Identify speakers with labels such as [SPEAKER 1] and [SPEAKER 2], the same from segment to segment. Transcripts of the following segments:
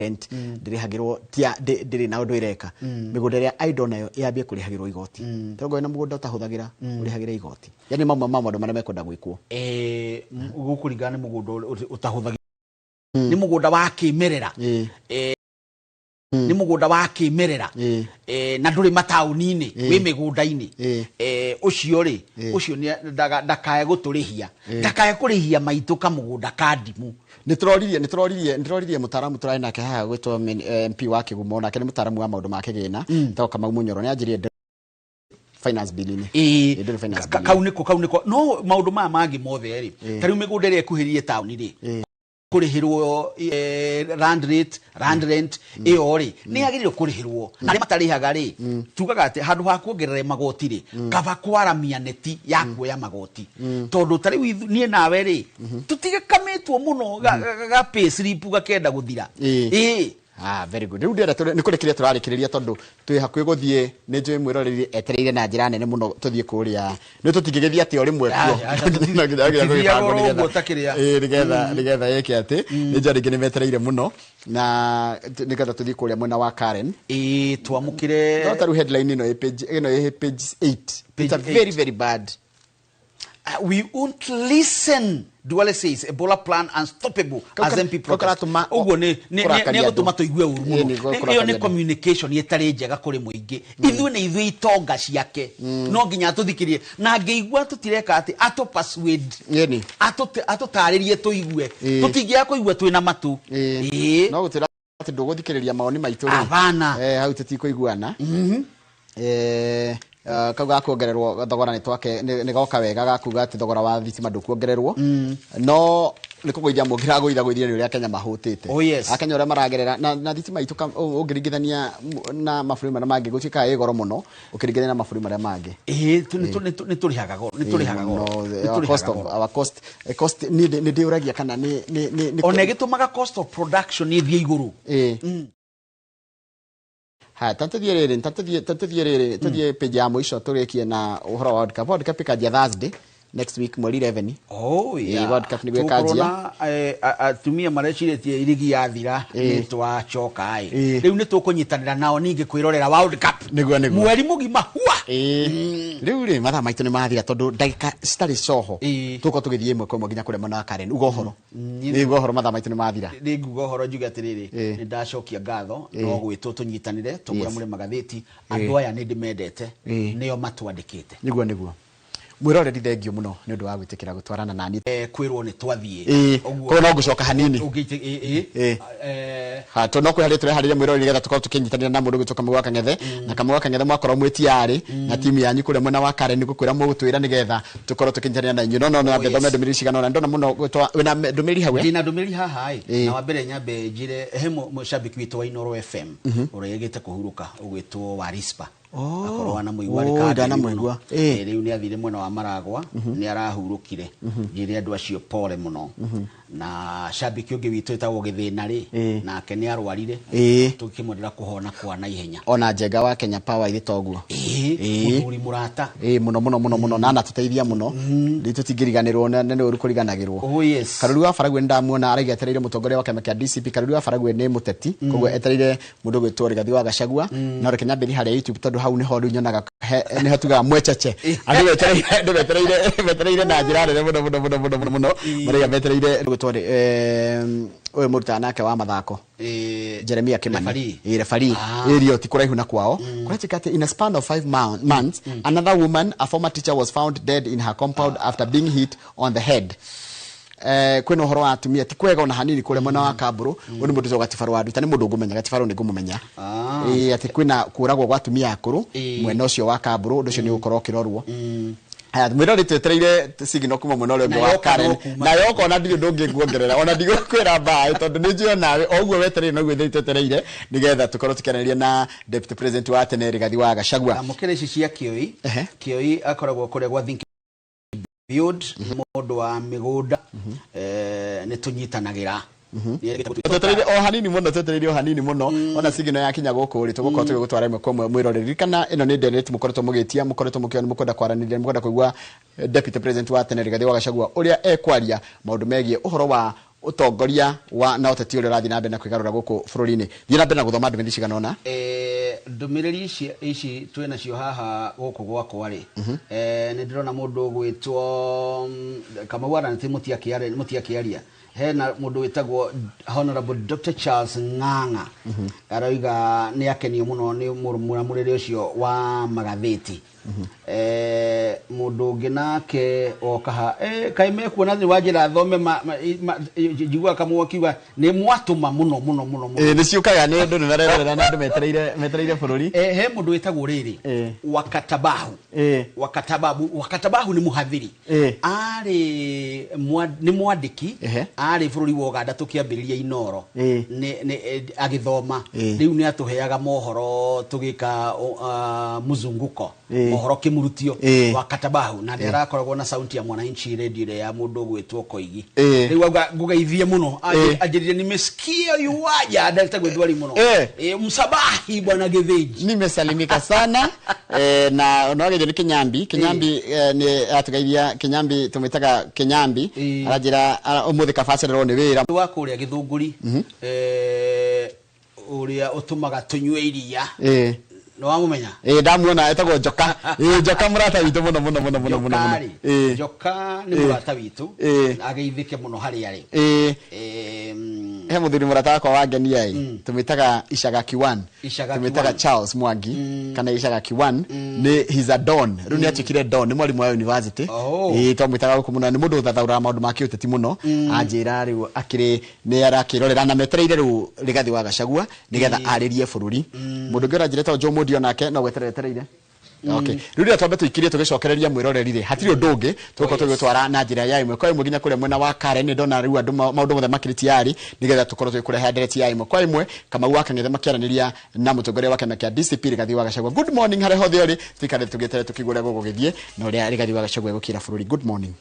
[SPEAKER 1] Rent ndĩrĩhagĩrwo tia ndĩrĩ na ũndũ ĩreka. Mĩgũnda ĩrĩa idle nayo yambie kũrĩhagĩrwo igoti, tondũ wĩna mũgũnda ũtahũthagĩra, ũrĩhagĩre igoti. Yani mamwe ma maũndũ marĩa mekwenda gwĩkwo.
[SPEAKER 2] Gũkũringana nĩ mũgũnda ũtahũthagĩra, nĩ mũgũnda wa kĩmerera. Nĩ mũgũnda wa kĩmerera. Na ndũrĩ mataũni-inĩ, wĩ mĩgũnda-inĩ. Ũcio rĩ, ũcio ndakae gũtũrĩhia, ndakae kũrĩhia maitũ kamũgũnda ka ndimũ.
[SPEAKER 1] Nĩ tũroririe mũtaaramu tũrarĩ nake haha gwĩtwo MP wa Kĩgumo, nake nĩ mũtaaramu wa maũndũ ma kĩgĩna, etagwo Kamau Mũnyoro. Nĩ anjirie finance bill-inĩ. Ndĩrĩ finance bill.
[SPEAKER 2] Kau nĩko no maũndũ maya mangĩ mothe rĩ, ta rĩu mĩgũnda ĩrĩa ĩkuhĩrĩirie taũni rĩ, kũrĩhĩrwo land rate, land rent ĩyo rĩ, nĩ yagĩrĩirwo kũrĩhĩrwo. Na arĩa matarĩhaga rĩ, tugaga atĩ handũ ha kuongerera magoti rĩ, kaba kwaramia neti ya kuoya magoti, tondũ ta rĩu niĩ nawe rĩ, tũtigakamĩtwo mũno ga pay slip gakenda gũthira.
[SPEAKER 1] Ah, very good. Rĩu ndĩrenda nĩ kũrĩkĩrĩria tũrarĩkĩrĩria, tondũ twĩ hakuhĩ gũthiĩ. Nĩ njũĩ mwĩroreri etereire na njĩra nene mũno tũthiĩ kũrĩa. Nĩ tũtingĩgĩthiĩ atĩ o rĩmwe kuo.
[SPEAKER 2] Aca, aca,
[SPEAKER 1] No nginya
[SPEAKER 2] tũthiaga
[SPEAKER 1] gwĩbangwo
[SPEAKER 2] oro
[SPEAKER 1] nĩgetha
[SPEAKER 2] ũguo ta kĩrĩa.
[SPEAKER 1] Nĩgetha ĩke atĩ nĩ njũĩ rĩngĩ nĩ metereire mũno na nĩgetha tũthiĩ kũrĩa mwena wa Karen.
[SPEAKER 2] Ĩĩ, twamũkĩre.
[SPEAKER 1] No ta rĩu headline ĩno ĩ page ĩno ĩ page 8. It's a
[SPEAKER 2] Page
[SPEAKER 1] very
[SPEAKER 2] 8.
[SPEAKER 1] very bad.
[SPEAKER 2] We won't listen. Duale says Ebola plan unstoppable as MP
[SPEAKER 1] Kau
[SPEAKER 2] protest.
[SPEAKER 1] Karatũma
[SPEAKER 2] Ũguo nĩ
[SPEAKER 1] kũrakaria
[SPEAKER 2] nĩ egũtũma
[SPEAKER 1] andũ.
[SPEAKER 2] tũigue ũru
[SPEAKER 1] Ĩĩ,
[SPEAKER 2] mũno.
[SPEAKER 1] nĩ
[SPEAKER 2] Ĩyo
[SPEAKER 1] kũrakaria
[SPEAKER 2] nĩ
[SPEAKER 1] andũ.
[SPEAKER 2] communication ĩtarĩ njega kũrĩ mũingĩ. Ithuĩ nĩ ithuĩ itonga ciake. No nginya atũthikĩrie. Na angĩigua tũtireka atĩ atũ persuade. Atũtarĩrie tũigue. Tũtingĩaga kũigua twĩna matũ.
[SPEAKER 1] No gũtwĩra atĩ ndũgũthikĩrĩria mawoni maitũ rĩ.
[SPEAKER 2] Hapana.
[SPEAKER 1] Hau tũtikũiguana. Kau ga kuongererwo thogora nĩ twake nĩ goka wega ga kuga atĩ thogora wa thitima ndũkuongererwo, no nĩ kũgũithia mũngĩragũitha gũithia nĩ ũrĩa Kenya mahũtĩte.
[SPEAKER 2] Oh, yes.
[SPEAKER 1] Akenya ũrĩa maragerera na thitima itũ ũngĩringithania na mabũrũri marĩa mangĩ, gũtuĩkaga ĩ goro mũno ũkĩringithania na mabũrũri marĩa mangĩ.
[SPEAKER 2] Ĩĩ, nĩ tũrĩhaga goro. Nĩ tũrĩhaga goro.
[SPEAKER 1] No,
[SPEAKER 2] Nĩ
[SPEAKER 1] our
[SPEAKER 2] tũrĩhaga
[SPEAKER 1] cost of
[SPEAKER 2] goro.
[SPEAKER 1] our cost cost nĩ ndĩũragia kana nĩ
[SPEAKER 2] Ona ĩgĩtũmaga cost of production ĩthiĩ igũrũ.
[SPEAKER 1] Ĩĩ. Haya, ta tũthiĩ rĩrĩ, tũthiĩ page ya mũico tũrĩkie na ũhoro wa World Cup. World Cup ĩkanjia Thursday next week, mweri 11.
[SPEAKER 2] Oh, yeah.
[SPEAKER 1] World Cup nĩguo
[SPEAKER 2] Tũgũkorwo
[SPEAKER 1] ĩkanjia.
[SPEAKER 2] na atumia marecirĩtie irigi yathira nĩ twacoka ĩ. Rĩu nĩ tũkũnyitanĩra nao ningĩ kwĩrorera World Cup.
[SPEAKER 1] Nĩguo.
[SPEAKER 2] Mweri mũgima hua.
[SPEAKER 1] Rĩu rĩ, mathaa maitũ nĩ mathira, tondũ ndagĩka citarĩ coho tũgũkorwo tũgĩthiĩ ĩmwe kwa ĩmwe nginya kũrĩa mwena wa Karen. Uga ũhoro. Nĩ uga ũhoro, mathaa maitũ nĩ mathira.
[SPEAKER 2] Nĩ nguga ũhoro njuge atĩrĩrĩ, nĩ ndacokia ngatho no gwĩtwo tũnyitanĩre tũgũre mũrĩ magathĩti. Andũ aya nĩ ndĩmendete, nĩo matwandĩkĩte.
[SPEAKER 1] Nĩguo. Mwĩroreri, thengio mũno nĩ ũndũ wa gwĩtĩkĩra gũtwarana nani.
[SPEAKER 2] Kwĩrwo nĩ twathiĩ.
[SPEAKER 1] Ĩĩ, koguo no ngũcoka hanini.
[SPEAKER 2] Ũngĩite ĩĩ.
[SPEAKER 1] Ha, to no kwĩharĩria tũreharĩria, mwĩroreri, nĩgetha tũkorwo tũkĩnyitanĩra na mũndũ gwĩtwo Kamau wa Kang'ethe. Na Kamau wa Kang'ethe, mwakorwo mwĩ tiarĩ na timu yanyu kũrĩa mwena wa Karen, nĩ gũkwĩra mũgũtwĩra nĩgetha tũkorwo tũkĩnyitanĩra na inyuĩ. No no nyambe thome ndũmĩrĩri cigana ũna. Ndona mũno gwĩtwo wĩna ndũmĩrĩri hau, eh?
[SPEAKER 2] Ndĩna ndũmĩrĩri haha ĩ. Na wa mbere nyambe njĩre he mũcambĩki witũ wa Inooro FM ũrĩa ĩgĩte kũhurũka, ũgwĩtwo Warispa. Akorwo wanamũigua arĩ
[SPEAKER 1] Oh,
[SPEAKER 2] kambĩini
[SPEAKER 1] ndanamũigua.
[SPEAKER 2] mũno. Rĩu nĩ athire mwena wa Maragwa, nĩ arahurũkire. Njĩre andũ acio pole mũno. Na cambĩki ũngĩ witũ ĩtagwo Gĩthĩna rĩ, nake nĩ arwarire. Tũkĩmwendera kũhona kwa naihenya.
[SPEAKER 1] Ona Njenga wa Kenya Power irĩ toguo.
[SPEAKER 2] Mũthuri mũrata.
[SPEAKER 1] Ĩĩ, mũno mũno mũno mũno, na anatũteithia mũno. Rĩu tũtingĩriganĩrwo na nĩ ũru kũriganagĩrwo.
[SPEAKER 2] Oh yes.
[SPEAKER 1] Karuri wa Barague nĩ ndamuona araiga etereire mũtongoria wa kĩama kĩa DCP. Karuri wa Barague nĩ mũteti, koguo etereire mũndũ gwĩtwo Rigathi wa Gachagua. No reke nyambĩrie harĩa YouTube, tondũ hau nĩho rĩu nyonaga nĩho tugaga mwecheche. Andũ metereire, andũ metereire na njĩra nene mũno mũno mũno mũno mũno mũno. Maraiga metereire gwĩtwo ũyũ mũrutaga nake wa mathako, Jeremia Kimani.
[SPEAKER 2] Referee.
[SPEAKER 1] Ĩĩ, referee. Ĩĩ, ti kũraihu na kwao. Kũratuĩka atĩ in a span of 5 months, another woman, a former teacher, was found dead in her compound after being hit on the head. Kwĩna ũhoro wa atumia ti kwega ona hanini kũrĩa mwena wa Kambũrũ. Ũyũ nĩ mũndũ ũtagwo Gatibarũ wa Nduta, nĩ mũndũ ngũmenya. Gatibarũ nĩ ngũmũmenya. Ĩĩ, atĩ kwĩna kũragwo gwa atumia akũrũ mwena ũcio wa Kambũrũ. Ũndũ ũcio nĩ ũgũkorwo ũkĩrorwo. Haya, mwĩrori, twetereire signal kuma mwena ũrĩa ũngĩ
[SPEAKER 2] Na
[SPEAKER 1] wa
[SPEAKER 2] yoka
[SPEAKER 1] Karen.
[SPEAKER 2] no kuma.
[SPEAKER 1] Na yoka ona ndirĩ ũndũ ũngĩ nguongerera, ona ndigũkwĩra mbaĩ, tondũ nĩ njũĩ onawe o ũguo wetereire noguo ithuĩ twetereire nĩgetha tũkorwo tũkĩaranĩria na deputy president wa tene Rigathi wa Gachagua.
[SPEAKER 2] Amũkĩra ici cia Kĩoi. Kĩoi akoragwo kũrĩa gwa Think Build, mũndũ wa mĩgũnda. Nĩ tũnyitanagĩra.
[SPEAKER 1] Twetereire o hanini mũno, twetereire o hanini mũno. Ona signal yakinya gũkũ rĩ, tũgũkorwo tũgĩgũtwara ĩmwe kwa ĩmwe. Mwĩroreri, ririkana ĩno nĩ ndereti mũkoretwo mũgĩtia, mũkoretwo mũkĩona, mũkwenda kwaranĩria, mũkwenda kũigua deputy president wa tene Rigathi wa Gachagua ũrĩa ekwaria maũndũ megiĩ ũhoro wa Utongoria wa na uteti uria urathi na mbere na kwigarura guku bururi-ini. Thiĩ na mbere na guthoma ndũmĩrĩri cigana ũna.
[SPEAKER 2] Ndũmĩrĩri ici twĩ nacio haha gũkũ gwakwa rĩ, nĩ ndĩrona mũndũ ũgwĩtwo Kamau Aranĩtĩ mũtiakĩaria. Hena mũndũ wĩtagwo Honorable Dr. Charles Ng'ang'a, aroiga nĩ akenio mũno nĩ mũramũrĩre ũcio wa magathĩti. Mũndũ ũngĩ nake oka ha kaĩ mekuona thĩinĩ wa njĩra thome njiguaga Kamau akiuga nĩ mwatũma mũno mũno mũno mũno.
[SPEAKER 1] Nĩ ciũkaga nĩ andũ nĩ marerorera na andũ metereire bũrũri.
[SPEAKER 2] He mũndũ wĩtagwo rĩrĩ Wakatabahu. Wakatabahu nĩ mũhathiri. Arĩ nĩ mwandĩki, arĩ bũrũri wa Uganda tũkĩambĩrĩria Inoro. Nĩ agĩthoma. Rĩu nĩ atũheaga mohoro tũgĩka muzunguko. Mohoro kĩmurutio Wakatabahu, na nĩ arakoragwo na sauti ya Mwananchi radio ĩrĩa ya mũndũ ũgwĩtwo Koigi. Rĩu auga ngũgeithie mũno, anjĩrire nimesikia yuaja ndetagwo Ndwari mũno. Msabahi bwana Githinji.
[SPEAKER 1] Nimesalimika sana. Na no agithio nĩ Kinyambi. Kinyambi nĩ atũgeithia. Kinyambi tũmwĩtaga Kinyambi, aranjĩra ũmũthĩ kabacererwo nĩ wĩra
[SPEAKER 2] wa kũrĩa Gĩthũngũri, ũrĩa ũtũmaga tũnyue iria. Nĩ wamũmenya?
[SPEAKER 1] Ndamuona, etagwo Njoka. Njoka mũrata witũ mũno mũno mũno mũno mũno mũno.
[SPEAKER 2] Njoka nĩ mũrata witũ, ageithĩke mũno harĩa arĩ.
[SPEAKER 1] He mũthuri mũrata wakwa wa ngenia ĩ, tũmwĩtaga Icaga Kiwan. Tũmwĩtaga Charles Mwangi kana Icaga Kiwan. Nĩ he's a don. Rĩu nĩ atuĩkire don, nĩ mwarimũ wa university. Twamwĩtaga gũkũ mũno, nĩ mũndũ ũthathaũraga maũndũ ma kĩũteti mũno. Anjĩra rĩu akĩrĩ nĩ arakĩrorera na metereire rĩu Rigathi wa Gachagua nĩgetha arĩrie bũrũri. Mũndũ ũngĩ ũranjĩra etagwo Joe Mũndio nake no gweterera etereire. Okay. Rĩu rĩrĩa twambe tũikirie tũgĩcokereria mwĩroreri rĩ, hatirĩ ũndũ ũngĩ tũgũkorwo tũgĩtwara na njĩra ya ĩmwe kwa ĩmwe nginya kũrĩa mwena wa Karen. Nĩ ndona rĩu andũ maũndũ mothe makĩrĩ tayari nĩgetha tũkorwo tũgĩkũrehe ndereti ya ĩmwe kwa ĩmwe. Kamau wa Kang'ethe makĩaranĩria na mũtongoria wa kĩama kĩa DCP Rigathi wa Gachagua. Good morning harĩa hothe ũrĩ, tũikare tũgĩeterere tũkĩigua ũrĩa gũgũgĩthiĩ na ũrĩa Rigathi wa Gachagua egũkĩra bũrũri. Good morning.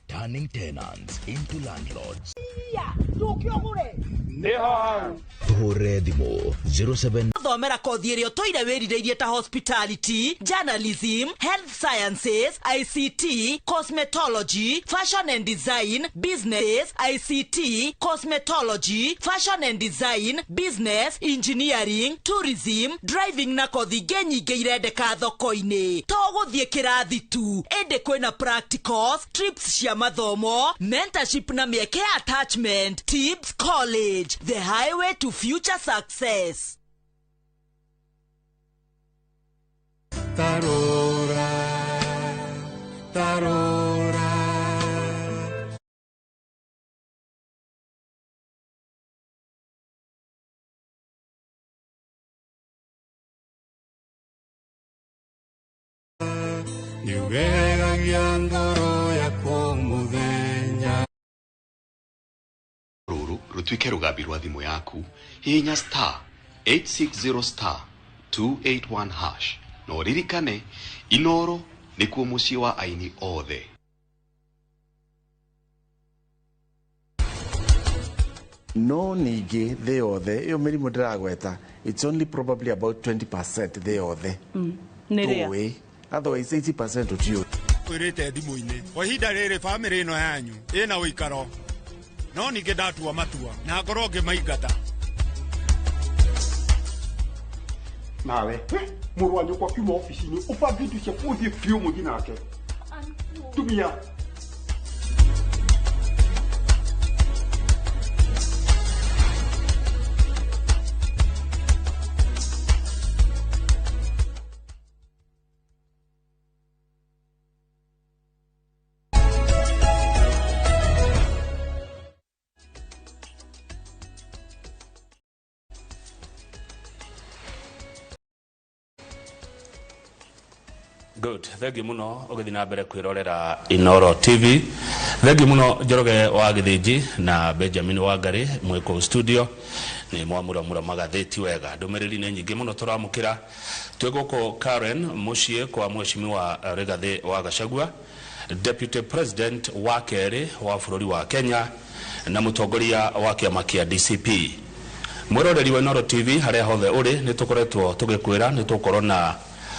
[SPEAKER 3] Turning tenants into landlords. Tuhũrĩre thimũ 07
[SPEAKER 4] Thomera kothi ĩrĩa ũtũire wĩrirĩirie ta hospitality, journalism, health sciences, ICT, cosmetology, fashion and design, business, ICT, cosmetology, fashion and design, business, engineering, tourism, driving na kothi ingĩ nyingĩ irendeka thoko-inĩ. To gũthiĩ kĩrathi tu, ĩndĩ kwĩna practicals, trips cia mathomo, mentorship na mĩeke ya attachment. Tips College, the highway to future success.
[SPEAKER 5] Tarora, tarora. Niugegagia ngoro yakwa mũthenya.
[SPEAKER 6] Rũrũ rũtuĩke rũgambi rwa thimũ yaku, hihinya star 860 star 281 hash na ũririkane Inoro nĩkuo mũciĩ wa aini othe.
[SPEAKER 7] No ningĩ thĩ yothe ĩyo mĩrimũ ndĩragweta, it's only probably about 20% thĩ yothe. Tũĩ, otherwise 80% tũtiũĩ.
[SPEAKER 8] Kwĩrĩte thimũ-inĩ kwa ihinda rĩrĩ bamĩrĩ ĩno yanyu ĩna ũikaro, no ningĩ ndatua matua na ngorwo ngĩmaingata.
[SPEAKER 9] Nawe mũrũ wa nyũkwa kiuma obici-inĩ ũbange indo ciaku ũthiĩ biũ mũthiĩ nake. Tumia.
[SPEAKER 10] Good. Thank you muno ugithi na mbere kwirorera Inoro TV. Thank you muno Njoroge wa Githinji na Benjamin Wangari mwiko studio ni mwamura mura magatheti wega. Ndumiriri ni nyingi muno turamukira. Twi guku Karen muciĩ kwa mheshimiwa Rigathi wa Gachagua, Deputy President wa keri wa bũrũri wa Kenya na mutongoria wa kĩama kĩa DCP. Mwĩroreri wa Inooro TV harĩa hothe ũrĩ, nĩ tũkoretwo tũgĩkwĩra nĩ tũgũkorwo na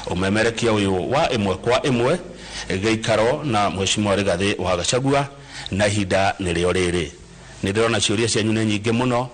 [SPEAKER 10] ũmemerekia ũyũ wa ĩmwe kwa ĩmwe gĩikaro na Mheshimiwa Rigathĩ wa Gachagua, na ihinda nĩrĩo rĩrĩ. Nĩ ndĩrona ciũria cianyu nĩ nyingĩ mũno,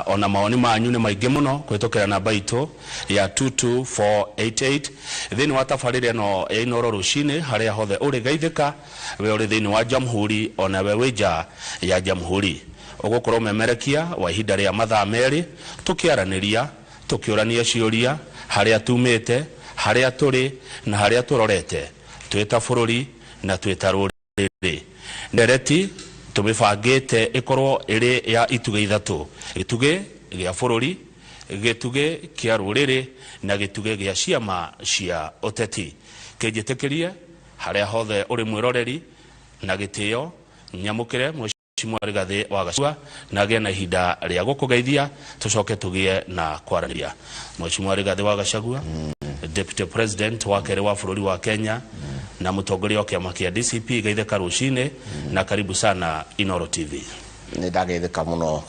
[SPEAKER 10] ona mawoni manyu nĩ maingĩ mũno kũhĩtũkĩra namba itũ ya 22488 thĩinĩ wa tabarĩra ĩno ya Inooro rũcinĩ. Harĩa hothe ũrĩ, geithĩka we ũrĩ thĩinĩ wa jamhuri ona we wĩ nja ya jamhuri. Ũgũkorwo ũmemerekia wa ihinda rĩa mathaa 2 tũkĩaranĩria, tũkĩũrania ciũria harĩa tumĩte, harĩa tũrĩ na harĩa tũrorete twĩ ta bũrũri na twĩ ta rũrĩrĩ. Ndereti tũmĩbangĩte ĩkorwo ĩrĩ ya itugĩ 3: gĩtugĩ gĩa bũrũri, gĩtugĩ kĩa rũrĩrĩ na gĩtugĩ gĩa ciama cia ũteti. Kĩnjĩtĩkĩrie harĩa hothe ũrĩ mwĩroreri na gĩtĩo nyamũkĩre Mheshimiwa Rigathĩ wa Gachagua na agĩe na ihinda rĩa gũkũgeithia, tũcoke tũgĩe na kwaranĩria. Mheshimiwa Rigathĩ wa Gachagua, Deputy President wa kerĩ wa bũrũri wa Kenya na mũtongoria wa kĩama kĩa DCP, geithĩka rũcinĩ na karibu sana Inooro TV.
[SPEAKER 11] Nĩ ndageithĩka mũno,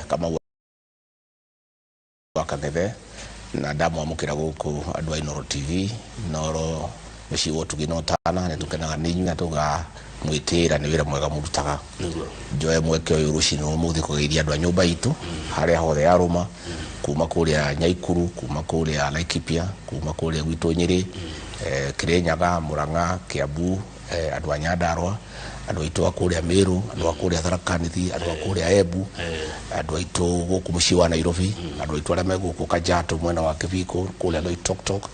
[SPEAKER 11] Kamau wa Kang'ethe, na ndamwamũkĩra gũkũ andũ a Inooro TV. Inooro mũciĩ wa ũtugi na ũtana, nĩ tũkenaga nĩ inyuĩ na tũgamwĩtĩĩra nĩ wĩra mwega mũrutaga. Njoe mweke ũyũ rũcinĩ rwa ũmũthĩ kũgeithia andũ a nyũmba itũ harĩa hothe yarũma, kuma kũrĩa Nyaikuru, kuma kũrĩa Laikipia, kuma kũrĩa gwitũ Nyĩrĩ, Kĩrĩnyaga, Mũrang'a, Kiambu, andũ a Nyandarũa, andũ aitũ a kũrĩa Meru, andũ a kũrĩa Tharaka Nithi, andũ a kũrĩa Embu, andũ aitũ gũkũ mũciĩ wa Nairobi, andũ aitũ arĩa me gũkũ Kajiado mwena wa Kibiko, kũrĩa Loitoktok,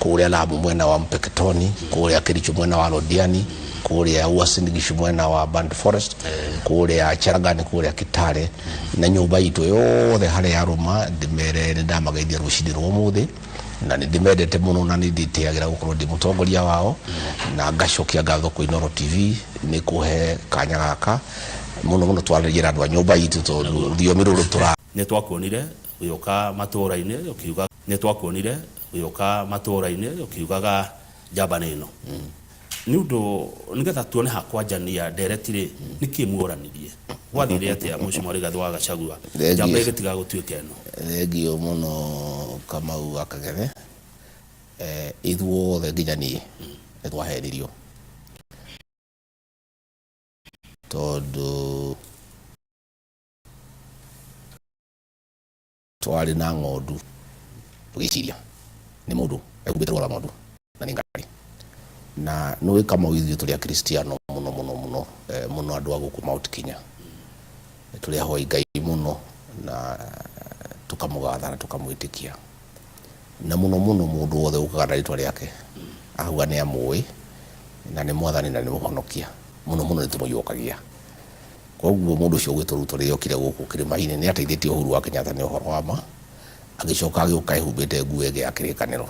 [SPEAKER 11] kũrĩa Lamu mwena wa Mpeketoni, kũrĩa Kericho mwena wa Londiani, kũrĩa Uasin Gishu mwena wa Band Forest, kũrĩa Cherangani, kũrĩa Kitale, na nyũmba itũ yothe harĩa yarũma. Ndĩmere nĩ ndamageithia rũcinĩ rwa ũmũthĩ na nĩ ndĩmendete mũno na nĩ ndĩtĩagĩra gũkorwo ndĩ mũtongoria wao, na ngacokia ngatho kwĩ Inooro TV nĩ kũhe kanya gaka mũno mũno twarĩrie na andũ a nyũmba itũ, tondũ rũthiomi rũrũ tũra
[SPEAKER 10] Nĩ twakuonire ũgĩũka matũũra-inĩ ũkiuga, nĩ twakuonire ũgĩũka matũũra-inĩ ũkiugaga njamba nĩ ĩno. Nĩ ũndũ nĩgetha tuone ha kwanjania ndereti rĩ, nĩkĩ muoranirie? Gwathire atĩa, Mheshimiwa Rigathĩ wa Gachagua, njamba ĩgĩtiga gũtuĩka ĩno?
[SPEAKER 11] Thengio mũno, Kamau wa Kang'ethe. Ithuothe nginya niĩ nĩ twahenirio, tondũ twarĩ na ng'ondu tũgĩciria nĩ mũndũ ehumbĩte rũa rwa ng'ondu na nĩ ngari. Na nĩ Kamau, ithuĩ tũrĩ akristiano mũno mũno mũno, mũno andũ a gũkũ Mount Kenya tũrĩ ahoi Ngai mũno na tũkamũgatha na tũkamwĩtĩkia, na mũno mũno mũndũ wothe ũkaga na rĩtwa rĩake akauga nĩ amũĩ na nĩ mwathani na nĩ mũhonokia, mũno mũno nĩ tũmũiyũkagia. Koguo mũndũ ũcio ũgwĩtwo Ruto rĩrĩa okire gũkũ kĩrĩma-inĩ nĩ ateithĩtie Uhuru wa Kenyatta, nĩ ũhoro wa ma. Agĩcoka agĩũka ehumbĩte nguo ĩngĩ ya kĩrĩkanĩro,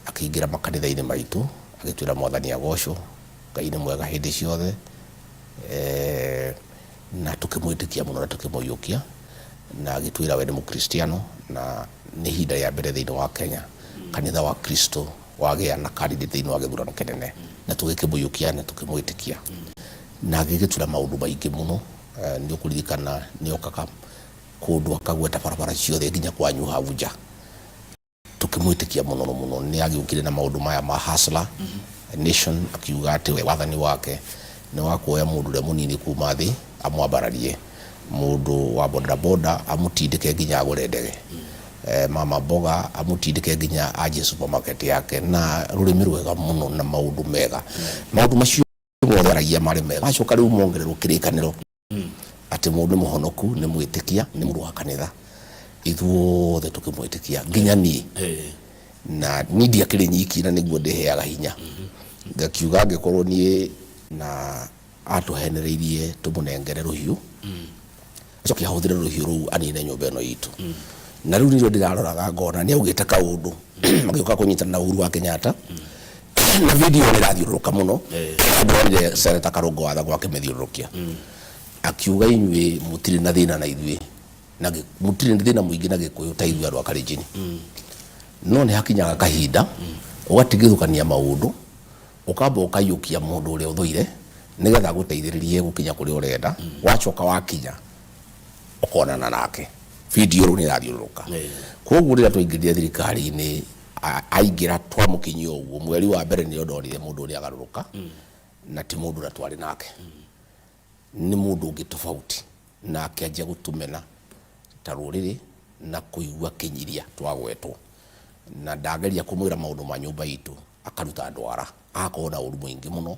[SPEAKER 11] akĩingĩra makanitha-inĩ maitũ, agĩtwĩra mwathani agocwo, Ngai nĩ mwega hĩndĩ ciothe, na tũkĩmwĩtĩkia mũno na tũkĩmũiyũkia, na agĩtwĩra we nĩ mũkristiano na nĩ ihinda rĩa mbere thĩinĩ wa Kenya kanitha wa Kristo wagĩa na candidate thĩinĩ wa gĩthurano kĩnene, na tũgĩkĩmũiyũkia na tũkĩmwĩtĩkia, na agĩgĩtwĩra maũndũ maingĩ mũno. Nĩ ũkũririkana nĩ okaga kũndũ akagweta barabara ciothe nginya kwanyu hau nja. Tũkĩmwĩtĩkia mũno mũno. Nĩ agĩũkire na maũndũ maya ma Hustler Nation, akiuga atĩ we wathani wake nĩ wa kuoya mũndũ ũrĩa mũnini kuma thĩ amwambararie, mũndũ wa bodaboda amũtindĩke nginya agũre ndege, mama mboga amũtindĩke nginya anjie supermarket yake, na rũrĩmĩ rwega mũno na maũndũ mega. Maũndũ macio mothe aragia marĩ mega, macoka rĩu mongererwo kĩrĩkanĩro atĩ mũndũ nĩ mũhonoku, nĩ mwĩtĩkia, nĩ mũndũ wa kanitha, ithuothe tũkĩmwĩtĩkia nginya niĩ. Na niĩ ndiakĩrĩ nyiki, na nĩguo ndĩheaga hinya ngakiuga angĩkorwo niĩ na atũhenereirie tũmũnengere rũhiũ, acoke ahũthĩre rũhiũ rũu anine nyũmba ĩno itũ. Na rĩu nĩrĩo ndĩraroraga ngona nĩ augĩte kaũndũ magĩũka kũnyitana na Uhuru wa Kenyatta, na video nĩ ĩrathiũrũrũka mũno. Ndonire Senator Karũngũ wa Thang'wa akĩmĩthiũrũrũkia, akiuga inyuĩ mũtirĩ na thĩna na ithuĩ na mũtirĩ na thĩna mũingĩ na Gĩkũyũ ta ithuĩ andũ a Kalenjin, no nĩ hakinyaga kahinda ũgatigithũkania maũndũ, ũkamba ũkaiyũkia mũndũ ũrĩa ũthũire nĩgetha agũteithĩrĩrie gũkinya kũrĩa ũrenda. Wacoka wakinya ũkonana nake. Video rĩu nĩ ĩrathiũrũrũka. Koguo rĩrĩa twaingĩrire thirikari-inĩ, aingĩra twamũkinyia ũguo mweri wa mbere, nĩo ndonire mũndũ ũrĩa agarũrũka, na ti mũndũ ũrĩa twarĩ nake, nĩ mũndũ ũngĩ tofauti, na akĩanjia gũtũmena ta rũrĩrĩ na kũigua kĩnyiria twagwetwo. Na ndageria kũmwĩra maũndũ ma nyũmba itũ, akaruta ndwara, agakorwo na ũru mũingĩ mũno,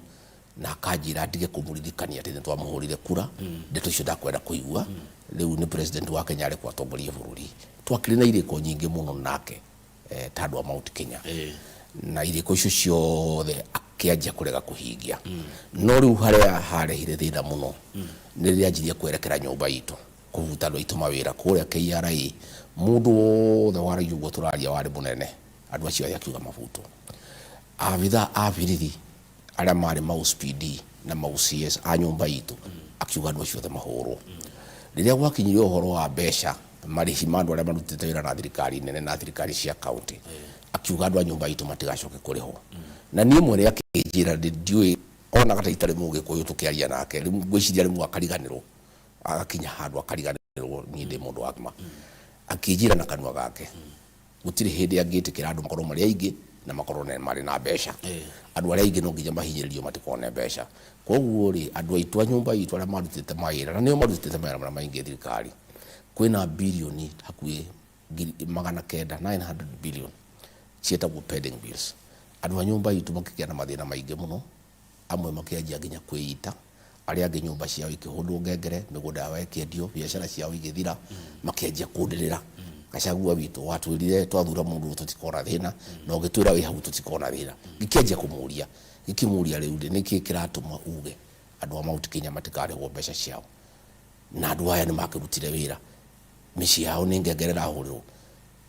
[SPEAKER 11] na akanjĩra ndige kũmũririkania atĩ nĩ twamũhũrire kura. Ndeto icio ndakwenda kũigua. Rĩu nĩ president wa Kenya, arekwo atongorie bũrũri. Twakĩrĩ na irĩko nyingĩ mũno nake, ta andũ a Mount Kenya, na irĩko icio ciothe akĩanjia kũrega kũhingia. No rĩu harĩa harehire thĩna mũno nĩ rĩrĩa anjirie kwerekera nyũmba itũ, kũbuta andũ aitũ mawĩra kũrĩa KRA. Mũndũ wothe waragia ũguo tũraria warĩ mũnene, andũ acio othe akiuga mabutwo. Abithaa a birithi arĩa marĩ ma OCPD na ma OCS a nyũmba itũ, akiuga andũ acio othe mahũrwo. Rĩrĩa gwakinyire ũhoro wa mbeca, marĩhi ma andũ arĩa marutĩte wĩra na thirikari nene na thirikari cia county, akiuga andũ a nyũmba itũ matigacoke kũrĩhwo. Na niĩ mwene akĩnjĩra, ndiũĩ onaga ta itarĩ mũgĩkũyũ tũkĩaria nake. Rĩu ngwĩciria rĩmwe akariganĩrwo, agakinya handũ akariganĩrwo niĩ ndĩ mũndũ wa ma. Akĩnjĩra na kanua gake gũtirĩ hĩndĩ angĩtĩkĩra andũ makorwo marĩ aingĩ na makorwo marĩ na mbeca. Andũ arĩa aingĩ no nginya mahinyĩrĩrio matikone mbeca. Koguo rĩ, andũ aitũ a nyũmba itũ arĩa marutĩte mawĩra, na nĩo marutĩte mawĩra marĩa maingĩ thirikari, kwĩna birioni hakuhĩ 900, 900 billion ciĩtagwo pending bills. Andũ a nyũmba itũ makĩgĩa na mathĩna maingĩ mũno, amwe makĩanjia nginya kwĩita, arĩa angĩ nyũmba ciao ikĩhũndwo ngengere, mĩgũnda yao ĩkĩendio, biacara ciao igĩthira, makĩanjia kũndĩrĩra, "Gachagua witũ, watwĩrire twathura mũndũ ũyũ tũtikona thĩna, na ũgĩtwĩra wĩ hau tũtikona thĩna." Ngĩkĩanjia kũmũria, ngĩkĩmũria, "Rĩu rĩ, nĩkĩ kĩratũma uge andũ a Mount Kenya matikarĩhwo mbeca ciao, na andũ aya nĩ makĩrutire wĩra, mĩciĩ yao nĩ ngengere ĩrahũrĩrwo,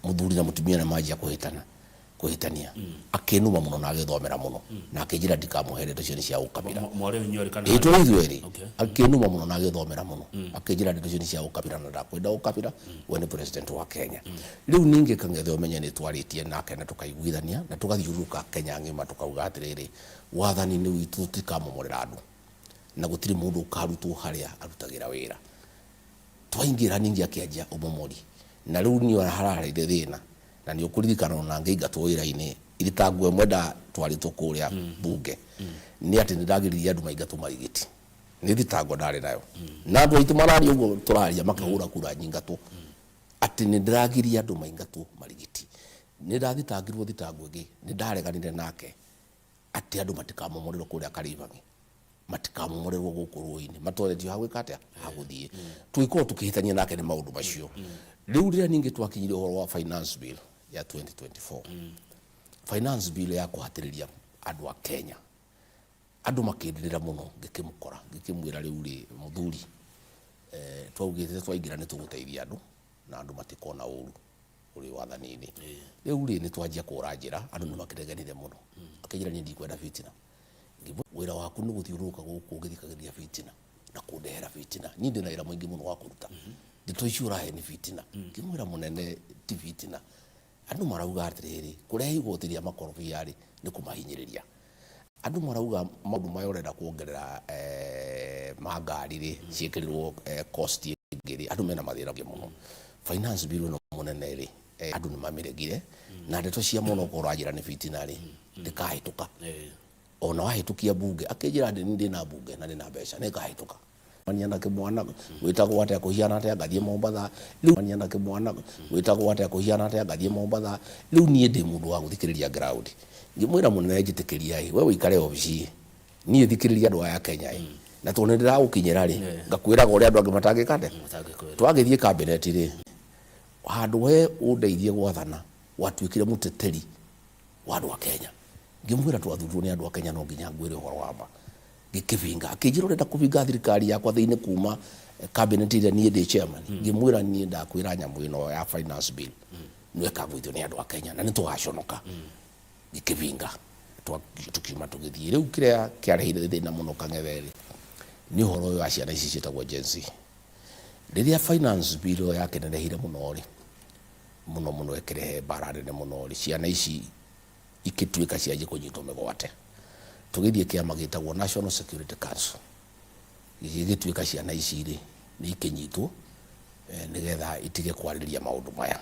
[SPEAKER 11] mũthuri na mũtumia nĩ manjia kũhĩtana kũhĩtania?" Akĩnuma mũno na agĩthomera mũno na akĩnjĩra ndikamũhe ndeto icio nĩ cia ũkabira.
[SPEAKER 10] Mwarĩ inyuerĩ kana?
[SPEAKER 11] Ĩĩ, tũrĩ ithuerĩ. Akĩnuma mũno na agĩthomera mũno, akĩnjĩra ndeto icio nĩ cia ũkabira na ndakwenda ũkabira, we nĩ president wa Kenya. Rĩu ningĩ Kang'ethe ũmenye nĩ twarĩtie nake na tũkaiguithania na tũgathiũrũrũka Kenya ng'ima, tũkauga atĩrĩrĩ, wathani-inĩ witũ tũtikamomorera andũ na gũtirĩ mũndũ ũkarutwo harĩa arutagĩra wĩra. Twaingĩra ningĩ akĩanjia ũmomori, na rĩu niĩ harareire thĩna, na nĩ ũkũririkana ona ngĩingatwo wĩra-inĩ thitango ĩmwe ndatwarĩtwo kũrĩa bunge nĩ atĩ nĩ ndagiririe andũ maingatwo marigiti. Nĩ thitango ndarĩ nayo, na andũ aitũ mararia ũguo tũraria makĩhũra kura nyingatwo, atĩ nĩ ndĩragiria andũ maingatwo marigiti. Nĩ ndathitangirwo thitango ĩngĩ, nĩ ndareganire nake atĩ andũ matikamomorerwo kũrĩa Karĩbang'i, matikamomorerwo gũkũ rũĩ-inĩ, matoretio ha gwĩka atĩa, ha gũthiĩ. Tũgĩkorwo tũkĩhĩtania nake nĩ maũndũ macio. Rĩu rĩrĩa ningĩ twakinyire ũhoro wa finance bill ya 2024, finance bill ya kũhatĩrĩria andũ a Kenya, andũ makĩndĩrĩra mũno. Ngĩkĩmũkora, ngĩkĩmwĩra, "Rĩu rĩ, mũthuri, twaugĩte twaingĩra nĩ tũgũteithia andũ na andũ matikona ũru ũrĩ wathani-inĩ. Rĩu rĩ, nĩ twanjia kũra njĩra." Andũ nĩ makĩreganire mũno. Akĩnjĩra, "Niĩ ndikwenda fitina." Ngĩmwĩra, "Wĩra waku nĩ gũthiũrũrũka gũkũ ũgĩthikagĩrĩria fitina na kũndehera fitina. Niĩ ndĩna wĩra mũingĩ mũno wa kũruta. Ndeto icio ũrahe nĩ fitina." Ngĩmwĩra, "Mũnene, ti fitina. Andũ marauga atĩrĩrĩ, kũrehe igoti rĩa makorobia rĩ, nĩ kũmahinyĩrĩria. Andũ marauga maũndũ maya ũrenda kuongerera, ma ngari rĩ, ciĩkĩrĩrwo cost ĩngĩ rĩ, andũ mena mathĩna maingĩ mũno. Finance bill ĩno, mũnene rĩ, andũ nĩ mamĩregire, na ndeto cia mũno okorwo ũranjĩra nĩ fitina rĩ, ndĩkahĩtũka ona wahĩtũkia bunge." Akĩnjĩra, "Ndĩ ndĩna bunge na ndĩna mbeca, nĩ ĩkahĩtũka." Mania na kĩmwana gwĩtagwo atĩa, kũhiana atĩa, ngathiĩ Mombatha rĩu. Mania na kĩmwana gwĩtagwo atĩa, kũhiana atĩa, ngathiĩ Mombatha rĩu. Niĩ ndĩ mũndũ wa gũthikĩrĩria ground. Ngĩmwĩra, "Mũnene, njĩtĩkĩria ĩ, we ũikare obici, niĩ thikĩrĩria andũ aya Kenya ĩ, na tondũ nĩ ndĩragũkinyĩra rĩ, ngakwĩraga ũrĩa andũ angĩ matangĩka atĩa." Twagĩthiĩ cabinet rĩ, handũ we ũndeithie gwathana, watuĩkire mũteteri wa andũ a Kenya. Ngĩmwĩra, "Twathurirwo nĩ andũ a Kenya, no nginya ngwĩre ũhoro wa ma." Ngĩkĩbinga. Akĩnjĩra, "Ũrenda kũbinga thirikari yakwa thĩinĩ kuma cabinet ĩrĩa niĩ ndĩ chairman?" Ngĩmwĩra, "Niĩ ndakwĩra nyamũ ĩno ya finance bill nĩ ĩkagũithio nĩ andũ a Kenya na nĩ tũgaconoka." Ngĩkĩbinga. Tukiuma tũgĩthiĩ. Rĩu kĩrĩa kĩarehire thĩna mũno Kang'ethe rĩ, nĩ ũhoro ũyũ wa ciana ici ciĩtagwo Gen Z. Rĩrĩa finance bill ĩyo yakĩnenehire mũno rĩ, mũno mũno ĩkĩrehe mbara nene mũno rĩ, ciana ici ikĩtuĩka cianjie kũnyitwo mĩgwate. Tũgĩthiĩ kĩama gĩtagwo National Security Council, gĩgĩtuĩka ciana ici rĩ, nĩ ikĩnyitwo. Nĩgetha itige kwarĩrĩria maũndũ maya.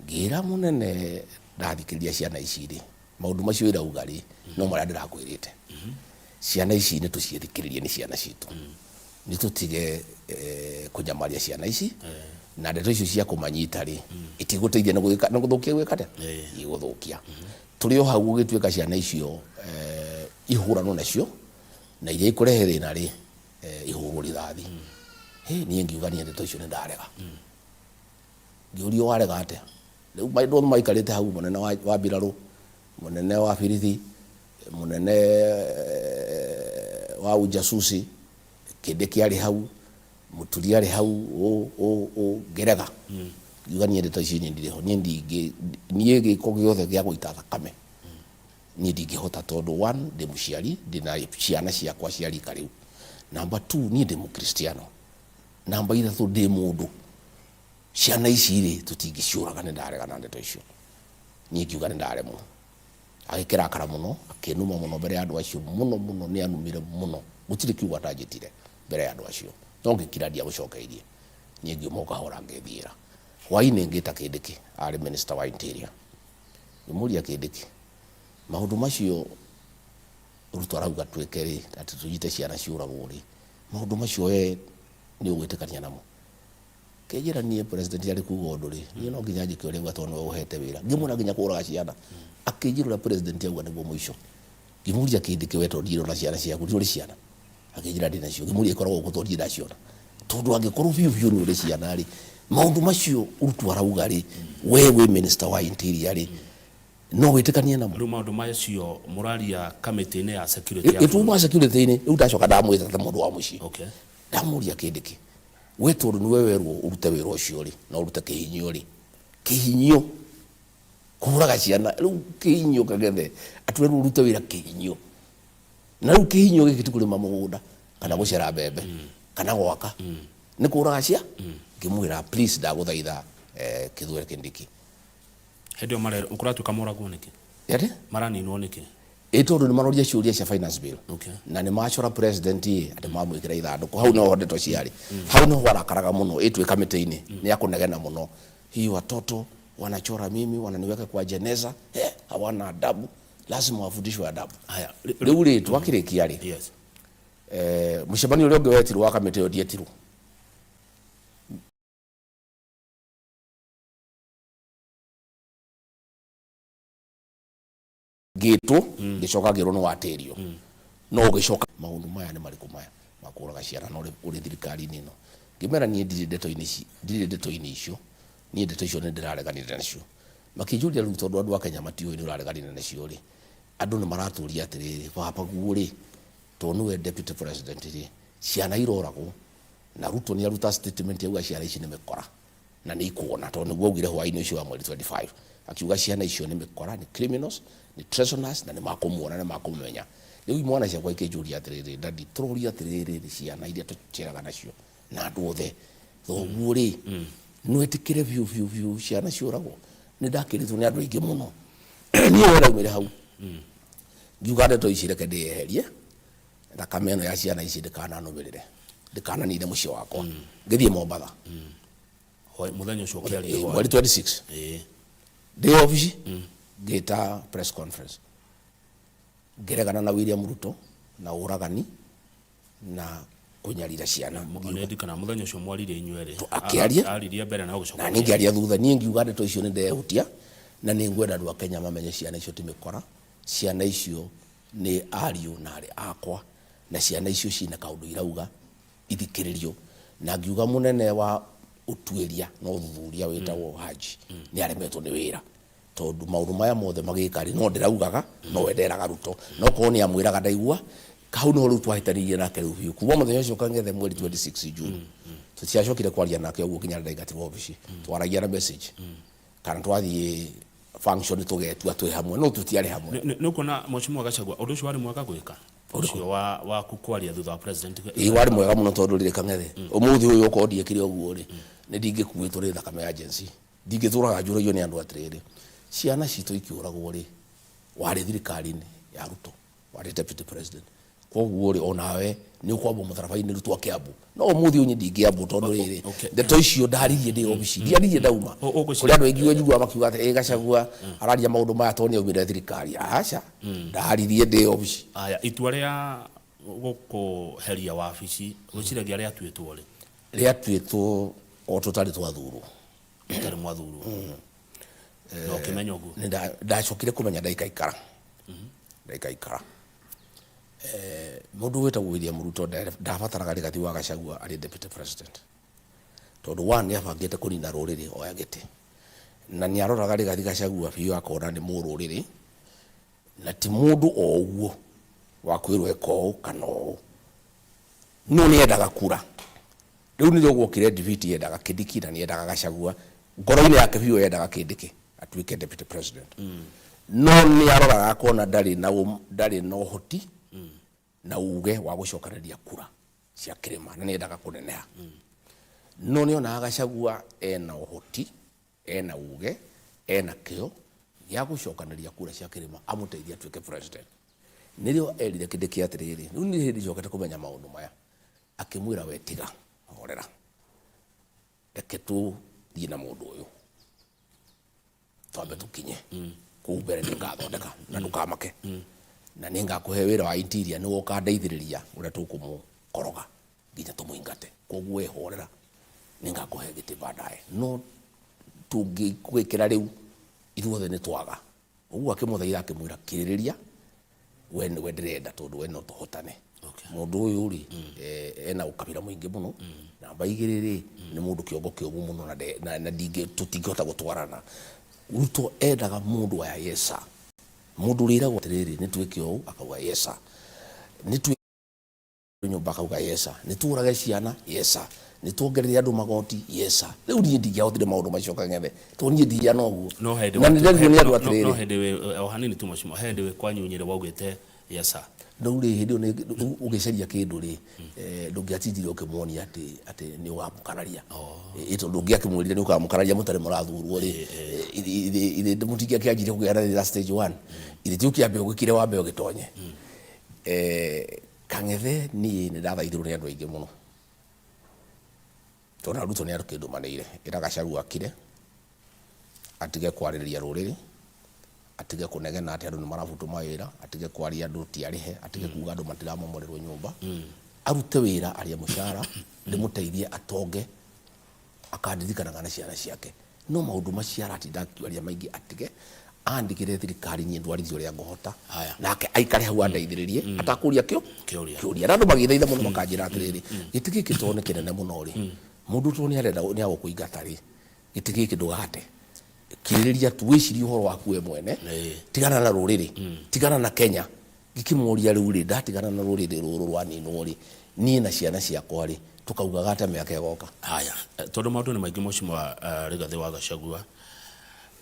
[SPEAKER 11] Ngĩra mũnene, ndathikĩrĩria ciana ici rĩ, maũndũ macio irauga rĩ, no marĩa ndĩrakwĩrĩte. Ciana ici nĩ tũciĩthikĩrĩrie, nĩ ciana citũ, nĩ tũtige kũnyamaria ciana ici na ndeto icio cia kũmanyita rĩ, itigũteithia, nĩ gwĩka nĩ gũthũkia, gwĩka atĩa, igũthũkia. Tũrĩ o hau gũgĩtuĩka ciana icio ihũranwo nacio na iria ikũrehe thĩna rĩ, ihũrwo rithathi. Hĩ, niĩ ngiuga niĩ ndeto icio nĩ ndarega. Ngĩũrio, warega atĩa? Rĩu andũ othe maikarĩte hau, mũnene wa mbirarũ, mũnene wa birithi, mũnene wa ujasusi, kĩndĩ kĩarĩ hau, mũturi arĩ hau, ũ ũ ũ ngĩrega. Ngiuga niĩ ndeto icio niĩ ndirĩ ho, niĩ ndingĩ, niĩ gĩko gĩothe gĩa gũita thakame niĩ ndingĩhota, tondũ one, ndĩ mũciari, ndĩna ciana ciakwa cia rika rĩu. Number two, niĩ ndĩ mũkristiano. Namba ithatũ, ndĩ mũndũ. Ciana ici rĩ, tũtingĩciũraga. Nĩ ndarega na ndeto icio. Niĩ ngiuga nĩ ndaremwo. Agĩkĩrakara mũno, akĩnuma mũno mbere ya andũ acio mũno mũno. Nĩ anumire mũno, gũtirĩ kiugo atanjĩtire mbere ya andũ acio, no ngĩkira, ndiamũcokeirie. Niĩ ngiuma o kahora, ngĩthiĩra. Hwainĩ ngĩta Kindiki, arĩ minister wa interior, ngĩmũria, Kindiki, maũndũ macio Ruto arauga twĩke rĩ, atĩ tũnyite ciana ciũragwo rĩ, maũndũ macio we nĩ ũgwĩtĩkania namo? Kĩnjĩra, niĩ president arĩ kuga ũndũ rĩ, niĩ no nginya njĩke ũrĩa auga, tondũ nĩwe ũhete wĩra. Ngĩmwĩra nginya kũraga ciana? Akĩnjĩra ũrĩa president auga nĩguo mũico. Ngĩmũria, Kindiki, we tondũ ndirona ciana ciaku, nĩ ũrĩ ciana? Akĩnjĩra ndĩ nacio. Ngĩmũria, ikoragwo kũ? Tondũ ndirĩ ndaciona. Tondũ angĩkorwo biũ biũ nĩ ũrĩ ciana rĩ, maũndũ macio Ruto arauga rĩ, we wĩ minister wa interior rĩ, no wĩtĩkanie namo?
[SPEAKER 10] Rĩu maũndũ macio mũraria kamĩtĩ-inĩ ya security ya
[SPEAKER 11] ĩtuma security-inĩ. Rĩu ndacoka ndamwĩta ta mũndũ wa mũciĩ. Ndamũria, Kindiki, we tondũ nĩwe werwo ũrute wĩra ũcio rĩ, na ũrute kĩhinyio rĩ, kĩhinyio kũraga ciana rĩu, kĩhinyio kagethe atwerwo ũrute wĩra kĩhinyio, na rĩu kĩhinyio gĩkĩ ti kũrĩma mũgũnda kana gũcera mbembe kana gwaka, nĩ kũraga cia. Ngĩmwĩra, please, ndagũthaitha, Kithure Kindiki.
[SPEAKER 10] Hĩndĩ ĩyo marerwo ũkũratuĩka moragwo nĩkĩ?
[SPEAKER 11] Ati?
[SPEAKER 10] Maraninwo nĩkĩ?
[SPEAKER 11] Ĩ tondũ nĩ maroria ciũria cia finance bill. Na nĩ macora president ĩ atĩ mamwĩkĩra ithandũkũ. Hau nĩho ndeto ciarĩ, hau nĩho arakaraga mũno. Ĩtwĩ kamĩtĩ-inĩ nĩ akũnegena mũno, hii watoto wanachora mimi, wananiweka kwa jeneza, hawana adabu, lazima wafundishwe adabu.
[SPEAKER 10] Haya.
[SPEAKER 11] Rĩu rĩ, twakĩrĩkia rĩ, mũcemanio ũrĩa ũngĩ wetirwo wa kamĩtĩ ĩyo, ndietirwo. Ngĩtwo, ngĩcoka ngĩrwo nĩ watĩrio. No ũgĩcoka, maũndũ maya nĩ marĩkũ maya makũraga ciana na ũrĩ thirikari-inĩ ĩno? Ngĩmera niĩ ndirĩ ndeto-inĩ ici, ndirĩ ndeto-inĩ icio, niĩ ndeto icio nĩ ndĩrareganire nacio. Makĩnjũria, rĩu tondũ andũ a Kenya matiũĩ nĩ ũrareganire nacio rĩ, andũ nĩ maratũria atĩrĩrĩ, baba guo rĩ, tondũ nĩwe deputy president rĩ, ciana iroragwo na Ruto nĩ aruta statement auga ciana ici nĩ mĩkora na nĩ ikuona, tondũ nĩguo augire hwaĩ-inĩ ũcio wa mweri 25, akiuga ciana icio nĩ mĩkora, nĩ criminals, nĩ treasoners, na nĩ makũmuona, nĩ makũmenya. Rĩu imwana ciakwa ikĩnjũria atĩrĩrĩ, daddy, tũroria atĩrĩrĩ, ciana iria tũceraga nacio na andũ othe, thoguo rĩ, nĩ wĩtĩkĩre biũ biũ biũ ciana ciũragwo? Nĩ ndakĩrĩtwo nĩ andũ aingĩ mũno. Niĩ we ndaumire hau ngiuga ndeto ici reke ndĩyeherie, thakame ĩno ya ciana ici ndĩkananũmĩrĩre, ndĩkananine mũciĩ wakwa. Ngĩthiĩ Mombatha.
[SPEAKER 10] Mũthenya ũcio ũkĩaria hwaĩ.
[SPEAKER 11] Mweri 26. Ndĩ obici ngĩta press conference, ngĩregana na William Ruto na ũragani na kũnyarira ciana.
[SPEAKER 10] Nĩ ndikana mũthenya ũcio mwaririe inyuerĩ.
[SPEAKER 11] Akĩaria.
[SPEAKER 10] Aririe mbere na ũgĩcoka
[SPEAKER 11] na niĩ ngĩaria thutha. Niĩ ngiuga ndeto icio nĩ ndehutia na nĩ ngwenda andũ a Kenya mamenye ciana icio ti mĩkora, ciana icio nĩ ariũ na arĩ akwa, na ciana icio ciĩna kaũndũ irauga ithikĩrĩrio. Na ngiuga mũnene wa ũtuĩria na ũthuthuria wĩtagwo Haji nĩ aremetwo nĩ wĩra, tondũ maũndũ maya mothe magĩka rĩ, no ndĩraugaga no we nderaga Ruto, no korwo nĩ amwĩraga ndaigua. Hau nĩho rĩu twahĩtanirie nake rĩu biũ. Kuma mũthenya ũcio Kang'ethe, mweri 26 June, tũtiacokire kwaria nake ũguo nginya ndaingatirwo obici. Twaragia na message kana twathiĩ function tũgetua twĩ hamwe, no tũtiarĩ hamwe.
[SPEAKER 10] Nĩ ũkuona, Mheshimiwa Gachagua, ũndũ ũcio warĩ mwega gwĩka ũcio waku kwaria thutha wa president?
[SPEAKER 11] Ĩĩ, warĩ mwega mũno, tondũ rĩrĩ, Kang'ethe, ũmũthĩ ũyũ okorwo ndiekire ũguo rĩ, nĩ ndingĩkuĩtwo nĩ thakame ya Gen Z. Ndingĩtũraga njũragio nĩ andũ atĩrĩrĩ, ciana citũ ikĩũragwo rĩ, warĩ thirikari-inĩ ya Ruto, warĩ deputy president. Koguo rĩ, onawe nĩ ũkwambwo mũtharaba-inĩ rutwo Kiambu. No ũmũthĩ ũyũ niĩ ndingĩambwo tondũ rĩrĩ, ndeto icio ndaririe ndĩ obici, ndiaririe ndauma. Kũrĩ andũ aingĩ njiguaga makiuga atĩ ĩ Gachagua araria maũndũ maya tondũ nĩ aumire thirikari. Aca, ndaririe ndĩ obici.
[SPEAKER 10] Aya, itua rĩa gũkũheria wabici wĩciragia rĩatuĩtwo rĩ?
[SPEAKER 11] Rĩatuĩtwo o tũtarĩ twathurwo.
[SPEAKER 10] Mũtarĩ mwathurwo? Na ũkĩmenya ũguo?
[SPEAKER 11] Nĩ ndacokire kũmenya ndaikaikara. Ndaikaikara. Mũndũ wĩtagwo William Ruto ndabataraga Rigathi wa Gachagua arĩ deputy president. Tondũ one nĩ abangĩte kũnina rũrĩrĩ oya gĩtĩ. Na nĩ aroraga Rigathi Gachagua biũ akona nĩ mũrũrĩrĩ na ti mũndũ o ũguo wa kwĩrwo eka ũũ kana ũũ. No nĩ endaga kura. Rĩu nĩrĩo gwokire defeat yendaga Kindiki na nĩendaga Gachagua. Ngoro-inĩ yake biũ yendaga Kindiki atuĩke deputy president. No nĩ aroraga akona ndarĩ na ndarĩ na ũhoti na uge wa gũcokanĩrĩria kura cia kĩrĩma na nĩendaga kũneneha. No nĩonaga Gachagua ena ũhoti, ena uge, ena kĩo gĩa gũcokanĩrĩria kura cia kĩrĩma amũteithie atuĩke president. Nĩrĩo erire Kindiki atĩrĩrĩ, rĩu nĩ hĩndĩ njokete kũmenya maũndũ maya. Akĩmwĩra we tiga, horera. Reke tũthiĩ na mũndũ ũyũ. Twambe tũkinye. Kũu mbere nĩ ngathondeka na ndũkamake. Na nĩ ngakũhe wĩra wa interior nĩwe ũkandeithĩrĩria ũrĩa tũkũmũkoroga nginya tũmũingate. Koguo we horera, nĩ ngakũhe gĩtĩ baadaye. No tũngĩgwĩkĩra rĩu, ithuothe nĩ twaga. Ũguo akĩmũthaitha akĩmwĩra kirĩrĩria, we nĩwe ndĩrenda tondũ we no tũhotane. Mũndũ ũyũ rĩ, ena ũkabira mũingĩ mũno. Namba igĩrĩ rĩ, nĩ mũndũ kĩongo kĩũmũ mũno na na ndingĩ tũtingĩhota gũtwarana. Ruto endaga mũndũ wa yes sir. Mũndũ ũrĩragwo atĩrĩrĩ, nĩ twĩke ũũ, akauga yes sir. Nĩ twĩke nyũmba akauga yes sir. Nĩ tũrage ciana, yes sir. Nĩ tuongerere andũ magoti, yes sir. Rĩu niĩ ndingĩahotire maũndũ macio Kang'ethe, tondũ niĩ ndihana ũguo.
[SPEAKER 10] No hĩndĩ
[SPEAKER 11] Na nĩ nderirwo nĩ andũ
[SPEAKER 10] no
[SPEAKER 11] atĩrĩrĩ.
[SPEAKER 10] hĩndĩ wĩ o hanini tu mheshimiwa, he hĩndĩ wĩ kwanyu Nyĩrĩ waugĩte yes sir.
[SPEAKER 11] Rĩu rĩ, hĩndĩ ĩyo nĩ ũgĩcaria kĩndũ rĩ, ndũngĩatindire ũkĩmuonia atĩ atĩ nĩ ũramũkararia. Ĩ tondũ ũngĩakĩmwĩrire nĩ ũkamũkararia mũtarĩ mũrathurwo rĩ, ithĩ mũtingĩakĩanjirie kũgĩa na thĩna stage one. Ithĩ ti ũkĩambe ũgĩkire wambe ũgĩtonye. Kang'ethe niĩ nĩ ndathaithirwo nĩ andũ aingĩ mũno. Tondũ ona Ruto nĩ akĩndũmanĩire, ĩra Gachagua akire, atige kwarĩrĩria rũrĩrĩ, atige kũnegena atĩ andũ nĩ marabutwo mawĩra, atige kwaria andũ ti arĩhe, atige kuga andũ matiramomorerwo nyũmba, arute wĩra arĩe mũcara, ndĩmũteithie atonge, akandirikanaga na ciana ciake. No maũndũ macio aratinda akĩaria maingĩ atige, andĩkĩre thirikari niĩ ndwarithie ũrĩa ngũhota, nake aikare hau andeithĩrĩrie atakũria kĩo
[SPEAKER 10] Kĩũria.
[SPEAKER 11] kĩũria. Na andũ magĩthaitha mũno makanjĩra atĩrĩrĩ, gĩtĩ gĩkĩ tondũ nĩ kĩnene mũno rĩ, mũndũ tondũ nĩ arenda nĩ agũkũingata rĩ, gĩtĩ gĩkĩ ndũgate. Kirĩrĩria tu wĩcirie ũhoro waku we mwene, tigana na rũrĩrĩ, tigana na Kenya. Ngĩkĩmoria rĩu rĩ, ndatigana na rũrĩrĩ rũrũ rwaninwo rĩ, niĩ na ciana ciakwa rĩ, tũkaugaga atĩa mĩaka ĩgoka?
[SPEAKER 10] Haya, tondũ maũndũ nĩ maingĩ Mheshimiwa Rigathĩ wa Gachagua,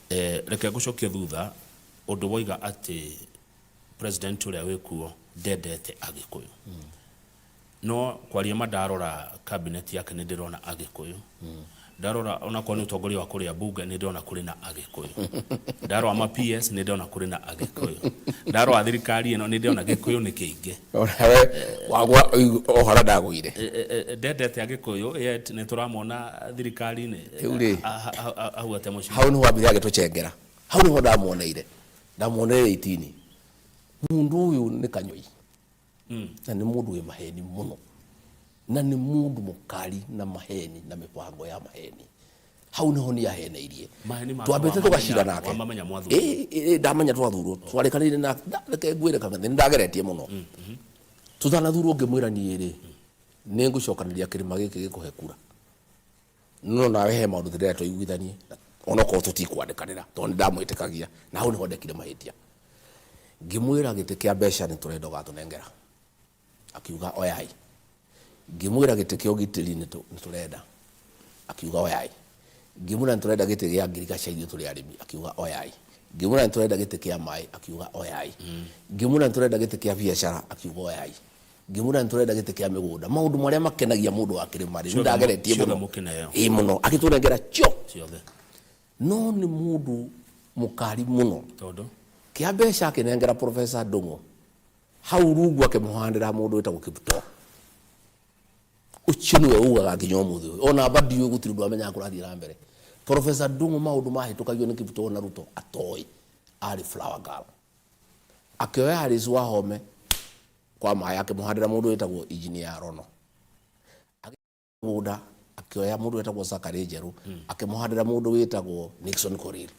[SPEAKER 10] reke ngũcokie thutha ũndũ woiga atĩ president ũrĩa wĩkuo ndendete Agĩkũyũ. No kwaria ma ndarora cabinet yake nĩ ndĩrona Agĩkũyũ. Ndarora onakorwo nĩ ũtongoria wa kũrĩa bunge nĩ ndĩrona kũrĩ na Agĩkũyũ. Ndarora ma PS nĩ ndĩrona kũrĩ na Agĩkũyũ. Ndarora thirikari ĩno nĩ ndĩrona Gĩkũyũ nĩ kĩingĩ.
[SPEAKER 11] Onawe wagwa ũhoro ndagũire.
[SPEAKER 10] Ndendete Agĩkũyũ yet nĩ tũramona thirikari-inĩ.
[SPEAKER 11] Rĩu rĩ,
[SPEAKER 10] Hau atĩa mũciĩ?
[SPEAKER 11] Hau nĩho ambire agĩtũcengera. Hau nĩho ndamuoneire. Ndamuoneire itini. Mũndũ ũyũ nĩ kanyũi. Na nĩ mũndũ wĩ maheni mũno. Na nĩ mũndũ mũkari na maheni na mĩbango ya maheni. Hau nĩho niĩ aheneirie.
[SPEAKER 10] Maheni make
[SPEAKER 11] Twambĩte tũgacira nake.
[SPEAKER 10] Wamamenya mwathurwo?
[SPEAKER 11] Ĩĩ, ĩĩ, ndamenya twathurwo. Twarĩkanĩire na, reke ngwĩre Kang'ethe, nĩ ndageretie mũno. Tũtanathurwo ngĩmwĩra niĩ rĩ, nĩ ngũcokanĩria kĩrĩma gĩkĩ gĩkũhe kura. No nawe he maũndũ tũrenda tũiguithanie, onokorwo tũtikwandĩkanĩra, tondũ nĩ ndamwĩtĩkagia. Na hau nĩho ndekire mahĩtia. Ngĩmwĩra gĩtĩ kĩa mbeca nĩ tũrenda ũgatũnengera. Akiuga oyai. Ngĩmwĩra gĩtĩ kĩa ũgitĩri nĩ tũrenda. Akiuga oyai. Ngĩmwĩra nĩ tũrenda gĩtĩ gĩa ngirigaca ithuĩ tũrĩ arĩmi. Akiuga oyai. Ngĩmwĩra nĩ tũrenda gĩtĩ kĩa maĩ. Akiuga oyai. Ngĩmwĩra nĩ tũrenda gĩtĩ kĩa biacara. Akiuga oyai. Ngĩmwĩra nĩ tũrenda gĩtĩ kĩa mĩgũnda. Maũndũ marĩa makenagia mũndũ wa kĩrĩma rĩ, nĩ ndageretie
[SPEAKER 10] Ciothe
[SPEAKER 11] mũno.
[SPEAKER 10] mũkĩneo.
[SPEAKER 11] Ĩĩ mũno. Agĩtũnengera cio.
[SPEAKER 10] Ciothe.
[SPEAKER 11] No nĩ mũndũ mũkari mũno.
[SPEAKER 10] Tondũ?
[SPEAKER 11] Kĩa mbeca akĩnengera Professor Ndung'u. Hau rungu akĩmũhandĩra mũndũ wĩtagwo Kiptoo. Ũcio nĩwe ugaga nginya ũmũthĩ ũyũ. Ona amba ndiũĩ gũtirĩ ũndũ amenyaga kũrathiĩ na mbere. Professor Ndung'u maũndũ mahĩtũkagio nĩ Kiptoo na Ruto atoĩ. Arĩ flower girl. Akĩoya Alice Wahome kwa maĩ akĩmũhandĩra mũndũ wĩtagwo Engineer Rono. Mũgũnda akĩoya mũndũ wĩtagwo Zachary Njerũ akĩmũhandĩra mũndũ wĩtagwo Nixon Korir.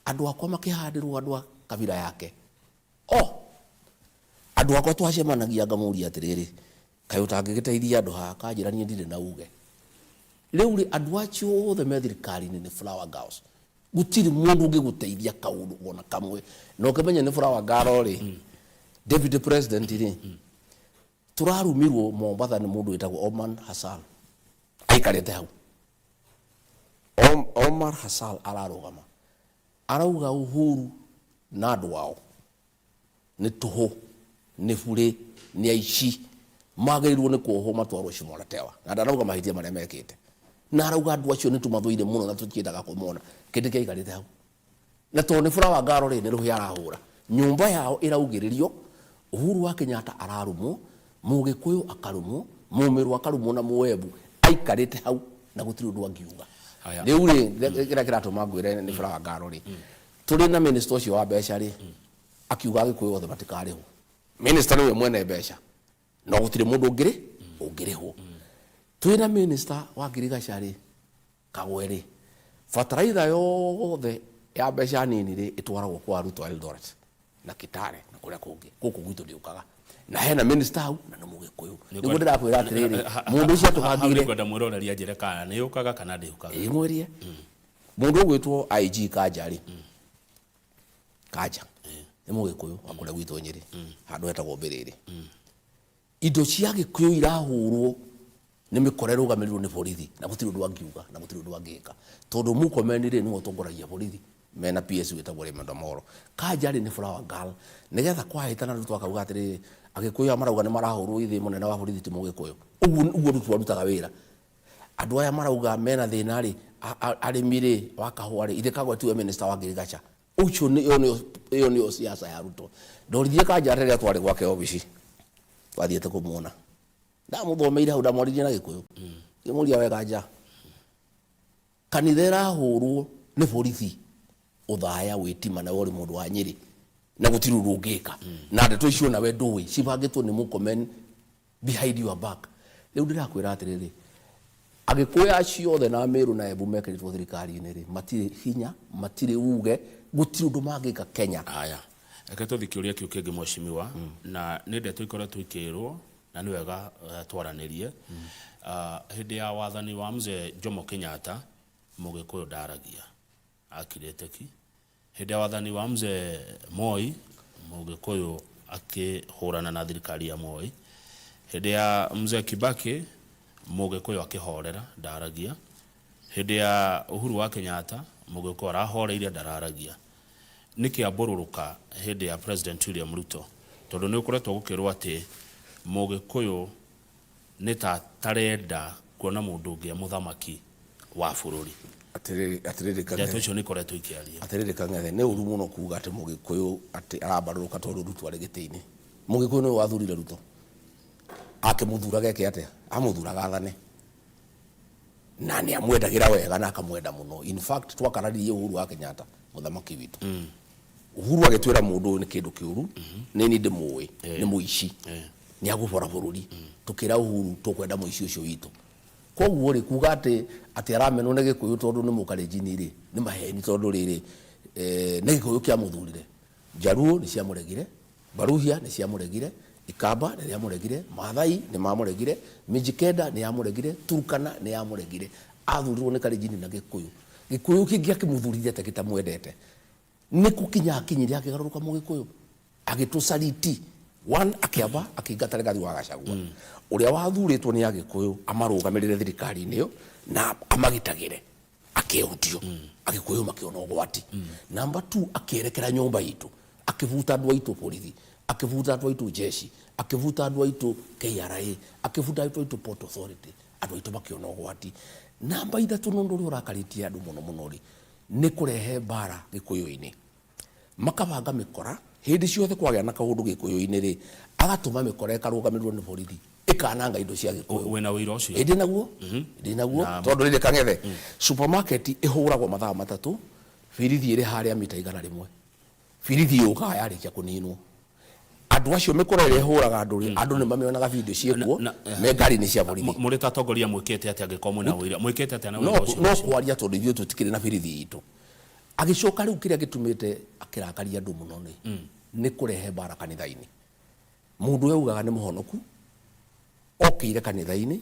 [SPEAKER 11] Andũ akwa makĩhandĩrwo andũ a kabira yake. O andũ akwa twacemanagia ngamũria atĩrĩrĩ, kaĩ ũtangĩgĩteithia andũ haha? Akanjĩra niĩ ndirĩ na uge. Rĩu rĩ, andũ acio othe me thirikari-inĩ nĩ flower girls. Gũtirĩ mũndũ ũngĩgũteithia kaũndũ ona kamwe. Na ũkĩmenye nĩ flower girl rĩ, deputy president rĩ, tũrarumirwo Mombatha nĩ mũndũ wĩtagwo Omar Hassan. Aikarĩte hau. Omar Hassan ararũgama. Arauga Uhuru na andũ ao nĩ tũhũ, nĩ burĩ, nĩ aici, magĩrĩirwo nĩ kuohwo matwarwo Shimo la Tewa. Na ndarauga mahĩtia marĩa mekĩte. Na arauga andũ acio nĩ tũmathũire mũno na tũtiendaga kũmona. Kĩndũ kĩaikarĩte hau. Na tondũ nĩ flower girl rĩ, nĩ rũhĩ arahũra. Nyũmba yao ĩraugĩrĩrio, Uhuru wa Kenyatta ararumwo, Mũgĩkũyũ akarumwo, Mũmĩrũ akarumwo na Mũembu aikarĩte hau na gũtirĩ ũndũ angiuga. Rĩu rĩ, kĩrĩa kĩratũma ngwĩre nĩ flower girl rĩ, tũrĩ na minister ũcio wa mbeca rĩ, akiuga Agĩkũyũ othe matikarĩhwo. Minister nĩwe mwene mbeca, no gũtirĩ mũndũ ũngĩrĩ ũngĩrĩhwo. Twĩna minister wa ngirigaca rĩ, Kagwe rĩ, bataraitha yothe ya mbeca nini rĩ, ĩtwaragwo kwa Ruto Eldoret na Kitale na kũrĩa kũngĩ. Gũkũ gwitũ ndĩũkaga. Na hena minister hau na nĩ Mũgĩkũyũ. Nĩguo ndĩrakwĩra atĩrĩrĩ, mũndũ ũcio
[SPEAKER 10] atũbangĩire. Hau nĩngwenda mwĩroreri anjĩre kana nĩ yũkaga kana ndĩũkaga.
[SPEAKER 11] Ĩĩ ngwĩrie. Mũndũ ũgwĩtwo IG Kanja rĩ, Kanja nĩ Mũgĩkũyũ wa kũrĩa gwitũ Nyĩrĩ, handũ hetagwo Mbĩrĩrĩ. Indo cia Gĩkũyũ irahũrwo nĩ mĩkora ĩrũgamĩrĩirwo nĩ borithi na gũtirĩ ũndũ angiuga na gũtirĩ ũndũ angĩka tondũ Murkomen rĩ nĩwe ũtongoragia borithi mena PS wĩtagwo Raymond Omollo. Kanja rĩ nĩ flower girl nĩgetha kwahĩtana Ruto akauga atĩrĩrĩ Agĩkũyũ aya marauga nĩ marahũrwo ithĩ mũnene wa borithi ti Mũgĩkũyũ. Ũguo ũguo Ruto arutaga wĩra. Andũ aya marauga mena thĩna rĩ arĩmi rĩ wa kahũa rĩ ithĩ Kagwe tiwe minister wa ngirigaca. Ũcio nĩ ĩyo nĩyo ĩyo nĩyo siasa ya Ruto. Ndorithie Kanja rĩrĩa twarĩ gwake obici twathiĩte kũmuona. Ndamũthomeire hau ndamwaririe na Gĩkũyũ. Ngĩmũria we Kanja, kanitha ĩrahũrwo nĩ borithi ũthaya wĩtima nawe ũrĩ mũndũ wa Nyĩrĩ na gũtirĩ ũndũ ũngĩka. Na ndeto icio nawe ndũĩ cibangĩtwo nĩ Murkomen behind your back. Rĩu ndĩrakwĩra atĩrĩrĩ, Agĩkũyũ acio othe na Meru na Embu mekĩrĩtwo thirikari-inĩ rĩ, matirĩ hinya, matirĩ uge, gũtirĩ ũndũ mangĩka Kenya.
[SPEAKER 10] Haya, reke tũthiĩ kĩũria kĩu kĩngĩ mheshimiwa, na nĩ ndeto ikoretwo ikĩrwo na nĩ wega twaranĩrie. Hĩndĩ ya wathani wa mzee Jomo Kenyatta, Mũgĩkũyũ ndaragia, akirĩte ki. Hĩndĩ ya wathani wa mzee Moi, Mũgĩkũyũ akĩhũrana na thirikari ya Moi. Hĩndĩ ya mzee Kibaki, Mũgĩkũyũ akĩhorera, ndaragia. Hĩndĩ ya Uhuru wa Kenyatta, Mũgĩkũyũ arahoreire, ndararagia. Nĩkĩ ambũrũrũka hĩndĩ ya President William Ruto? Tondũ nĩ gũkoretwo gũkĩrwo atĩ Mũgĩkũyũ nĩ ta atarenda kuona mũndũ ũngĩ e mũthamaki wa bũrũri.
[SPEAKER 11] Atĩrĩrĩ, atĩrĩrĩ Kang'ethe.
[SPEAKER 10] Ndeto icio nĩ ikoretwo ikĩario.
[SPEAKER 11] Atĩrĩrĩ Kang'ethe, nĩ ũru mũno kuga atĩ Mũgĩkũyũ atĩ arambarũrũka tondũ Ruto arĩ gĩtĩ-inĩ. Mũgĩkũyũ nĩwe wathurire Ruto. Akĩmũthuraga eke atĩa? Amũthuraga athane. Na nĩ amwendagĩra wega na akamwenda mũno. In fact, twakararirie Uhuru wa Kenyatta, mũthamaki witũ. Uhuru agĩtwĩra mũndũ ũyũ nĩ kĩndũ kĩũru, nĩ niĩ ndĩmũĩ, nĩ mũici, nĩ agũbora bũrũri. Tũkĩra Uhuru tũkwenda mũici ũcio witũ. Koguo rĩ, kuga atĩ atĩ aramenwo nĩ Gĩkũyũ tondũ nĩ Mũkalenjin rĩ, nĩ maheni tondũ rĩrĩ, nĩ Gĩkũyũ kĩamũthurire. Njaruo nĩ ciamũregire, Baruhia nĩ ciamũregire, Ikamba nĩ rĩamũregire, Maathai nĩ mamũregire, Mijikenda nĩ yamũregire, Turkana nĩ yamũregire. Athurirwo nĩ Kalenjin na Gĩkũyũ. Gĩkũyũ kĩngĩakĩmũthurire atĩa gĩtamwendete? Nĩ gũkinya akinyire akĩgarũrũka Mũgĩkũyũ, agĩtũcariti. One, akĩamba akĩingata Rigathi wa Gachagua, ũrĩa wathurĩtwo nĩ Agĩkũyũ amarũgamĩrĩre thirikari-inĩ ĩyo na amagitagĩre, akĩehutio. Agĩkũyũ makĩona ũgwati. Number two, akĩerekera nyũmba itũ, akĩbuta andũ aitũ borithi, akĩbuta andũ aitũ jeshi, akĩbuta andũ aitũ KRA, akĩbuta andũ aitũ Port Authority, andũ aitũ makĩona ũgwati. Namba ithatũ, na ũndũ ũrĩa ũrakarĩtie andũ mũno mũno rĩ, nĩ kũrehe mbara Gĩkũyũ-inĩ. Makabanga mĩkora hĩndĩ ciothe kwagĩa na kaũndũ gĩkũyũ-inĩ rĩ, agatũma mĩkora ĩkarũgamĩrĩrwo nĩ borithi ĩkananga indo cia gĩkũyũ.
[SPEAKER 10] Wĩna ũira ũcio?
[SPEAKER 11] Ĩ ndĩ naguo, ndĩ naguo tondũ rĩrĩ Kang'ethe, supermarket ĩhũragwo mathaa matatũ, birithi ĩrĩ harĩa mita 100. Birithi yũkaga yarĩkia kũninwo. Andũ acio mĩkora ĩrĩa ĩhũraga andũ rĩ, andũ nĩ mamĩonaga video ciĩkuo me ngari-inĩ cia borithi.
[SPEAKER 10] Mũrĩ ta atongoria mwĩkĩte atĩa angĩkorwo mwĩna ũira? Mwĩkĩte atĩa na ũira ũcio?
[SPEAKER 11] No kwaria tondũ ithuĩ tũtikĩrĩ na birithi itũ. Agĩcoka rĩu kĩrĩa gĩtũmĩte akĩrakaria andũ mũno nĩ nĩ kũrehe mbara kanitha-inĩ. Mũndũ ũrĩa ugaga nĩ mũhonoku okĩire kanitha-inĩ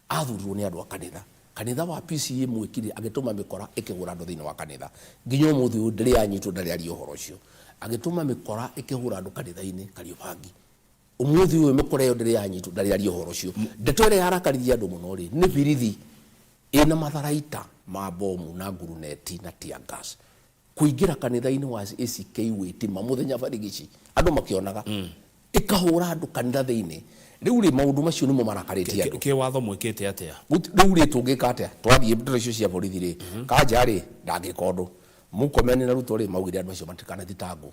[SPEAKER 11] athurirwo nĩ andũ a kanitha. Kanitha wa PCEA mwĩkire agĩtũma mĩkora ĩkĩhũra andũ thĩinĩ wa kanitha. Nginya ũmũthĩ ũyũ ndĩrĩ yanyitwo ndarĩ aria ũhoro ũcio. Agĩtũma mĩkora ĩkĩhũra andũ kanitha-inĩ Kariobangi. Ũmũthĩ ũyũ mĩkora ĩyo ndĩrĩ yanyitwo ndarĩ aria ũhoro ũcio. Ndeto ĩrĩa yarakaririe andũ mũno rĩ nĩ birithi ĩna matharaita ma bomu na nguruneti na tear gas kũingĩra kanitha-inĩ wa ACK Witima mũthenya barigici andũ makĩonaga ĩkahũra andũ kanitha thĩinĩ. Rĩu rĩ maũndũ macio nĩmo marakarĩtie andũ.
[SPEAKER 10] Kĩwatho mwĩkĩte atĩa?
[SPEAKER 11] Rĩu rĩ tũngĩka atĩa? Twathiĩ ndeto icio cia borithi rĩ, Kanja rĩ ndangĩka ũndũ. Murkomen na Ruto rĩ maugire andũ acio matikanathitangwo.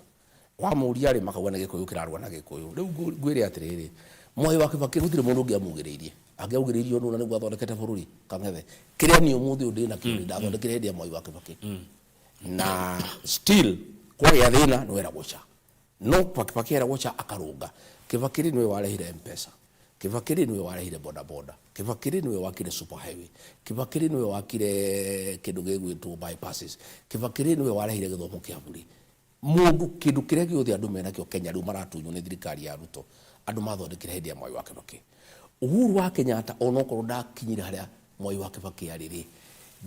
[SPEAKER 11] Wamũria rĩ makauga nĩ Gĩkũyũ kĩrarũa na Gĩkũyũ. Rĩu ngwĩre atĩrĩrĩ, Mwai wa Kibaki gũtirĩ mũndũ ũngĩamugĩrĩirie. Angĩaugĩrĩirio nũ na nĩguo athondekete bũrũri? Kang'ethe. Kĩrĩa niĩ ũmũthĩ ũyũ ndĩnakĩo rĩ, ndathondekire hĩndĩ ya Mwai wa Kibaki. Na still kwagĩa thĩna nĩweragwo ca. No Kibaki eragwo ca akarũnga. Kibaki rĩ nĩwe warehire M-Pesa. Kibaki rĩ nĩwe warehire boda boda. Kibaki rĩ nĩwe wakire super highway. Kibaki rĩ nĩwe wakire kĩndũ gĩgwĩtwo bypasses. Kibaki rĩ nĩwe warehire gĩthomo kĩa bure. Mũndũ kĩndũ kĩrĩa gĩothe andũ menakĩo Kenya rĩu maratunywo nĩ thirikari ya Ruto andũ mathondekire hĩndĩ ya Mwai wa Kibaki. Uhuru wa Kenyatta onokorwo ndakinyire harĩa Mwai wa Kibaki arĩ rĩ,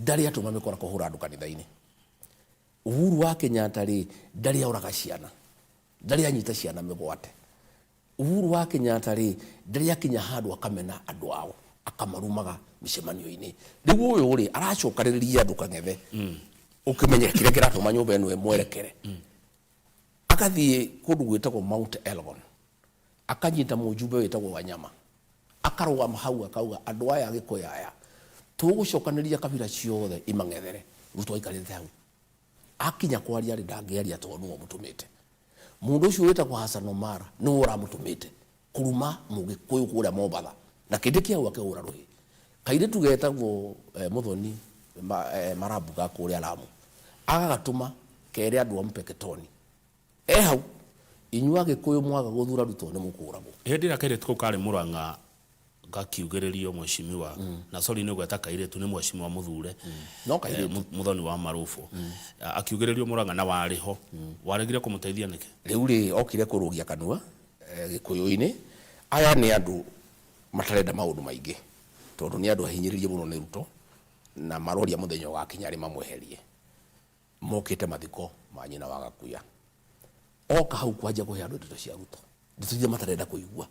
[SPEAKER 11] ndarĩ atũma mĩkora kũhũra andũ kanitha-inĩ. Uhuru wa Kenyatta rĩ, ndarĩ aũraga ciana, ndarĩ anyita ciana mĩgwate. Uhuru wa Kenyatta rĩ, ndarĩ akinya handũ akamena andũ ao, akamarumaga mĩcemanio-inĩ. Rĩu ũyũ rĩ, aracokanĩrĩria andũ Kang'ethe, ũkĩmenye kĩrĩa kĩratũma nyũmba ĩno ĩmwerekere. Agathiĩ kũndũ gwĩtagwo Mount Elgon, akanyita mũjumbe wĩtagwo Wanyama, akarũgama hau akauga andũ aya Agĩkũyũ aya, tũgũcokanĩrĩria kabira ciothe imang'ethere. Ruto aikarĩte hau. Akinya kwaria rĩ, ndangĩaria tondũ nĩwe ũmũtũmĩte. Mũndũ ũcio wĩtagwo Hassan Omar nĩwe ũramũtũmĩte kũruma Mũgĩkũyũ kũrĩa Mombatha na kĩndĩ kĩa hau akĩhũra rũhĩ. Kairĩtu getagwo Mũthoni Marabu ga kũrĩa Lamu agagatũma kere andũ a Mpeketoni e hau, inyuĩ Agĩkũyũ mwaga gũthura Ruto nĩ mũkũragwo.
[SPEAKER 10] Hĩndĩ ĩrĩa kairĩtu kau karĩ Murang'a gakiugĩrĩrio mweshimiwa na sorry nĩ gweta kairĩtu nĩ mweshimiwa mũthure
[SPEAKER 11] No kairĩtu.
[SPEAKER 10] Muthoni wa Marubu akiugĩrĩrio Murang'a na warĩ ho waregire kũmũteithia nĩkĩ?
[SPEAKER 11] Rĩu rĩ okire kũrũgia kanua Gĩkũyũ-inĩ. Aya nĩ andũ matarenda maũndũ maingĩ tondũ nĩ andũ ahinyĩrĩrie mũno nĩ Ruto na maroria mũthenya ũgakinya rĩ mamweherie. Mokĩte mathiko ma nyina wa Gakuya. Oka hau kwanjia kũhe andũ ndeto cia Ruto, ndeto iria matarenda kũigua.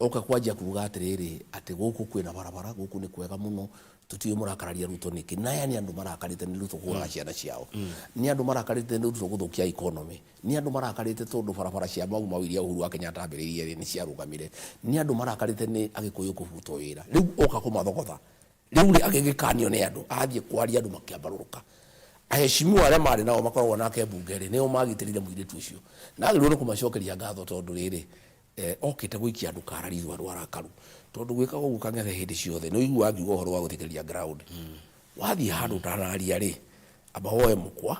[SPEAKER 11] Oka kwanjia kuga atĩrĩrĩ, atĩ gũkũ kwĩna barabara, gũkũ nĩ kwega mũno, tũtiũĩ mũrakararia Ruto nĩkĩ. Na aya nĩ andũ marakarĩte nĩ Ruto kũraga ciana ciao. Nĩ andũ marakarĩte nĩ Ruto gũthũkia economy. Nĩ andũ marakarĩte tondũ barabara cia Mau Mau iria Uhuru wa Kenyatta ambĩrĩirie rĩ, nĩ ciarũgamire. Nĩ andũ marakarĩte nĩ Agĩkũyũ kũbutwo wĩra. Rĩu oka kũmathogotha. Rĩu rĩ, agĩgĩkanio nĩ andũ, athiĩ kwaria andũ makĩambarũrũka. Aheshimiwa arĩa marĩ nao makoragwo nake mbunge rĩ, nĩo magitĩrire mũirĩtu ũcio. Na agĩrĩirwo nĩ kũmacokeria ngatho tondũ rĩrĩ, okĩte gũikia andũ kara ritho andũ arakaru. Tondũ gwĩkaga ũguo Kang'ethe hĩndĩ ciothe, nĩ ũiguaga ngiuga ũhoro wa gũthikĩrĩria ground. Wathiĩ handũ ũtanaria rĩ, amba woe mũkwa,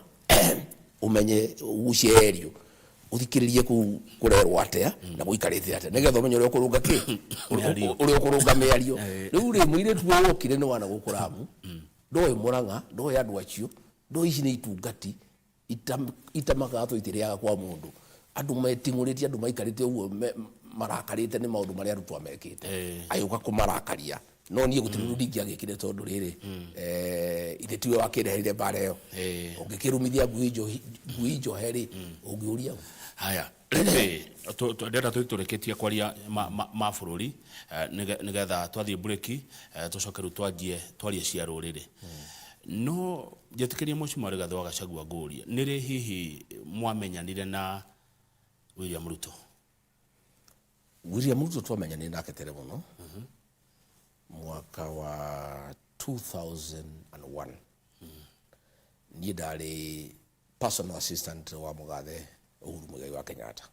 [SPEAKER 11] ũmenye ũgucie aerial, ũthikĩrĩrie kũu kũrerwo atĩa na gũikarĩte atĩa nĩgetha ũmenye ũrĩa ũkũrũnga kĩ ũrĩa ũkũrũnga mĩario. Rĩu rĩ, mũirĩtu ũyũ wokire nĩ wana gũkũ Lamu, ndoĩ Mũrang'a, ndoĩ andũ acio, ndoĩ ici nĩ itungati itamakaga tondũ itirĩaga kwa mũndũ. Andũ meting'ũrĩtie, andũ maikarĩte ũguo marakarĩte nĩ maũndũ marĩa arutwo mekĩte. Agĩũka kũmarakaria. No niĩ gũtirĩ ũndũ ndingĩagĩkire tondũ rĩrĩ, ithe tiwe wakĩndeheire mbara ĩyo. Ũngĩkĩrumithia ngui njohe rĩ, ũngĩũria ũ?
[SPEAKER 10] Haya, rĩu rĩ, ndĩrenda tũthiĩ tũrĩkĩtie kwaria ma bũrũri, nĩgetha twathiĩ mburĩki, tũcoke rĩu twanjie twarie cia rũrĩrĩ. No njĩtĩkĩrie Mheshimiwa Rigathĩ wa Gachagua ngũrie, nĩ rĩ hihi mwamenyanire na William Ruto?
[SPEAKER 11] William Ruto twamenyanire nake tene mũno, mwaka wa 2001. Niĩ ndarĩ Personal assistant wa mũgathe Uhuru Muigai wa Kenyatta,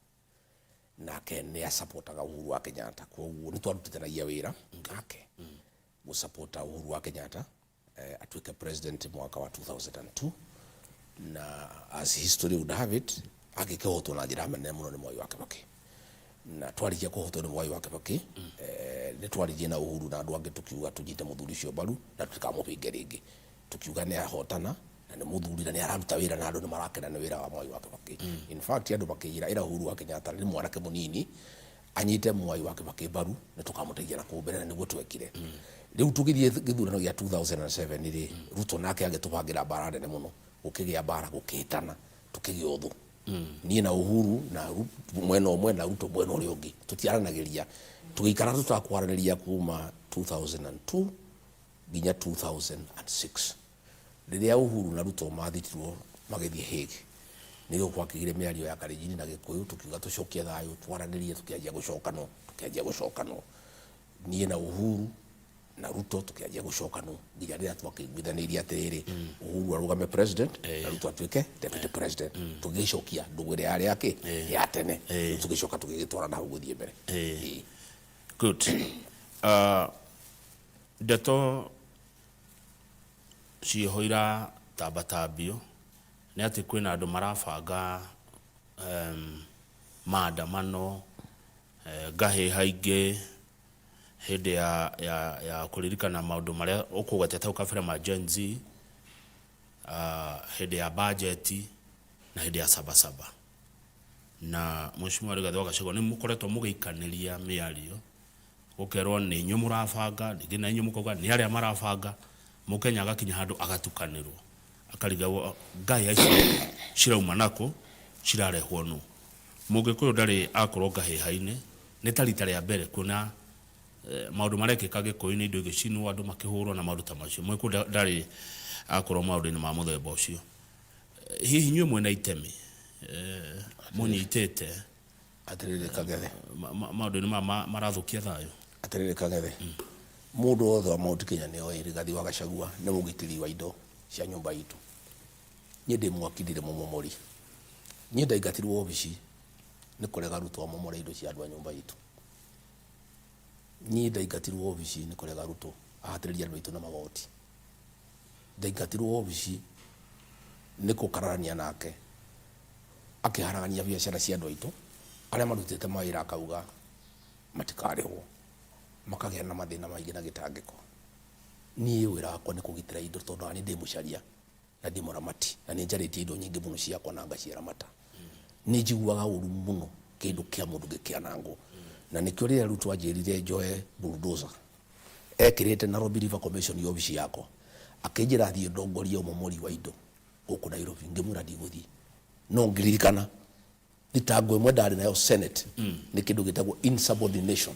[SPEAKER 11] nake nĩ asapotaga Uhuru wa Kenyatta. Koguo nĩ twarutithanagia wĩra nake gũsapota Uhuru wa Kenyatta atuĩke president mwaka wa 2002, na as history would have it, agĩkĩhotwo na njĩra nene mũno nĩ Mwai wa Kibaki. Na twarikia kũhotwo nĩ Mwai wa Kibaki, nĩ twaririe na Uhuru na andũ angĩ, tukiuga tũnyite mũthuri ũcio mbaru na tũtikamũbinge rĩngĩ. Tukiuga nĩ ahotana na nĩ mũthuri na nĩ araruta wĩra na andũ nĩ marakena nĩ wĩra wa Mwai wa Kibaki. In fact, andũ makĩnjĩra, ĩra Uhuru wa Kenyatta nĩ mwanake mũnini, anyite Mwai wa Kibaki mbaru nĩ tũkamũteithia na kũu mbere, na nĩguo twekire. Rĩu tũgĩthiĩ gĩthurano gĩa 2007 rĩ, Ruto nake agĩtũbangĩra mbara nene mũno. Gũkĩgĩa mbara, gũkĩhĩtana, tũkĩgĩa ũthũ, niĩ na Uhuru na mwena ũmwe na Ruto mwena ũrĩa ũngĩ. Tũtiaranagĩria, tũgĩikara tũtakwaranĩria kuma 2002 nginya 2006, rĩrĩa Uhuru na Ruto mathitirwo magĩthiĩ Hague. Nĩrĩo gwakĩgire mĩario ya Kalenjin na Gĩkũyũ. Tũkiuga tũcokie thayũ, twaranĩrie. Tũkĩanjia gũcokanwo, tũkĩanjia gũcokanwo, niĩ na Uhuru na Ruto tũkĩanjia gũcokanwo nginya rĩrĩa twakĩiguithanĩirie atĩrĩrĩ, Uhuru arũgame president na Ruto atuĩke deputy president. Tũgĩcokia ndũgũ ĩrĩa yarĩ yakĩ ya tene. Rĩu tũgĩcoka tũgĩgĩtwara na hau gũthiĩ mbere. Ĩĩ.
[SPEAKER 10] Good. Ndeto ciĩho iratambatambio nĩ atĩ kwĩna andũ marabanga maandamano, ngahĩha ingĩ hĩndĩ ya kũririkana maũndũ marĩa ũkũgwetete hau kabere ma Gen Z, hĩndĩ ya bajeti na hĩndĩ ya Sabasaba. Na Mheshimiwa Rigathĩ wa Gachagua, nĩ mũkoretwo mũgĩikanĩria mĩario, gũkerwo nĩ inyuĩ mũrabanga, rĩngĩ na inyuĩ mũkauga nĩ arĩa marabanga. Mũkenya agakinya handũ agatukanĩrwo, akarigagwo ngahĩha ici cirauma nakũ, cirarehwo nũ. Mũgĩkũyũ ndarĩ akorwo ngahĩha-inĩ, nĩ ta rita rĩa mbere kuona maũndũ marekĩka Gĩkũyũ-inĩ, indo igĩcinwo, andũ makĩhũrwo na maũndũ ta macio. Mũgĩkũyũ ndarĩ akorwo maũndũ-inĩ ma mũthemba ũcio. Hihi inyuĩ mwĩna itemi mũnyitĩte
[SPEAKER 11] Atĩrĩrĩ Kang'ethe,
[SPEAKER 10] maũndũ-inĩ maya marathũkia thayũ?
[SPEAKER 11] Atĩrĩrĩ Kang'ethe, mũndũ wothe wa Mount Kenya nĩ oĩ Rigathi wa Gachagua nĩ mũgitĩri wa indo cia nyũmba itũ. Niĩ ndĩ mwaki, ndirĩ mũmomori. Niĩ ndaingatirwo obici nĩ kũrega Ruto amomore indo cia andũ a nyũmba itũ. Niĩ ndaingatirwo obici nĩ kũrega Ruto ahatĩrĩrie andũ aitũ na magoti. Ndaingatirwo obici nĩ kũkararania nake akĩharagania biacara cia andũ aitũ arĩa marutĩte mawĩra, akauga matikarĩhwo, makagĩa na mathĩna maingĩ na gĩtangĩko. Niĩ wĩra wakwa nĩ kũgitĩra indo, tondũ ona niĩ ndĩ mũcaria na ndĩ mũramati na nĩ njarĩtie indo nyingĩ mũno ciakwa na ngaciramata. Nĩ njiguaga ũru mũno kĩndũ kĩa mũndũ gĩkĩanangwo, na nĩkĩo rĩrĩa Ruto anjĩrire njoe bulldozer ekĩrĩte Nairobi River Commission obici yakwa, akĩnjĩra thiĩ ndongorie ũmomori wa indo gũkũ Nairobi, ngĩmwĩra ndigũthiĩ. No ngĩririkana thitango ĩmwe ndarĩ nayo Senate, nĩ kĩndũ gĩtagwo insubordination,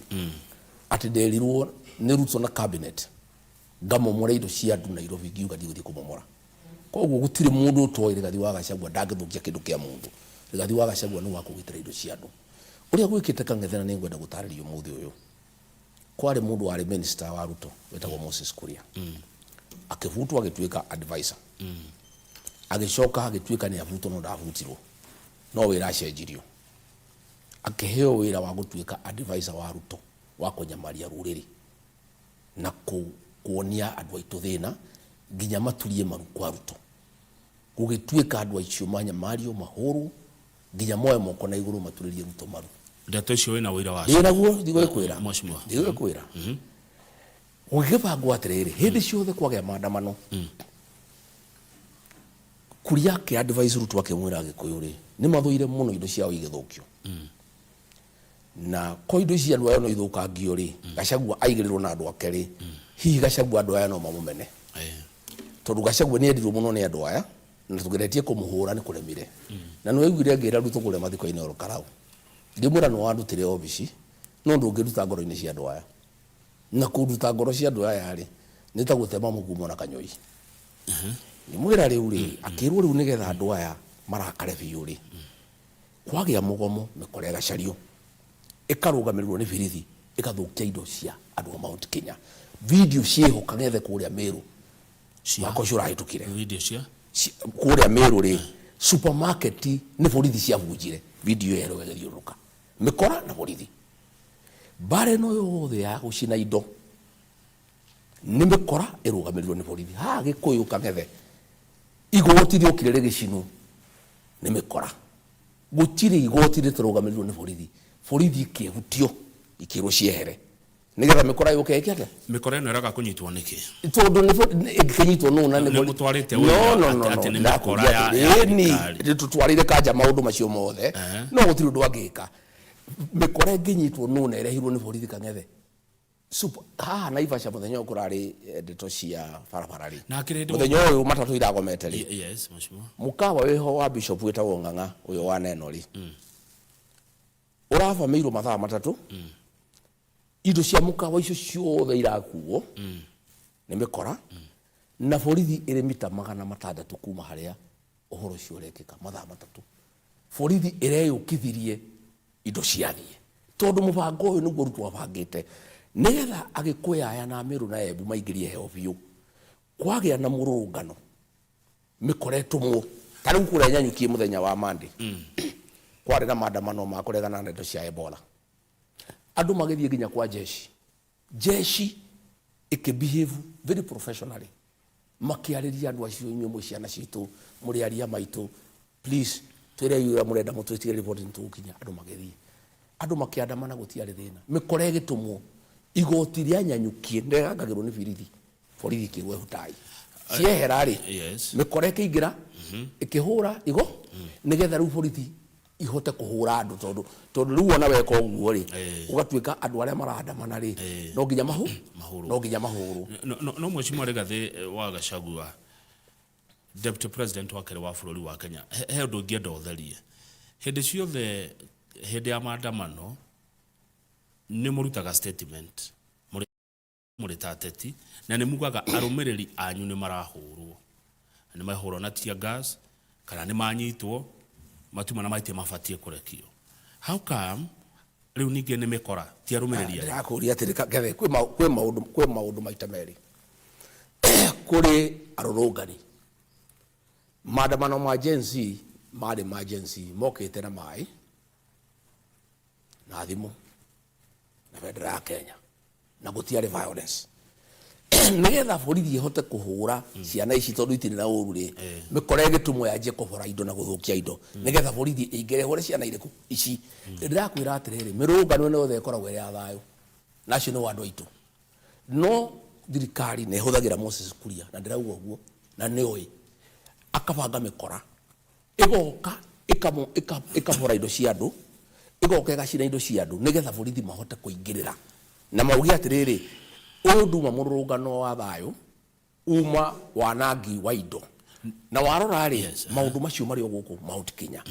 [SPEAKER 11] atĩ nderirwo nĩ Ruto na cabinet ngamomore indo cia andũ Nairobi, ngiuga ndigũthiĩ kũmomora. Koguo gũtirĩ mũndũ ũtoĩ Rigathi wa Gachagua ndangĩthũkia kĩndũ kĩa mũndũ. Rigathi wa Gachagua nĩ wa kũgitĩra indo cia andũ. Ũrĩa gwĩkĩte Kang'ethe, na nĩ ngwenda gũtarĩria ũmũthĩ ũyũ, kwarĩ mũndũ warĩ minister wa Ruto wetagwo Moses Kuria, akĩbutwo agĩtuĩka advisor, agĩcoka agĩtuĩka nĩ abutwo, no ndabutirwo, no wĩra acenjirio, akĩheo wĩra wa gũtuĩka advisor wa Ruto wa kũnyamaria rũrĩrĩ na kuonia andũ aitũ thĩna nginya maturie maru kwa Ruto. Gũgĩtuĩka andũ acio manyamario, mahũrwo nginya moe moko na igũrũ maturĩrie Ruto maru.
[SPEAKER 10] Ndeto icio wĩna ũira wacio?
[SPEAKER 11] Ndĩ naguo, ndigũgĩkwĩra.
[SPEAKER 10] Mheshimiwa.
[SPEAKER 11] Ndigũgĩkwĩra. Gũgĩbangwo atĩrĩrĩ, hĩndĩ ciothe kwagĩa maandamano, Kuria akĩ advise Ruto, akĩmwĩra Gĩkũyũ rĩ nĩ mathũire mũno indo ciao igĩthũkio, na ko indo ici andũ aya no ithũkangio rĩ, Gachagua aigĩrĩrwo na andũ ake rĩ, hihi Gachagua andũ aya no mamũmene, tondũ Gachagua nĩ endirwo mũno nĩ andũ aya na tũgeretie kũmũhũra nĩ kũremire. Na nĩ waiguire ngĩra Ruto kũrĩa mathiko-inĩ Ol Kalou, ngĩmwĩra nĩ wandutire obici no ndũngĩruta ngoro-inĩ cia andũ aya, na kũnduta ngoro cia andũ aya rĩ nĩ ta gũtema mũgumo na kanyoi. Ngĩmwĩra rĩu rĩ, akĩrwo rĩu nĩgetha andũ aya marakare biũ rĩ, kwagĩa mũgomo, mĩkora ĩgacario, ĩkarũgamĩrĩrwo nĩ birithi, ĩgathũkia indo cia andũ a Mount Kenya. Video ciĩho Kang'ethe kũrĩa Meru mwaka ũcio ũrahĩtũkire.
[SPEAKER 10] Video cia
[SPEAKER 11] Kũrĩa Meru rĩ, Supermarket nĩ borithi ciabunjire, video ĩyo ĩgĩthiũrũrũka mĩkora na borithi. Mbara ĩno yothe ya gũcina indo nĩ mĩkora ĩrũgamĩrĩirwo nĩ borithi. Haha Gĩkũyũ Kang'ethe igoti rĩokire rĩgĩcinwo nĩ mĩkora. Gũtirĩ igoti rĩtarũgamĩrĩirwo nĩ borithi. Borithi ikĩhutio ikĩrwo ciehere nĩgetha mĩkora yũke ĩke atĩa?
[SPEAKER 10] Mĩkora ĩno ĩraga kũnyitwo nĩkĩ?
[SPEAKER 11] Tondũ nĩ ĩngĩkĩnyitwo nũ na
[SPEAKER 10] nĩ mũtwarĩte
[SPEAKER 11] no no no no
[SPEAKER 10] atĩ nĩ mĩkora ya
[SPEAKER 11] thirikari? Tũtwarĩire kanja maũndũ macio mothe, no gũtirĩ ũndũ angĩka. Mĩkora ĩngĩnyitwo nũ na ĩrehirwo nĩ borithi Kang'ethe? Haha Naivasha mũthenya ũyũ kũrarĩ ndeto cia barabara rĩ, mũthenya ũyũ matatũ iragomete rĩ, mũkawa wĩho wa bishop wĩtagwo Ng'ang'a ũyũ wa Neno rĩ, ũrabamĩirwo mathaa matatũ, indo cia mũkawa icio ciothe irakuo nĩ mĩkora, na borithi ĩrĩ mita 600 kuma harĩa ũhoro ũcio ũrekĩka, mathaa matatũ. Borithi ĩreyũkithirie indo ciathiĩ, tondũ mũbango ũyũ nĩguo Ruto abangĩte nĩgetha Agĩkũyũ aya na Meru na Embu maingĩrie heho biũ. Kwagĩa na mũrũrũngano, mĩkora ĩtũmwo ta rĩu kũrĩa Nyanyukie mũthenya wa Monday kwarĩ na maandamano ma kũregana na ndeto cia Ebola, andũ magĩthiĩ nginya kwa jeshi, jeshi ĩkĩ behave very professionally, makĩarĩria andũ acio, inyuĩ mwĩ ciana citũ, mũrĩ aria maitũ, please twĩrei ũrĩa mũrenda mũtwĩtire report nĩtũgũkinya. Andũ magĩthiĩ, andũ makĩandamana, gũtiarĩ thĩna. Mĩkora ĩgĩtũmwo igoti rĩa Nyanyukie nĩrĩrangagĩrwo nĩ borithi, borithi ikĩrwo ehutai ciehera rĩ, mĩkora ĩkĩingĩra ĩkĩhũra igo nĩgetha rĩu borithi ihote kũhũra andũ, tondũ rĩu ona weka ũguo rĩ, ũgatuĩka andũ arĩa marandamana rĩ, no nginya mahu no nginya mahũrwo.
[SPEAKER 10] No Mheshimiwa Rigathi wa Gachagua, Deputy President wa kerĩ wa bũrũri wa Kenya, he ũndũ ingĩenda ũtherie. Hĩndĩ ciothe hĩndĩ ya maandamano nĩ mũrutaga statement mũrĩ ta ateti, na nĩ mugaga arũmĩrĩri anyu nĩ marahũrwo, nĩ mahũrwo na tear gas kana nĩ manyitwo matuma na mahĩtia mabatiĩ kũrekio. How come rĩu ningĩ nĩ mĩkora ti arũmĩrĩri anyu?
[SPEAKER 11] Ndĩrakũria atĩrĩ Kang'ethe, kwĩ maũndũ maita merĩ. Kũrĩ arũrũngani, maandamano ma Gen Z marĩ ma Gen Z mokĩte na maĩ na thimũ na bendera ya Kenya, na gũtiarĩ violence. Nĩgetha borithi ĩhote kũhũra ciana ici tondũ itirĩ na ũru rĩ, mĩkora ĩgĩtũmwo yanjie kũbora indo na gũthũkia indo nĩgetha borithi ĩingĩre ĩhũre ciana irĩkũ ici. Ndĩrakwĩra atĩrĩrĩ, mĩrũngano ĩno yothe ĩkoragwo ĩrĩ ya thayũ, na acio nĩo andũ aitũ. No thirikari nĩ ĩhũthagĩra Moses Kuria, na ndĩrauga ũguo na nĩoĩ, akabanga mĩkora ĩgoka ĩkabora indo cia andũ, ĩgoka ĩgacina indo cia andũ nĩgetha borithi mahote kũingĩrĩra na mauge atĩrĩrĩ, ũyũ nduma mũrũrũngano wa thayũ, uma wanangi wa indo. Na warora rĩ, maũndũ macio marĩ o gũkũ Mount Kenya,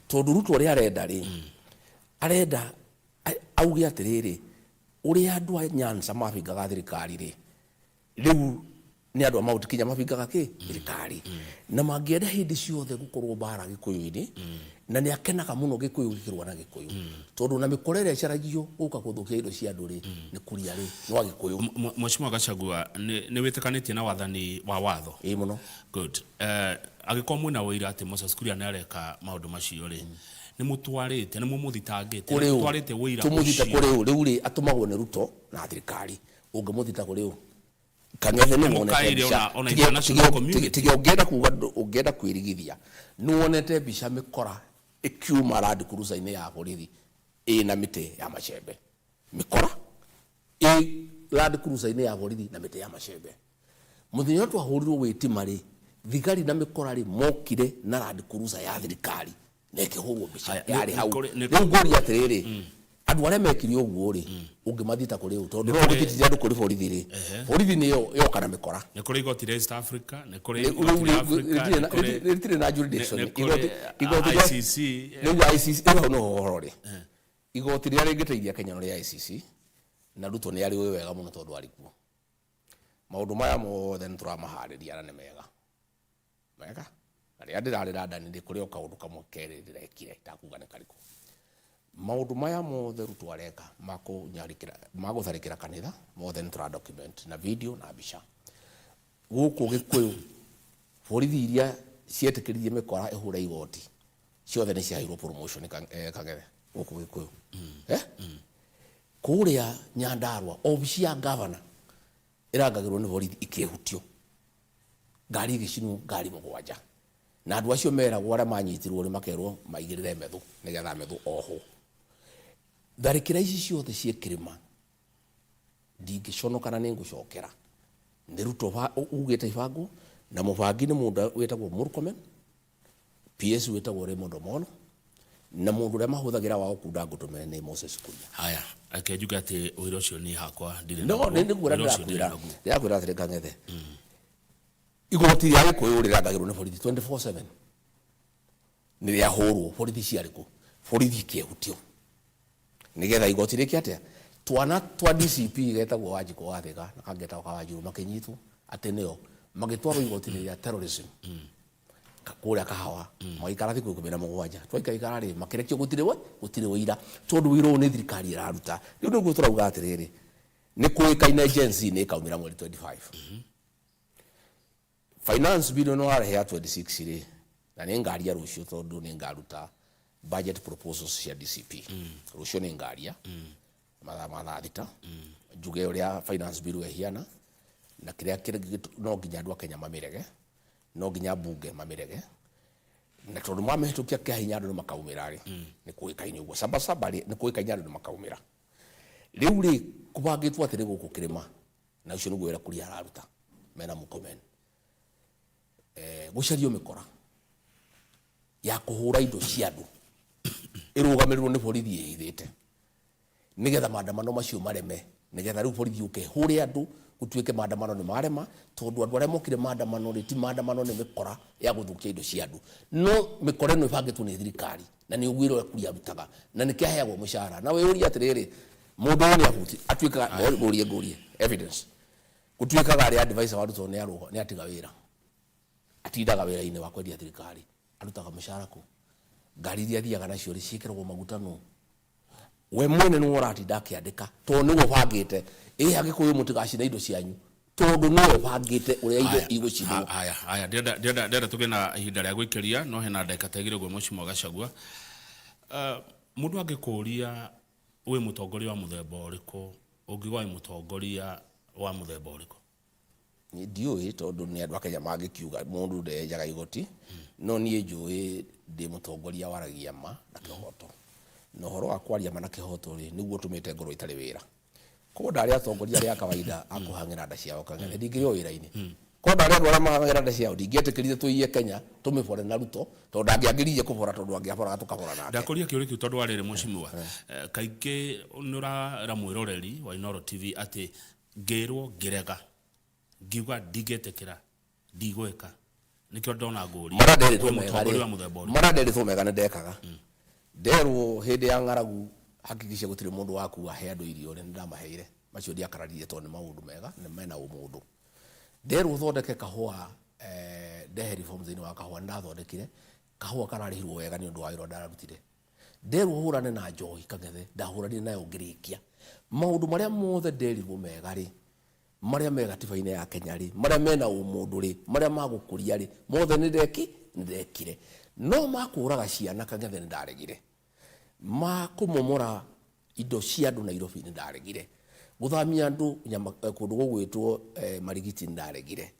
[SPEAKER 11] tondũ Ruto ũrĩa arenda rĩ, arenda auge atĩrĩrĩ, ũrĩa andũ a Nyanza mabingaga thirikari rĩ, rĩu nĩ andũ a Mount Kenya mabingaga kĩ thirikari, na mangĩenda hĩndĩ ciothe gũkorwo mbara Gĩkũyũ-inĩ, na nĩ akenaga mũno Gĩkũyũ gĩkĩrũa na Gĩkũyũ, tondũ na mĩkora ĩrĩa ĩcaragio gũka gũthũkia indo cia andũ rĩ, nĩ Kuria rĩ, nĩ wa Gĩkũyũ.
[SPEAKER 10] Mheshimiwa Gachagua, nĩ wĩtĩkanĩtie na wathani wa watho?
[SPEAKER 11] Ĩĩ mũno.
[SPEAKER 10] Good. Angĩkorwo mwĩna ũira atĩ Moses Kuria nĩ areka maũndũ macio rĩ, nĩ mũtwarĩte, nĩ mũmũthitangĩte, nĩ mũtwarĩte ũira
[SPEAKER 11] ũcio? Tũmũthita kũrĩ ũ? Rĩu rĩ, atũmagwo nĩ Ruto na thirikari. Ũngĩmũthita kũrĩ ũ? Kang'ethe nĩ wonete mbica, tiga ũngĩenda kuga, ũngĩenda kwĩrigithia, nĩ wonete mbica mĩkora ĩkiuma Land Cruiser-inĩ ya borithi ĩna mĩtĩ ya macembe. Mĩkora ĩ Land Cruiser-inĩ ya borithi na mĩtĩ ya macembe. Mũthenya ũrĩa twahũrirwo gwĩtima rĩ, thigari na mĩkora rĩ, mokire na Land Cruiser ya thirikari na ĩkĩhũrwo mbica yarĩ hau. Rĩu ngũria atĩrĩrĩ, andũ arĩa mekire ũguo rĩ, ũngĩmathita kũrĩ ũ? Tondũ no ũgĩthitire andũ kũrĩ borithi rĩ, borithi nĩyo yoka na mĩkora.
[SPEAKER 10] Nĩ kũrĩ igoti rĩa East Africa, nĩ kũrĩ igoti rĩa Africa, nĩ kũrĩ
[SPEAKER 11] rĩtirĩ na jurisdiction.
[SPEAKER 10] Nĩ kũrĩ ICC.
[SPEAKER 11] Rĩu ICC, rĩu hau nĩho ũhoro ũrĩ. Igoti rĩrĩa rĩngĩteithia Kenya no rĩa ICC, na Ruto nĩ arĩũĩ wega mũno tondũ arĩ kuo. Maũndũ maya mothe nĩ tũramaharĩria na nĩ mega. Mega. Na rĩrĩa ndĩrarĩ London rĩ, kũrĩ o kaũndũ kamwe kerĩ ndĩrekire itakuga nĩ karĩkũ. Maũndũ maya mothe Ruto areka ma kũnyarĩkĩra, ma gũtharĩkĩra kanitha, mothe nĩ tũra document na video na mbica. Gũkũ Gĩkũyũ, borithi iria Cietĩkĩririe mĩkora ĩhũre igoti ciothe nĩ ciaheirwo promotion Kang'ethe gũkũ Gĩkũyũ, eh? Kũrĩa Nyandarua obici ya governor ĩrangagĩrwo nĩ borithi, ikĩhutio ngari igĩcinwo, ngari 7, na andũ acio meragwo, arĩa manyitirwo rĩ, makerwo maigĩrĩre methu nĩgetha methu ohwo. Tharĩkĩra ici ciothe ciĩ kĩrĩma, ndingĩconoka na nĩ ngũcokera nĩ Ruto ugĩte ibangwo, na mũbangi nĩ mũndũ wĩtagwo Murkomen, PS wĩtagwo Raymond Omolo, na mũndũ ũrĩa mahũthagĩra wa gũkunda ngũtũme nĩ Moses Kuria.
[SPEAKER 10] Haya, reke njuge atĩ ũira ũcio niĩ hakwa ndirĩ
[SPEAKER 11] no
[SPEAKER 10] naguo.
[SPEAKER 11] Nĩ nĩguo
[SPEAKER 10] Ũira ũcio ndirĩ
[SPEAKER 11] ndĩrakwĩra
[SPEAKER 10] naguo.
[SPEAKER 11] Ndĩrakwĩra atĩrĩ, Kang'ethe, igoti rĩa Gĩkũyũ rĩrangagĩrwo nĩ borithi 24/7. Nĩ rĩahũrwo, borithi ciarĩ kũ? Borithi ikĩhutio nĩgetha igoti rĩke atĩa? Twana twa DCP getagwo Wanjikũ wa Thĩka na kangĩ getagwo Kawanjiru makĩnyitwo atĩ nĩo magĩtwarwo igoti-inĩ rĩa terrorism kũrĩa Kahawa, magĩikara thikũ 17. Twaikaikara rĩ, makĩrekio, gũtirĩ we gũtirĩ ũira, tondũ wĩra ũyũ nĩ thirikari ĩraruta. Rĩu nĩguo tũrauga atĩrĩrĩ, nĩ kũĩkaine Gen Z nĩ ĩkaumĩra mweri 25. Finance bill ĩno warehe ya 26 rĩ, na nĩ ngaria rũciũ, tondũ nĩ ngaruta budget proposals cia DCP rũciũ. Nĩ ngaria mathaa ma thaa 6, njuge ũrĩa finance bill ĩhiana na kĩrĩa no nginya andũ a Kenya mamĩrege, no nginya mbunge mamĩrege, na tondũ mamĩhĩtũkia kĩa hinya andũ nĩ makaumĩra rĩ. Nĩ kũĩkaine ũguo sabasaba rĩ, nĩ kũĩkaine andũ nĩ makaumĩra. Rĩu rĩ, kũbangĩtwo atĩrĩ gũkũ kĩrĩma, na ũcio nĩguo wĩra Kuria araruta mena Murkomen, gũcario mĩkora ya kũhũra indo cia andũ ĩrũgamĩrĩrwo nĩ borithi ĩhithĩte, nĩgetha maandamano macio mareme, nĩgetha rĩu borithi yũke ĩhũre andũ, gũtuĩke maandamano nĩ marema, tondũ andũ arĩa mokire maandamano rĩ, ti maandamano, nĩ mĩkora ya gũthũkia indo cia andũ. No mĩkora ĩno ĩbangĩtwo nĩ thirikari, na nĩ ũguo wĩra ũrĩa Kuria arutaga, na nĩkĩo aheagwo mũcara. Na wĩyũrie atĩrĩrĩ, mũndũ ũyũ nĩ abuti atuĩkaga, ngũrie evidence, gũtuĩkaga arĩ advisor wa Ruto nĩ atiga wĩra, atindaga wĩra-inĩ wa kwendia thirikari. Arutaga mũcara kũ? Ngari iria athiaga nacio rĩ, ciĩkĩragwo maguta nũ? We mwene nĩwe ũratinda akĩandĩka, tondũ nĩwe ũbangĩte ĩ Agĩkũyũ mũtigacine indo cianyu, tondũ nĩwe ũbangĩte ũrĩa indo igũcinwo.
[SPEAKER 10] Haya haya, ndĩrenda tũgĩe na ihinda rĩa gũikĩria, no hena ndagĩka ta 2 ũguo. Mheshimiwa Gachagua, mũndũ angĩkũria wĩ mũtongoria wa mũthemba ũrĩkũ, ũngiuga wĩ mũtongoria wa mũthemba ũrĩkũ?
[SPEAKER 11] Niĩ ndiũĩ, tondũ nĩ andũ a Kenya mangĩkiuga, mũndũ ndenjaga igoti, no niĩ njũĩ ndĩ mũtongoria waragia ma na kĩhoto, na ũhoro wa kwaria ma na kĩhoto rĩ, nĩguo ũtũmĩte ngorwo itarĩ wĩra. Korwo ndarĩ atongoria arĩa a kawaida a kũhang'ĩra nda ciao, Kang'ethe, ndingĩrĩ o wĩra-inĩ. Korwo ndarĩ andũ arĩa mahang'agĩra nda ciao, ndingĩetĩkĩrire tũiye Kenya tũmĩbore na Ruto, tondũ ndangĩangĩririe kũbora, tondũ angĩaboraga tũkabora nake.
[SPEAKER 10] Ndakũria kĩũria kĩu tondũ wa rĩrĩ, mheshimiwa, kaingĩ nĩ ũrera mwĩroreri wa Inooro TV atĩ ngĩrwo ngĩrega, ngiuga ndingĩtĩkĩra, ndigwĩka, nĩkĩo ndona ngũria
[SPEAKER 11] marĩa nderĩtwo
[SPEAKER 10] wĩ
[SPEAKER 11] mega
[SPEAKER 10] mũtongoria
[SPEAKER 11] rĩ,
[SPEAKER 10] wa mũthemba ũrĩkũ?
[SPEAKER 11] Marĩa nderĩtwo mega nĩ ndekaga. Nderwo hĩndĩ ya ng'aragu hakikisha gũtirĩ mũndũ wakua, he andũ irio rĩ, nĩ ndamaheire. Macio ndiakararirie, tondũ nĩ maũndũ mega nĩ mena ũmũndũ. Nderwo thondeke kahũa, ndehe reforms thĩinĩ wa kahũa, nĩ ndathondekire kahũa kararĩhirwo wega nĩ ũndũ wa wĩra ũrĩa ndararutire. Nderwo hũrane na njohi, Kang'ethe, ndahũranire nayo ngĩrĩkia. Maũndũ marĩa mothe nderirwo mega rĩ, marĩa me gatiba-inĩ ya Kenya rĩ, marĩa mena ũmũndũ rĩ, marĩa ma gũkũria rĩ, mothe nĩ ndeki nĩ ndekire. No ma kũraga ciana, Kang'ethe, nĩ ndaregire. Ma kũmomora indo cia andũ Nairobi nĩ ndaregire. Gũthamia andũ nyama, kũndũ gũgwĩtwo Marigiti nĩ ndaregire.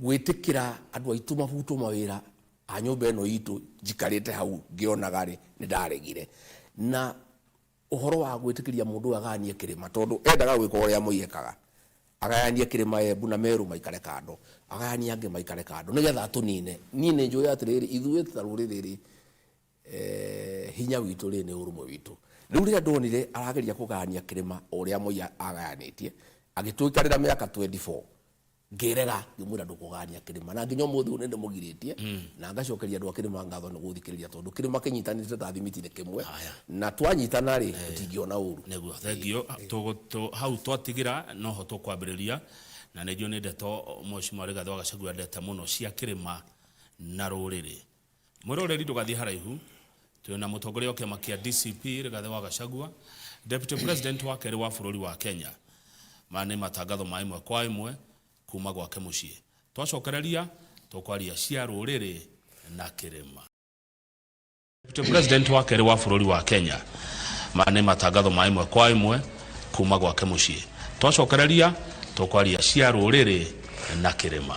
[SPEAKER 11] Gwĩtĩkĩra andũ aitũ mabutwo mawĩra a nyũmba ĩno itũ njikarĩte hau ngĩonaga rĩ, nĩ ndaregire. Na ũhoro wa gwĩtĩkĩria mũndũ ũyũ agayanie kĩrĩma, tondũ endaga gwĩka ũrĩa Moi ekaga, agayanie kĩrĩma, Embu na Meru maikare kando, agayanie angĩ maikare kando, nĩgetha atũnine. Niĩ nĩ njũĩ atĩrĩrĩ, ithuĩ ta rũrĩrĩ rĩ, hinya witũ rĩ nĩ ũrũmwe witũ. Rĩu rĩrĩa ndonire arageria kũgayania kĩrĩma o ũrĩa Moi agayanĩtie, agĩtũikarĩra mĩaka 24, ngĩrega, ngĩmwĩra ndũkũgayania kĩrĩma, na nginya ũmũthĩ ũyũ nĩ ndĩmũgirĩtie, na ngacokeria andũ a kĩrĩma ngatho nĩ gũthikĩrĩria, tondũ kĩrĩma kĩnyitanĩte ta thimiti nĩ kĩmwe, na twanyitana rĩ, tũtingĩona ũru.
[SPEAKER 10] Nĩguo, thengio. Hau twatigĩra noho tũkwambĩrĩria, na nĩ njũĩ nĩ ndeto Mheshimiwa Rigathĩ wa Gachagua endete mũno cia kĩrĩma na rũrĩrĩ. Mwĩroreri, ndũgathiĩ haraihu, twĩna mũtongoria wa kĩama kĩa DCP Rigathĩ wa Gachagua, Deputy President wa kerĩ wa bũrũri wa Kenya. Maya nĩ matangatho ma ĩmwe kwa ĩmwe kuma gwake mũciĩ. Twacokereria. Tũkwaria cia rũrĩrĩ na kĩrĩma. Deputy President wa kerĩ wa bũrũri wa Kenya. Maya nĩ matangatho ma ĩmwe kwa ĩmwe kuma gwake mũciĩ. Twacokereria tũkwaria cia rũrĩrĩ na kĩrĩma.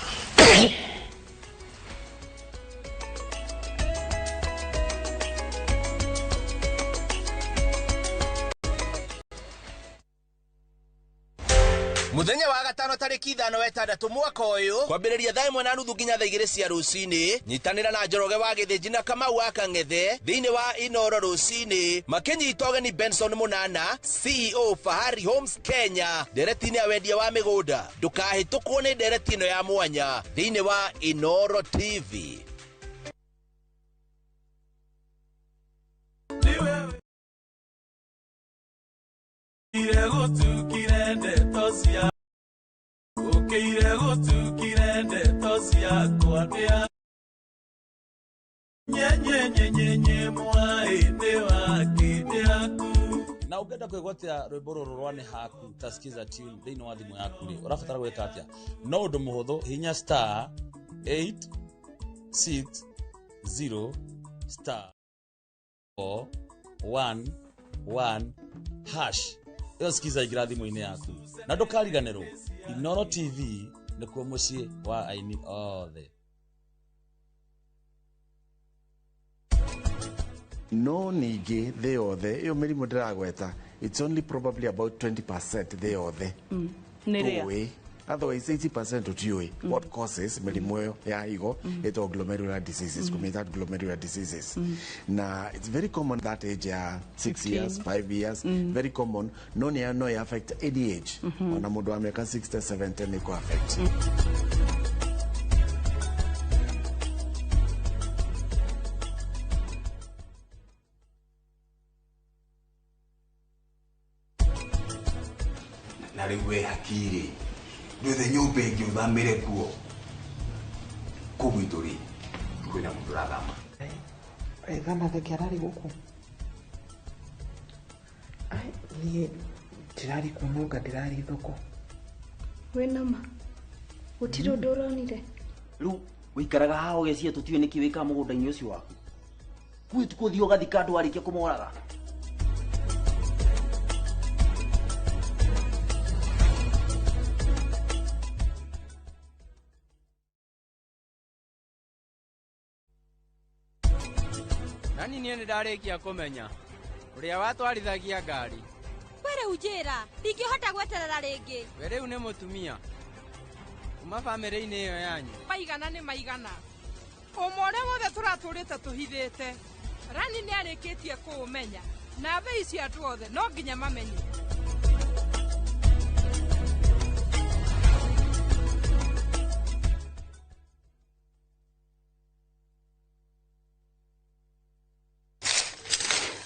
[SPEAKER 12] Muthenya wa gatano tarĩki 5 wa 6 mwaka ũyũ, kwambĩrĩria thaa 1:30 nginya thaa 2 cia rũcinĩ, nyitanĩra na Njoroge wa Gĩthĩnji na Kamau wa Kang'ethe thĩinĩ wa Inoro rũcinĩ, makĩnyita ũgeni Benson Mũnana, CEO Fahari Homes Kenya, ndereti-inĩ ya wendia wa mĩgũnda. Ndũkahĩtũkwo nĩ ndereti ĩno ya mwanya thĩinĩ wa Inoro TV.
[SPEAKER 5] Gũtukire ndeto cia ũkĩire, gũtukire ndeto ciakwa nĩ nyenyenyenyenye mwaĩ-inĩ wake nĩ aku.
[SPEAKER 13] Na ũngĩenda kwĩgwatia rwĩmbo rũrũ rwa Nĩ Haku ta Skiza tune thĩinĩ wa thimũ yaku rĩ, ũrabatara gwĩka atĩa? No ũndũ mũhũthũ, hinya *860 *411# ĩyo Skiza ingĩra thimũ-inĩ yaku. Na ndũkariganĩrwo, Inoro TV nĩkuo mũciĩ wa aini othe.
[SPEAKER 7] No ningĩ thĩ yothe ĩyo mĩrimũ ndĩragweta, it's only probably about 20% thĩ yothe.
[SPEAKER 14] Nĩ rĩa?
[SPEAKER 7] Tũĩ. Otherwise 80% tũtiũĩ what causes mĩrimũ ĩyo ya higo, ĩtagwo glomerular diseases, kũmĩta glomerular diseases. Na it's very common that age ya 6
[SPEAKER 14] 15.
[SPEAKER 7] years, 5 years, very common, no nĩ no ĩ affect any age. Ona mũndũ wa mĩaka 60, 70 nĩ kũ affect.
[SPEAKER 15] Na rĩu we hakiri ndwethe nyũmba ĩngĩ ũthamĩre kuo. Kũu gwitũ rĩ, kwĩna mũndũ ũrathama.
[SPEAKER 16] Thama thenge ararĩ gũkũ. Ai, niĩ ndirarĩ kuo, nonga ndĩrarĩ thoko.
[SPEAKER 17] Wĩna ma gũtirĩ ũndũ ũronire?
[SPEAKER 18] Rĩu wĩikaraga haha ũgeciria tũtiũĩ nĩkĩ wĩkaga mũgũnda-inĩ ũcio waku. Kuĩ tukũthiĩ ũgathika andũ warĩkia kũmoraga.
[SPEAKER 19] Nani niĩ nĩ ndarĩkia kũmenya ũrĩa watwarithagia ngari.
[SPEAKER 20] We rĩu njĩra, ndingĩhota gweterera rĩngĩ.
[SPEAKER 19] We rĩu nĩ mũtumia kuma bamĩrĩ-inĩ ĩyo yanyu.
[SPEAKER 21] Maigana nĩ maigana, ũma ũrĩa wothe tũratũrĩte tũhithĩte, Rani nĩ arĩkĩtie kũũmenya, na bei ici andũ othe no nginya mamenye.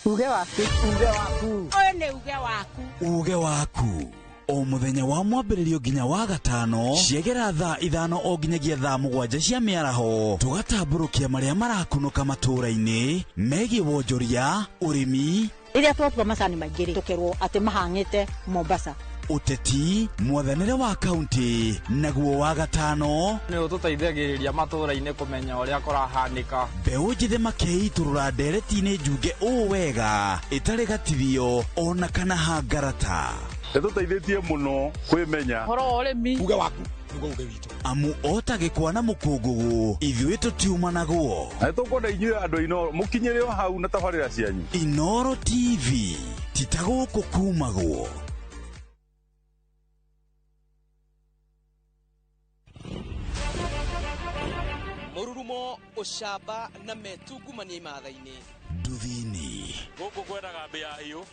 [SPEAKER 22] Uge waku. Uge waku.
[SPEAKER 21] Ũyũ nĩ uge waku.
[SPEAKER 23] Uge waku o mũthenya wa mwambĩrĩrio nginya wa gatano, ciegera thaa 5 o nginyagia thaa 7 cia mĩaraho, tũgatambũrũkia marĩa marakunũka matũũra-inĩ megiĩ wonjoria, ũrĩmi,
[SPEAKER 22] Rĩrĩa twatua macani maingĩ rĩ, tũkerwo atĩ mahang'ĩte Mombasa.
[SPEAKER 23] Ũteti, mwathanĩre wa kaunti. Naguo wa gatano
[SPEAKER 19] nĩ ũtũteithagĩrĩria matũũra-inĩ kũmenya ũrĩa kũrahanĩka.
[SPEAKER 23] Mbeũ njĩthĩ makĩitũrũra ndereti-inĩ njunge ũũ wega, ĩtarĩ gatithio ona kana hangarata.
[SPEAKER 9] Ĩtũteithĩtie mũno kwĩmenya.
[SPEAKER 21] Ũhoro wa ũrĩmi.
[SPEAKER 9] Uge waku nĩguo uge witũ.
[SPEAKER 23] Amu o ta gĩkwa na mũkũngũgũ, ithuĩ tũtiumanagwo.
[SPEAKER 9] Na nĩ tũkwenda inyuĩ andũ a Inooro mũkinyĩre o hau na tabarĩra cianyu.
[SPEAKER 23] Inoro TV, ti ta gũkũ kumagwo.
[SPEAKER 19] Mũrurumo, ũcamba na metungumania imatha-inĩ.
[SPEAKER 23] Nduthini.
[SPEAKER 24] Gũkũ kwendaga mbĩa hiũ,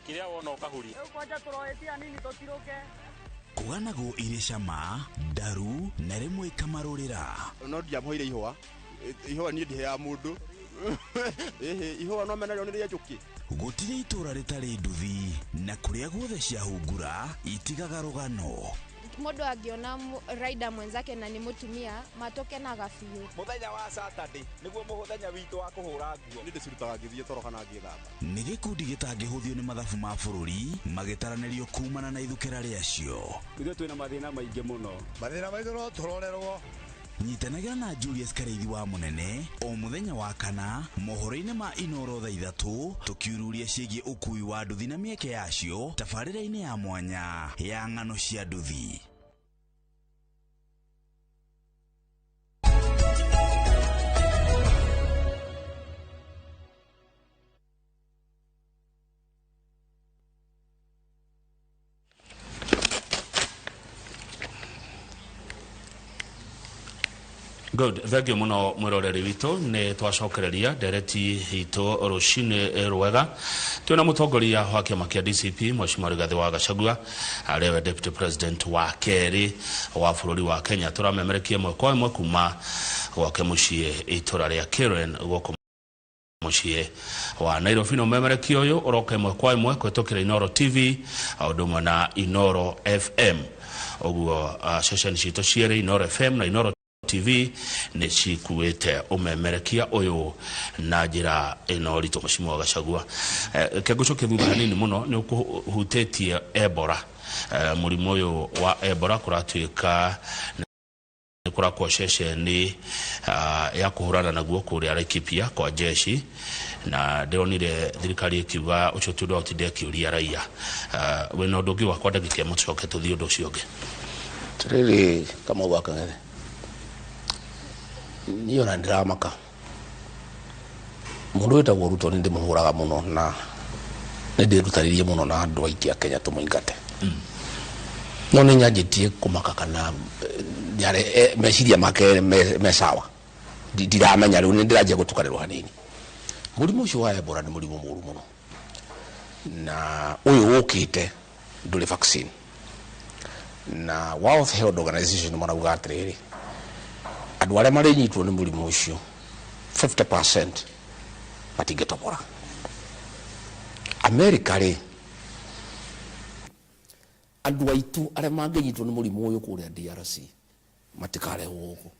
[SPEAKER 24] kĩrĩa wona ũkahuria.
[SPEAKER 25] Rĩu kwanja tũroetia nini tũtirũke.
[SPEAKER 23] Kũganagwo irĩ cama ndaru na rĩmwe ikamarũrĩra.
[SPEAKER 9] No ndiamũheire ihũa, ihũa niĩ ndiheaga mũndũ. Ĩhĩ, ihũa no menarĩo nĩ rĩa njũkĩ.
[SPEAKER 23] Gũtirĩ itũra rĩtarĩ nduthi, na kũrĩa guothe ciahungura itigaga rũgano.
[SPEAKER 17] Mũndũ angĩona rider mwenzake na nĩ mũtumia, matũkenaga biũ.
[SPEAKER 26] Mũthenya wa Saturday nĩguo mũthenya witũ wa kũhũra nguo.
[SPEAKER 9] Nĩ ndĩcirutaga ngĩthiĩ toro kana ngĩthamba.
[SPEAKER 23] Nĩ gĩkundi gĩtangĩhũthio nĩ mathabu ma bũrũri magĩtaranĩrio kumana na ithukĩra rĩacio.
[SPEAKER 27] Ithuĩ twĩna mathĩna maingĩ mũno.
[SPEAKER 8] Mathĩna maitũ no tũrorerwo.
[SPEAKER 23] Nyitanagĩra na Julius Karĩithi wa Mũnene o mũthenya wa kana mohoro-inĩ ma Inoro thaa 3 tũkiururia ciĩgiĩ ũkui wa nduthi na mĩeke yacio tabarĩra-inĩ ya mwanya ya ng'ano cia nduthi.
[SPEAKER 10] Good, thank you muno mwiroreri witũ. Nĩ twacokereria ndereti itũ rũcinĩ rwega. Twĩna mũtongoria wa kĩama kĩa DCP Mheshimiwa Rigathĩ wa Gachagua, arĩa we Deputy President wa kerĩ wa bũrũri wa Kenya. Tũramemerekia ĩmwe kwa ĩmwe kuma gwake mũciĩ itũra rĩa Karen gũkũ mũciĩ wa Nairobi. Na ũmemerekia ũyũ ũroka ĩmwe kwa ĩmwe kũhĩtũkĩra Inoro TV o ũndũ ũmwe na Inoro FM. Ũguo ceceni citũ cierĩ Inoro FM na Inoro TV nĩ cikuĩte ũmemerekia ũyũ na njĩra ĩno ritũ. Mheshimiwa Gachagua, kĩngũcokia thutha hanini mũno, nĩ ũkũhutĩtie Ebola. Mũrimũ ũyũ wa Ebola kũratuĩka nĩ kũrakwo ceceni ya kũhũrana naguo kũrĩa Laikipia kwa jeshi, na ndĩronire thirikari ĩkiuga ũcio ti ũndũ wa gũtinda ĩkĩũria raia. Wĩna ũndũ ũngĩ wakwa ndagĩka ĩmwe tũcoke tũthiĩ ũndũ ũcio ũngĩ.
[SPEAKER 11] Atĩrĩrĩ Kamau wa Kang'ethe, niĩ ona ndĩramaka mũndũ wĩtagwo Ruto, nĩ ndĩmũhũraga mũno na nĩ ndĩrutanĩirie mũno na andũ aingĩ a Kenya tũmũingate, no nĩ nyanjĩtie kũmaka kana meciria make me sawa. Ndiramenya rĩu nĩ ndĩranjia gũtukanĩrwo hanini. Mũrimũ ũcio wa Ebola nĩ mũrimũ mũru mũno, na ũyũ ũkĩte ndũrĩ vaccine, na World Health Organization marauga atĩrĩrĩ, andũ arĩa marĩnyitwo nĩ mũrimũ ũcio 50% matingĩtobora. America rĩ, andũ aitũ arĩa mangĩnyitwo nĩ mũrimũ ũyũ kũrĩa DRC matikarehwo gũkũ,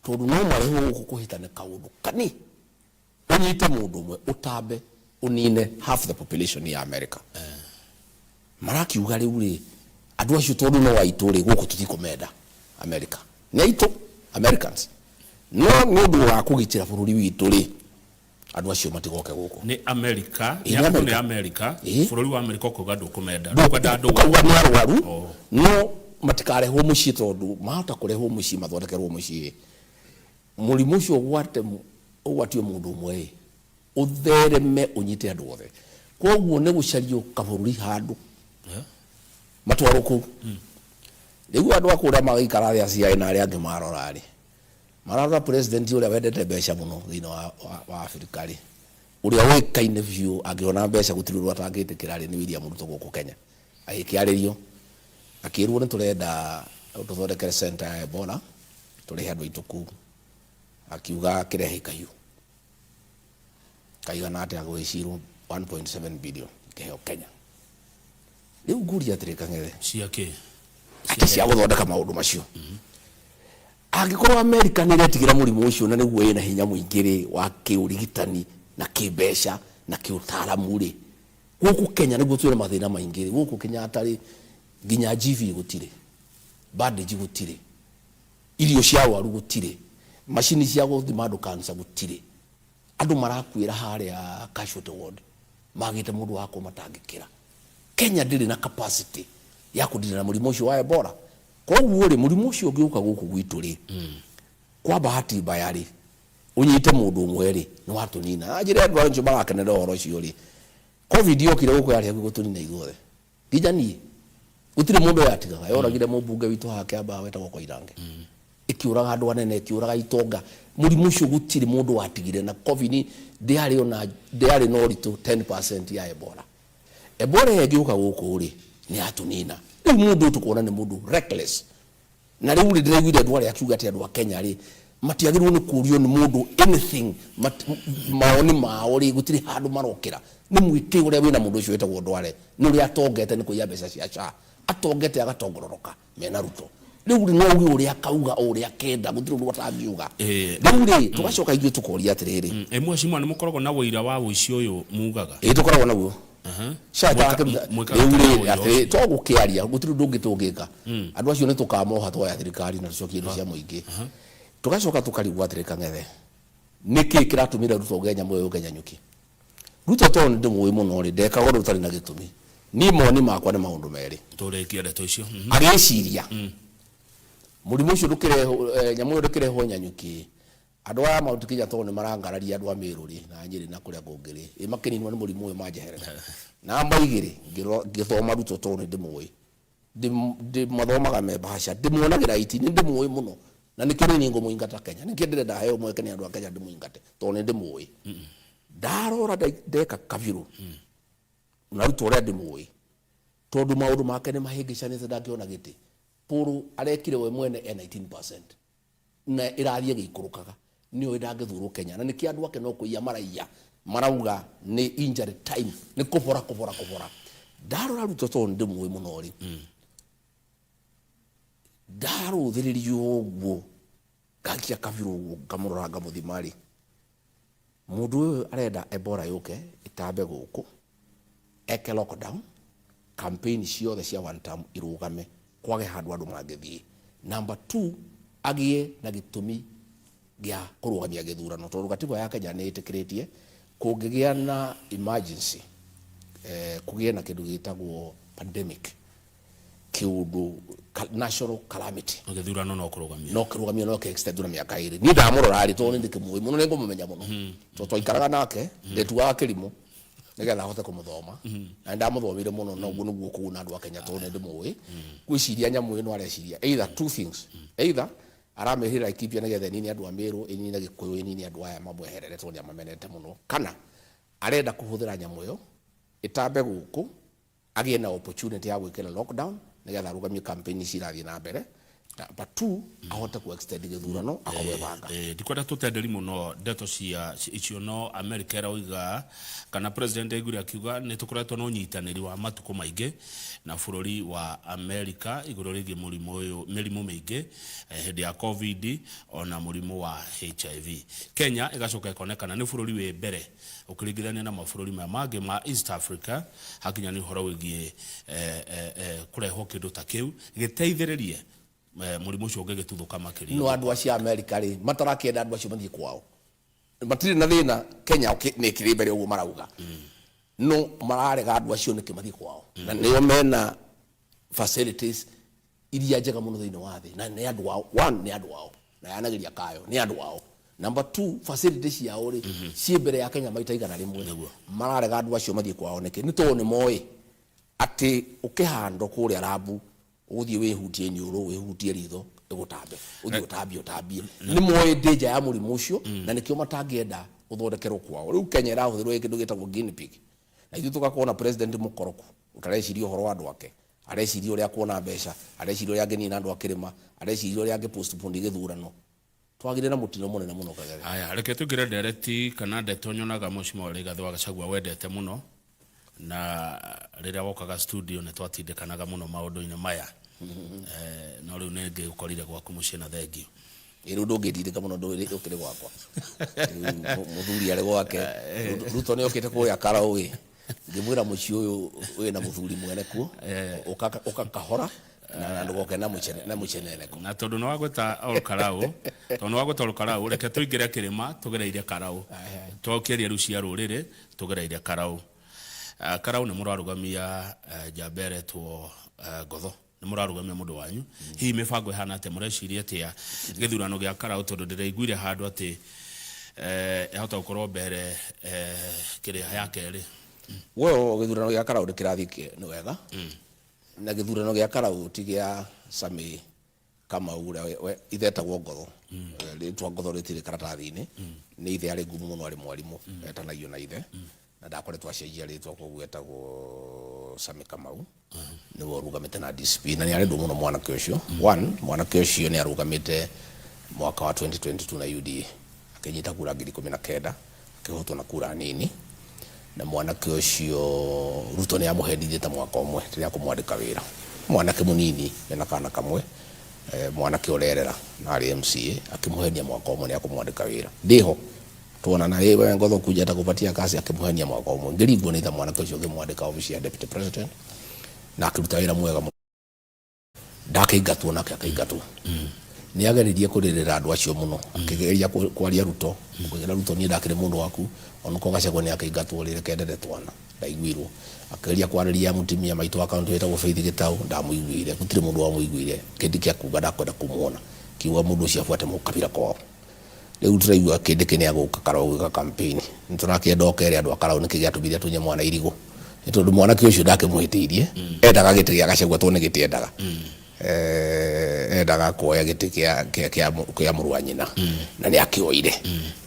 [SPEAKER 11] tondũ no marehwo gũkũ kũhĩtane kaũndũ kani ũnyite mũndũ ũmwe ũtambe ũnine half the population ya America. Marakiuga rĩu rĩ, andũ acio tondũ no aitũ rĩ, gũkũ tũtikũmenda. America nĩ aitũ Americans, no nĩ ũndũ wa kũgitĩra bũrũri witũ rĩ, andũ acio matigoke gũkũ.
[SPEAKER 10] Nĩ America?
[SPEAKER 11] Ĩ, nĩ
[SPEAKER 10] nĩ
[SPEAKER 11] America.
[SPEAKER 10] America.
[SPEAKER 11] Ĩ.
[SPEAKER 10] Bũrũri wa America ũkauga ndũkũmenda, ndũkwenda andũ
[SPEAKER 11] ũkauga nĩ arwaru, no matikarehwo mũciĩ, tondũ mahota kũrehwo mũciĩ mathondekerwo mũciĩ, mũrimũ ũcio ũgwate ũgwatio mũndũ ũmwe ĩ, ũthereme ũnyite andũ othe. Koguo nĩ gũcario kabũrũri handũ matwarwo kũu. Rĩu andũ a kũrĩa magaikara thĩ, CIA na arĩa angĩ marora rĩ, mararora president ũrĩa wendete mbeca mũno thĩinĩ wa Afrika rĩ, ũrĩa ũĩkaine biũ angĩona mbeca gũtirĩ ũndũ atangĩtĩkĩra rĩ, nĩ William Ruto gũkũ Kenya. Agĩkĩarĩrio akĩrwo nĩ tũrenda tũthondekere center ya Ebola tũrehe andũ aitũ kũu, akiuga kĩrehe kahiũ kaigana atĩa, gwĩcirwo 1.7 billion kĩheo Kenya. Rĩu ngũria atĩrĩ Kang'ethe,
[SPEAKER 10] cia kĩ?
[SPEAKER 11] Atĩ cia gũthondeka maũndũ macio. Angĩkorwo America nĩ ĩretigĩra mũrimũ ũcio na nĩguo ĩna hinya mũingĩ rĩ wa kĩũrigitani na kĩmbeca na kĩũtaaramu rĩ, gũkũ Kenya nĩguo twĩna mathĩna maingĩ rĩ, gũkũ Kenyatta rĩ, nginya GV gũtirĩ, bandage gũtirĩ, irio cia arwaru gũtirĩ, macini cia gũthima andũ cancer gũtirĩ, andũ marakuĩra harĩa casualty ward magĩte mũndũ wa kũmatangĩkĩra. Kenya ndĩrĩ na capacity ya kũdira na mũrimũ ũcio wa Ebola. Koguo rĩ, mũrimũ ũcio ũngĩũka gũkũ gwitũ rĩ, kwa bahati mbaya rĩ, ũnyite mũndũ ũmwe rĩ, nĩ watũnina. Na njĩra andũ acio marakenera ũhoro ũcio rĩ, COVID yokire gũkũ yarĩ hakuhĩ gũtũnina ithuothe, nginya niĩ gũtirĩ mũndũ yatigaga. Yoragire mũmbunge witũ haha Kĩambaa wetagwo Koirange, ĩkĩũraga andũ anene, ĩkĩũraga itonga. Mũrimũ ũcio gũtirĩ mũndũ watigire, na COVID ndĩarĩ ona ndĩarĩ na ũritũ 10% ya Ebola. Ebola ĩyo ĩngĩũka gũkũ rĩ, nĩ yatũnina. Rĩu mũndũ ũyũ tũkuona nĩ mũndũ reckless, na rĩu rĩ, ndĩraiguire andũ arĩa akiuga atĩ andũ a Kenya rĩ matiagĩrĩirwo nĩ kũrio nĩ mũndũ anything, maoni mao rĩ, gũtirĩ handũ marokĩra. Nĩ mwĩtĩo ũrĩa wĩna mũndũ ũcio wĩtagwo Ndwale, nĩ ũrĩa atongete nĩ kũiya mbeca cia SHA, atongete agatongororoka mena Ruto. Rĩu rĩ, no uge ũrĩa akauga o ũrĩa akenda, gũtirĩ ũndũ atangiuga. Rĩu rĩ, tũgacoka ithuĩ tũkoria atĩrĩrĩ,
[SPEAKER 10] Ĩ mheshimiwa, nĩ mũkoragwo na ũira wa ũici ũyũ mugaga?
[SPEAKER 11] Ĩ, tũkoragwo naguo. SHA ĩtarakĩruta
[SPEAKER 10] Mwĩkaga
[SPEAKER 11] rĩu
[SPEAKER 10] atĩa
[SPEAKER 11] rĩ,
[SPEAKER 10] na ũira
[SPEAKER 11] atĩ
[SPEAKER 10] ũcio?
[SPEAKER 11] to gũkĩaria gũtirĩ ũndũ ũngĩ tũngĩka. Andũ acio nĩ tũkamoha twoya thirikari na tũcokie indo cia mũingĩ. Tũgacoka tũkarigwo atĩrĩ Kang'ethe, nĩkĩ kĩratũmire Ruto auge nyamũ ĩyo yũke Nyanyuki? Ruto tondũ nĩ ndĩmũĩ mũno rĩ, ndekaga ũndũ ũtarĩ na gĩtũmi. Niĩ mawoni makwa nĩ maũndũ merĩ.
[SPEAKER 10] Tũrĩkie ndeto icio.
[SPEAKER 11] Agĩciria mũrimũ ũcio ndũkĩrehwo, nyamũ ĩyo ndĩkĩrehwo Nyanyuki, Andũ aya a Mount Kenya tondũ nĩ marangararia andũ a Meru rĩ, na Nyĩrĩ na kũrĩa kũngĩ rĩ, ĩ makĩninwo nĩ mũrimũ ũyũ manjeherera. Namba igĩrĩ, ngĩthoma Ruto tondũ nĩ ndĩmũĩ, ndĩmathomaga me bahasha, ndĩmuonagĩra iti, nĩ ndĩmũĩ mũno, na nĩkĩo nĩ niĩ ngũmũingata Kenya. Nĩkĩo ndĩrenda heo mweke nĩ andũ a Kenya ndĩmũingate, tondũ nĩ ndĩmũĩ. Ndarora ndeka kabirũ na Ruto ũrĩa ndĩmũĩ, tondũ maũndũ make nĩ mahĩngĩcanĩte ndangĩona gĩtĩ. Paul arekire we mwene e 19%. Na ĩrathiĩ ĩgĩikũrũkaga nĩoĩ ndangĩthurwo Kenya na nĩkĩo andũ ake no kũiya maraiya marauga nĩ injury time nĩ kũbora kũbora kũbora ndarora Ruto tondũ nĩ ndĩmũĩ mũno rĩ ndarũthĩrĩria ũguo ngaikia kabirũ ũguo ngamũrora ngamũthima rĩ mũndũ ũyũ arenda Ebola yũke ĩtambe gũkũ eke lockdown campaign ciothe cia one term irũgame kwage handũ andũ mangĩthiĩ. Number two agĩe na gĩtũmi gĩa kũrũgamia gĩthurano tondũ gatiba ya Kenya nĩ ĩtĩkĩrĩtie kũngĩgĩa na emergency eh, kũgĩe na kĩndũ gĩtagwo pandemic kĩũndũ national calamity
[SPEAKER 10] gĩthurano no kũrũgamio
[SPEAKER 11] no kĩrũgamio no kĩ-extend na mĩaka ĩrĩ niĩ ndamũrora rĩ tondũ nĩ ndĩkĩmũĩ mũno nĩ ngũmũmenya mũno tondũ twaikaraga nake ndetuaga kĩrimũ nĩgetha ahote kũmũthoma na nĩndamũthomire mũno na ũguo nĩguo kũguna andũ a Kenya tondũ nĩndĩmũĩ ngwĩciria nyamũ ĩno areciria either two things either aramĩhĩra Laikipia nĩgetha ĩnine andũ a Meru ĩnine Gĩkũyũ ĩnine andũ aya mamweherere tondũ nĩamamenete mũno kana arenda kũhũthĩra nyamũ ĩyo ĩtambe gũkũ agĩe na opportunity ya gwĩkĩra lockdown nĩgetha arũgamie campaign ici irathiĩ na mbere number two ahote ku extend gĩthurano akorwo ebanga.
[SPEAKER 10] Eh, ndikwenda tũtenderi mũno ndeto cia icio no America ĩroiga kana president aiguire akiuga nĩ tũkoretwo na ũnyitanĩri wa matukũ maingĩ na bũrũri wa America igũrũ rĩgiĩ mũrimũ ũyũ mĩrimũ mĩingĩ eh, hĩndĩ ya covid ona mũrimũ wa HIV. Kenya ĩgacoka ĩkonekana nĩ bũrũri wĩ mbere Ũkĩringithania na mabũrũri maya mangĩ ma East Africa, hakinya nĩ ũhoro wĩgiĩ kũrehwo kĩndũ ta kĩu gĩteithĩrĩrie mũrimũ ũcio ũngĩgĩtuthũka makĩria.
[SPEAKER 11] No andũ acio a America rĩ, matarakĩenda andũ acio mathiĩ kwao. Matirĩ na thĩna Kenya nĩ ĩkĩrĩ mbere ũguo marauga. No mararega andũ acio nĩkĩ mathiĩ kwao. Na nĩo mena facilities iria njega mũno thĩinĩ wa thĩ na nĩ andũ ao one nĩ andũ ao na yanageria kayo nĩ andũ ao number two facility ciao rĩ ciĩ mbere ya Kenya maita 100 mararega andũ acio mathiĩ kwao nĩkĩ nĩ tondũ nĩ moĩ atĩ ũkĩhandwo kũrĩa rambu ũgũthiĩ wĩhutie iniũrũ wĩhutie ritho ĩgũtambe ũthiĩ ũtambie ũtambie nĩ moĩ danger ya mũrimũ ũcio na nĩkĩo matangĩenda ũthondekerwo kwao rĩu Kenya ĩrahũthĩrwo ĩ kĩndũ gĩtagwo guinea pig na ithuĩ tũgakorwo na president mũkoroku ũtareciria ũhoro wa andũ ake Areciria ũrĩa akuona mbeca, areciria ũrĩa angĩnina andũ a kĩrĩma, areciria ũrĩa angĩ postpone gĩthurano. Twagĩire na mũtino mũnene mũno Kagere.
[SPEAKER 10] Haya, reke tũingĩre ndereti kana ndeto nyonaga Mheshimiwa Rigathĩ wa Gachagua wendete mũno na rĩrĩa wokaga studio nĩ twatindĩkanaga mũno maũndũ-inĩ maya. Eh, no rĩu nĩ ngĩgũkorire gwaku mũciĩ na thengiũ.
[SPEAKER 11] Ĩ rĩu ndũngĩndindĩka mũno ndũĩ ũkĩrĩ gwakwa. Rĩu mũthuri arĩ gwake. Ruto nĩ okĩte kũrĩa Karau ĩ. Ngĩmwĩra mũciĩ ũyũ wĩna mũthuri mwene kuo, ũka ũka kahora na ndũgoke na mũcene na mũceneneko.
[SPEAKER 10] Na tondũ nĩ wagweta Ol Kalou, tondũ nĩ wagweta Ol Kalou, reke tũingĩre kĩrĩma tũgereire Karau. Tũkĩaria rĩu cia rũrĩrĩ tũgereire Karau. Ah, Karau nĩ mũrarũgamia eh, njamba ĩretwo eh, Ngotho nĩ mũrarũgamia mũndũ wanyu hihi mĩbango ĩhana atĩa mũreciria atĩa gĩthurano gĩa Karau tondũ ndĩraiguire handũ atĩ eh, yahota gũkorwo mbere eh, kĩrĩa ya kerĩ
[SPEAKER 11] Well, gĩthurano gĩa Karau nĩ kĩrathiĩ nĩ wega na gĩthurano gĩa Karau ti gĩa Sammy Kamau ũrĩa ithe etagwo Ngotho. Rĩtwa Ngotho rĩtirĩ karatathi-inĩ nĩ ithe arĩ ngumo mũno arĩ mwarimũ etanagio na ithe na ndakoretwo acenjia rĩtwa koguo etagwo Sammy Kamau nĩwe ũrũgamĩte na DCP na nĩ arendwo mũno mwanake ũcio. One, mwanake ũcio nĩ arũgamĩte mwaka wa 2022 na UDA akĩnyita kura 19,000 akĩhotwo na kura nini na mwanake ũcio Ruto nĩ amũhendirie ta mwaka ũmwe rĩrĩa akũmwandĩka wĩra. Mwanake mũnini ena kana kamwe mwanake ũrerera na arĩ MCA akĩmũhenia mwaka ũmwe nĩ akũmwandĩka wĩra. Ndĩho Tuonana, ĩ we Ngotho kuja nitakupatia kazi, akĩmũhenia mwaka ũmwe. Ngĩringwo nĩ tha mwanake ũcio ngĩmwandĩka obici ya deputy president na akĩruta wĩra mwega mũno. Ndakĩingatwo nake akĩingatwo. Nĩ ageririe kũrĩrĩra andũ acio mũno, akĩgeria kwaria Ruto, akĩra Ruto niĩ ndakĩrĩ mũndũ waku, onokorwo Gachagua nĩ akĩingatwo rĩ, reke ndere twana. Ndaiguirwo. Akĩgeria kwarĩria mũtumia maitũ wa kaũntĩ wĩtagwo Faith Gĩtaũ, ndamũiguire, gũtirĩ mũndũ wamũiguire, kĩndĩ kĩa kuga ndakwenda kũmuona, kiuga mũndũ ũcio abuate mũkabira kwao. Rĩu tũraigua Kindiki nĩ agũka Karau gwĩka campaign. Nĩ tũrakĩenda oke ere andũ a Karau nĩkĩ gĩatũmire atunye mwana irigũ. Nĩ tondũ mwanake ũcio ndakĩmũhĩtĩirie, endaga gĩtĩ gĩa Gachagua tondũ nĩ gĩtĩ endaga. Endaga kuoya gĩtĩ kĩa kĩa kĩa kĩa mũrũ wa nyina na nĩ akĩoire.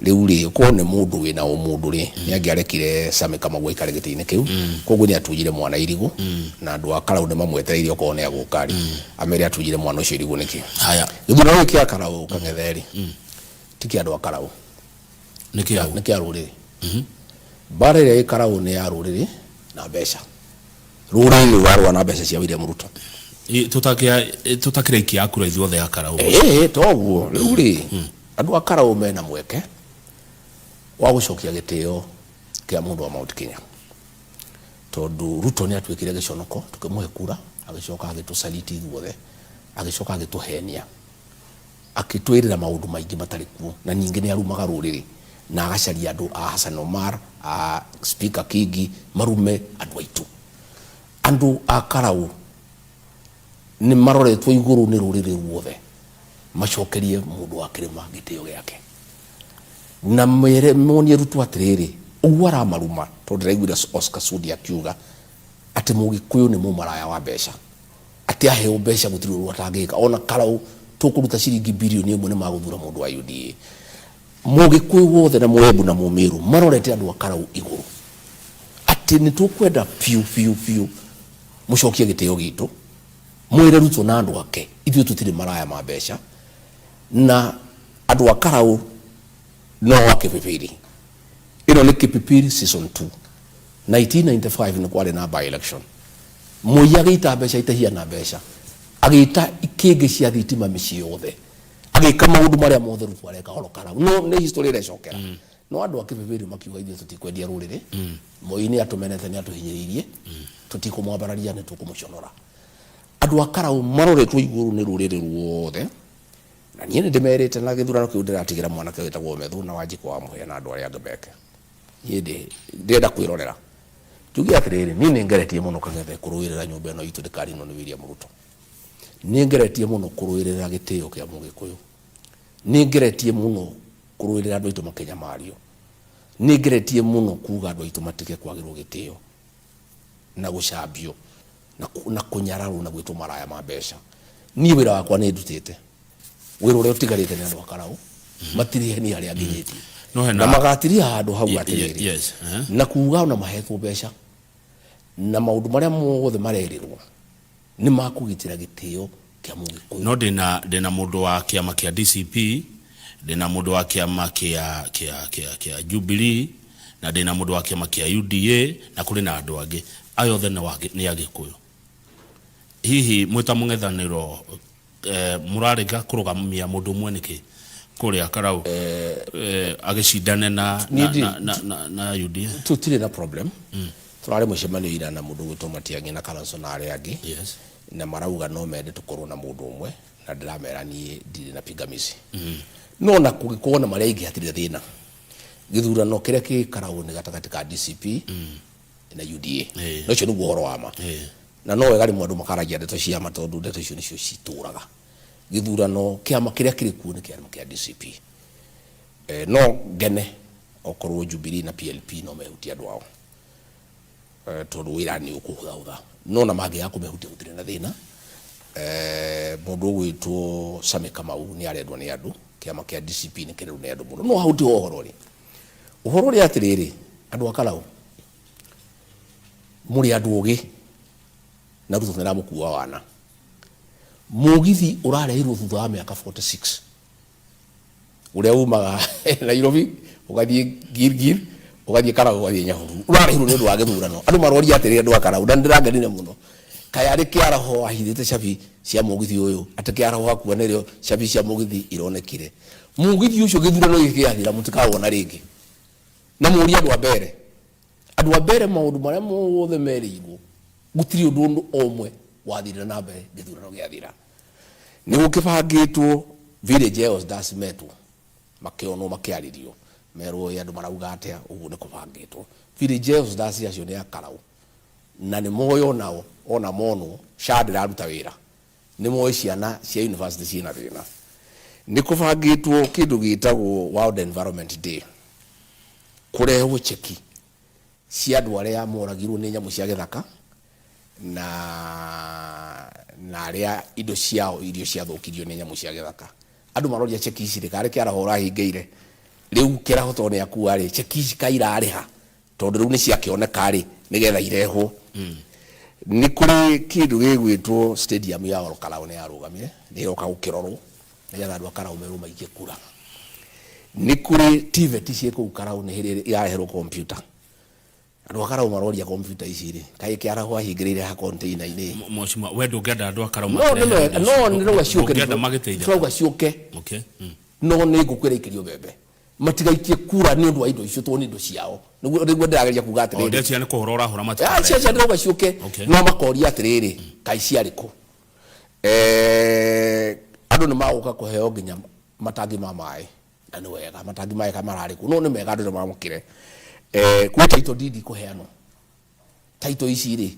[SPEAKER 11] Rĩu rĩ, korwo nĩ mũndũ wĩna ũmũndũ rĩ, nĩ angĩarekire Sammy Kamau aikare gĩtĩ-inĩ kĩu. Koguo nĩ atunyire mwana irigũ na andũ a Karau nĩ mamwetereire okorwo nĩ agũka rĩ, amere atunyire mwana ũcio irigũ nĩkĩ.
[SPEAKER 10] Haya.
[SPEAKER 11] Gĩthurano gĩkĩ kĩa Karau Kang'ethe rĩ, ti kĩa andũ a Karau.
[SPEAKER 10] Nĩ kĩa ũ?
[SPEAKER 11] Nĩ kĩa rũrĩrĩ. Mbara ĩrĩa ĩ Karau nĩ ya rũrĩrĩ na mbeca. Rũrĩrĩ rũrarũa na mbeca cia William Ruto.
[SPEAKER 10] Tũtakĩraikia a kura ithuothe a Karau.
[SPEAKER 11] Ĩĩ toguo. Rĩu rĩ, andũ a Karau mena mweke wa gũcokia gĩtĩo kĩa mũndũ wa Mount Kenya. Tondũ Ruto nĩ atuĩkire gĩconoko, tũkĩmũhe kura, agĩcoka agĩtũsaliti ithuothe, agĩcoka agĩtũhenia. Akĩtwĩrĩra maũndũ maingĩ matarĩ kuo, na ningĩ nĩ arumaga rũrĩrĩ na agacaria andũ a Hassan Omar, a Speaker Kingi marume andũ aitũ. Andũ a Karau nĩ maroretwo igũrũ nĩ rũrĩrĩ ruothe macokerie mũndũ wa kĩrĩma gĩtĩo gĩake na mere monie Ruto atĩrĩrĩ, ũguo aramaruma, tondũ ndĩraiguire Oscar Sudi akiuga atĩ Mũgĩkũyũ nĩ mũmaraya wa mbeca. Atĩ aheo mbeca gũtirĩ ũndũ atangĩka. Ona Karau tũkũruta ciringi birioni ĩmwe nĩ magũthura mũndũ wa UDA. Mũgĩkũyũ wothe na Mũembu na Mũmĩrũ marorete andũ a Karau igũrũ atĩ nĩ tũkwenda biũ biũ biũ mũcokie gĩtĩo gitũ, mwĩre Ruto na andũ ake ithuĩ tũtirĩ maraya ma mbeca na andũ a Karau no a Kĩpĩpĩri. Ĩno nĩ Kĩpĩpĩri season 2. 1995 nĩ kwarĩ na by election. Moi agĩita mbeca itahiana mbeca, agĩita ikĩngĩ cia thitima mĩciĩ yothe, agĩka maũndũ marĩa mothe Ruto areka oro Karau. No nĩ history ĩrecokera. No andũ a Kĩbĩbĩri makiuga ithuĩ tũtikwendia rũrĩrĩ, Moi nĩ atũmenete, nĩ atũhinyĩrĩirie, tũtikũmwambararia, nĩ tũkũmũconora. Andũ a Karau maroretwo igũrũ nĩ rũrĩrĩ ruothe, na niĩ nĩ ndĩmerĩte na gĩthurano kĩu ndĩratigĩra mwanake wĩtagwo Methu na Wanjikũ wa Mũhĩa na andũ arĩa angĩ meke. Niĩ ndĩ ndĩrenda kwĩrorera. Njuge atĩrĩrĩ, niĩ nĩ ngeretie mũno Kang'ethe kũrũĩrĩra nyũmba ĩno itũ ndĩkaninwo nĩ William Ruto. Nĩ ngeretie mũno kũrũĩrĩra gĩtĩo kĩa Mũgĩkũyũ. Nĩ ngeretie mũno kũrũĩrĩra andũ aitũ makĩnyamario. Nĩ ngeretie mũno kuga andũ aitũ matige kwagĩrwo gĩtĩo na gũcambio na kũnyararwo na gwĩtwo maraya ma mbeca. Niĩ wĩra wakwa nĩ ndutĩte. Wĩra ũrĩa ũtigarĩte nĩ andũ a Karau matirihe niĩ harĩa nginyĩtie.
[SPEAKER 10] No hena
[SPEAKER 11] Na magatiriha handũ hau atĩrĩrĩ.
[SPEAKER 10] Yes, eh.
[SPEAKER 11] Na kuga ona mahetwo mbeca na maũndũ marĩa mothe marerĩrwo nĩ makũgitĩra gĩtĩo kĩa Mũgĩkũyũ.
[SPEAKER 10] No ndĩna ndĩna mũndũ wa kĩama kĩa DCP, ndĩna mũndũ wa kĩama kĩa kĩa kĩa kĩa Jubilee, na ndĩna mũndũ wa kĩama kĩa UDA, na kũrĩ na andũ angĩ. Aya othe nĩ wa nĩ Agĩkũyũ. Hihi mwĩ ta mũng'ethanĩro mũrarega kũrũgamia mũndũ ũmwe nĩkĩ kũrĩa Karau agĩcindane na na na na na na UDA?
[SPEAKER 11] Tũtirĩ na problem. Tũrarĩ mũcemanio ira na mũndũ ũgwĩtwo Matiang'i na Kalonzo na arĩa angĩ.
[SPEAKER 10] Yes.
[SPEAKER 11] Na marauga no mende tũkorwo na mũndũ ũmwe na ndĩramera niĩ ndirĩ na pingamizi. No na kũngĩkorwo na marĩa aingĩ hatirĩ thĩna. Gĩthurano kĩrĩa kĩ Karau nĩ gatagatĩ ka DCP na UDA. Na ũcio nĩguo ũhoro wa ma. Na no wega rĩmwe andũ makaragia ndeto cia ma tondũ ndeto icio nĩcio citũraga. Gĩthurano kĩama kĩrĩa kĩrĩ kuo nĩ kĩama kĩa DCP. No ngene okorwo Jubilee na PLP no mehutie andũ ao tondũ wĩra nĩ ũkũhũthahũtha. No ona mangĩaga kũmehutia gũtirĩ na thĩna. Mũndũ ũgwĩtwo Sammy Kamau nĩ arendwo nĩ andũ, kĩama kĩa DCP nĩ kĩrendwo nĩ andũ mũno. No hau tiho ũhoro ũrĩ. Ũhoro ũrĩ atĩrĩrĩ, andũ a Karau, mũrĩ andũ ogĩ na Ruto nĩ aramũkua wana. Mũgithi ũrarehirwo thutha wa mĩaka 46 ũrĩa umaga Nairobi ũgathiĩ Gilgil ũgathiĩ Karau ũgathiĩ Nyahururu ũrarehirwo nĩ ũndũ wa gĩthurano. Andũ maroria atĩrĩrĩ andũ a Karau na nĩ ndĩrakenire mũno kaĩ arĩ Kĩaraho wahithĩte cabi cia mũgithi ũyũ atĩ Kĩaraho akua nĩrĩo cabi cia mũgithi ironekire. Mũgithi ũcio gĩthurano gĩkĩ gĩathira mũtikawona rĩngĩ. Na mũrie andũ a Mbere. Andũ a Mbere maũndũ marĩa mothe merĩirwo gũtirĩ ũndũ o ũmwe wathire na mbere gĩthurano gĩathira. Nĩ gũkĩbangĩtwo Village elders metwo makĩonwo, makĩarĩrio, merwo ĩ andũ marauga atĩa, ũguo nĩ kũbangĩtwo. Village elders acio nĩ akarau na nĩ moĩ onao, ona monwo SHA ndĩraruta wĩra, nĩ moĩ ciana cia university ciĩna thĩna. Nĩ kũbangĩtwo kĩndũ gĩtagwo World Environment Day, kũrehwo cheki cia andũ arĩa moragirwo nĩ nyamũ cia gĩthaka na arĩa indo ciao, irio ciathũkirio nĩ nyamũ cia gĩthaka. Andũ maroria cheki ici rĩ, karĩ kĩaraho ũrahingĩire rĩu kĩaraho tondũ nĩ akua rĩ, cheki ici kairarĩha tondũ rĩu nĩ ciakĩoneka rĩ, nĩgetha irehwo. Nĩ kũrĩ kĩndũ gĩgwĩtwo stadium ya Olkalou, nĩ yarũgamire, nĩ ĩroka gũkĩrorwo nĩgetha andũ a Karau merwo maikie kura. Nĩ kũrĩ TVET ciĩ kũu Karau, nĩ hĩndĩ irareherwo computer. Andũ a Karau maroria computer ici rĩ, kaĩ kĩaraho ahingĩrĩire ha container-inĩ?
[SPEAKER 10] Mheshimiwa, we ndũngĩenda andũ a Karau
[SPEAKER 11] No nĩ mega, no nĩ rauga ciũke.
[SPEAKER 10] Ndũngĩenda magĩteithĩka?
[SPEAKER 11] Turauga ciũke. No nĩ ngũkwĩra ikĩrio mbembe, matigaikie kura nĩ ũndũ wa indo icio tondũ nĩ indo ciao. Nĩguo ndĩrageria kuga
[SPEAKER 10] O
[SPEAKER 11] atĩrĩrĩ.
[SPEAKER 10] Ndeciria nĩ kũhũra ũrahũra.
[SPEAKER 11] Ah,
[SPEAKER 10] matikarehe.
[SPEAKER 11] Cia ndĩrauga ciũke. No makoria atĩrĩrĩ, kaĩ ciarĩ kũ? Andũ nĩ magũka kũheo nginya matangi ma maĩ, na nĩ wega matangi maĩ ka mararĩ kũ, no nĩ mega andũ nĩ mamũkĩre. Kwĩ title deed kũheanwo. Title ici rĩ,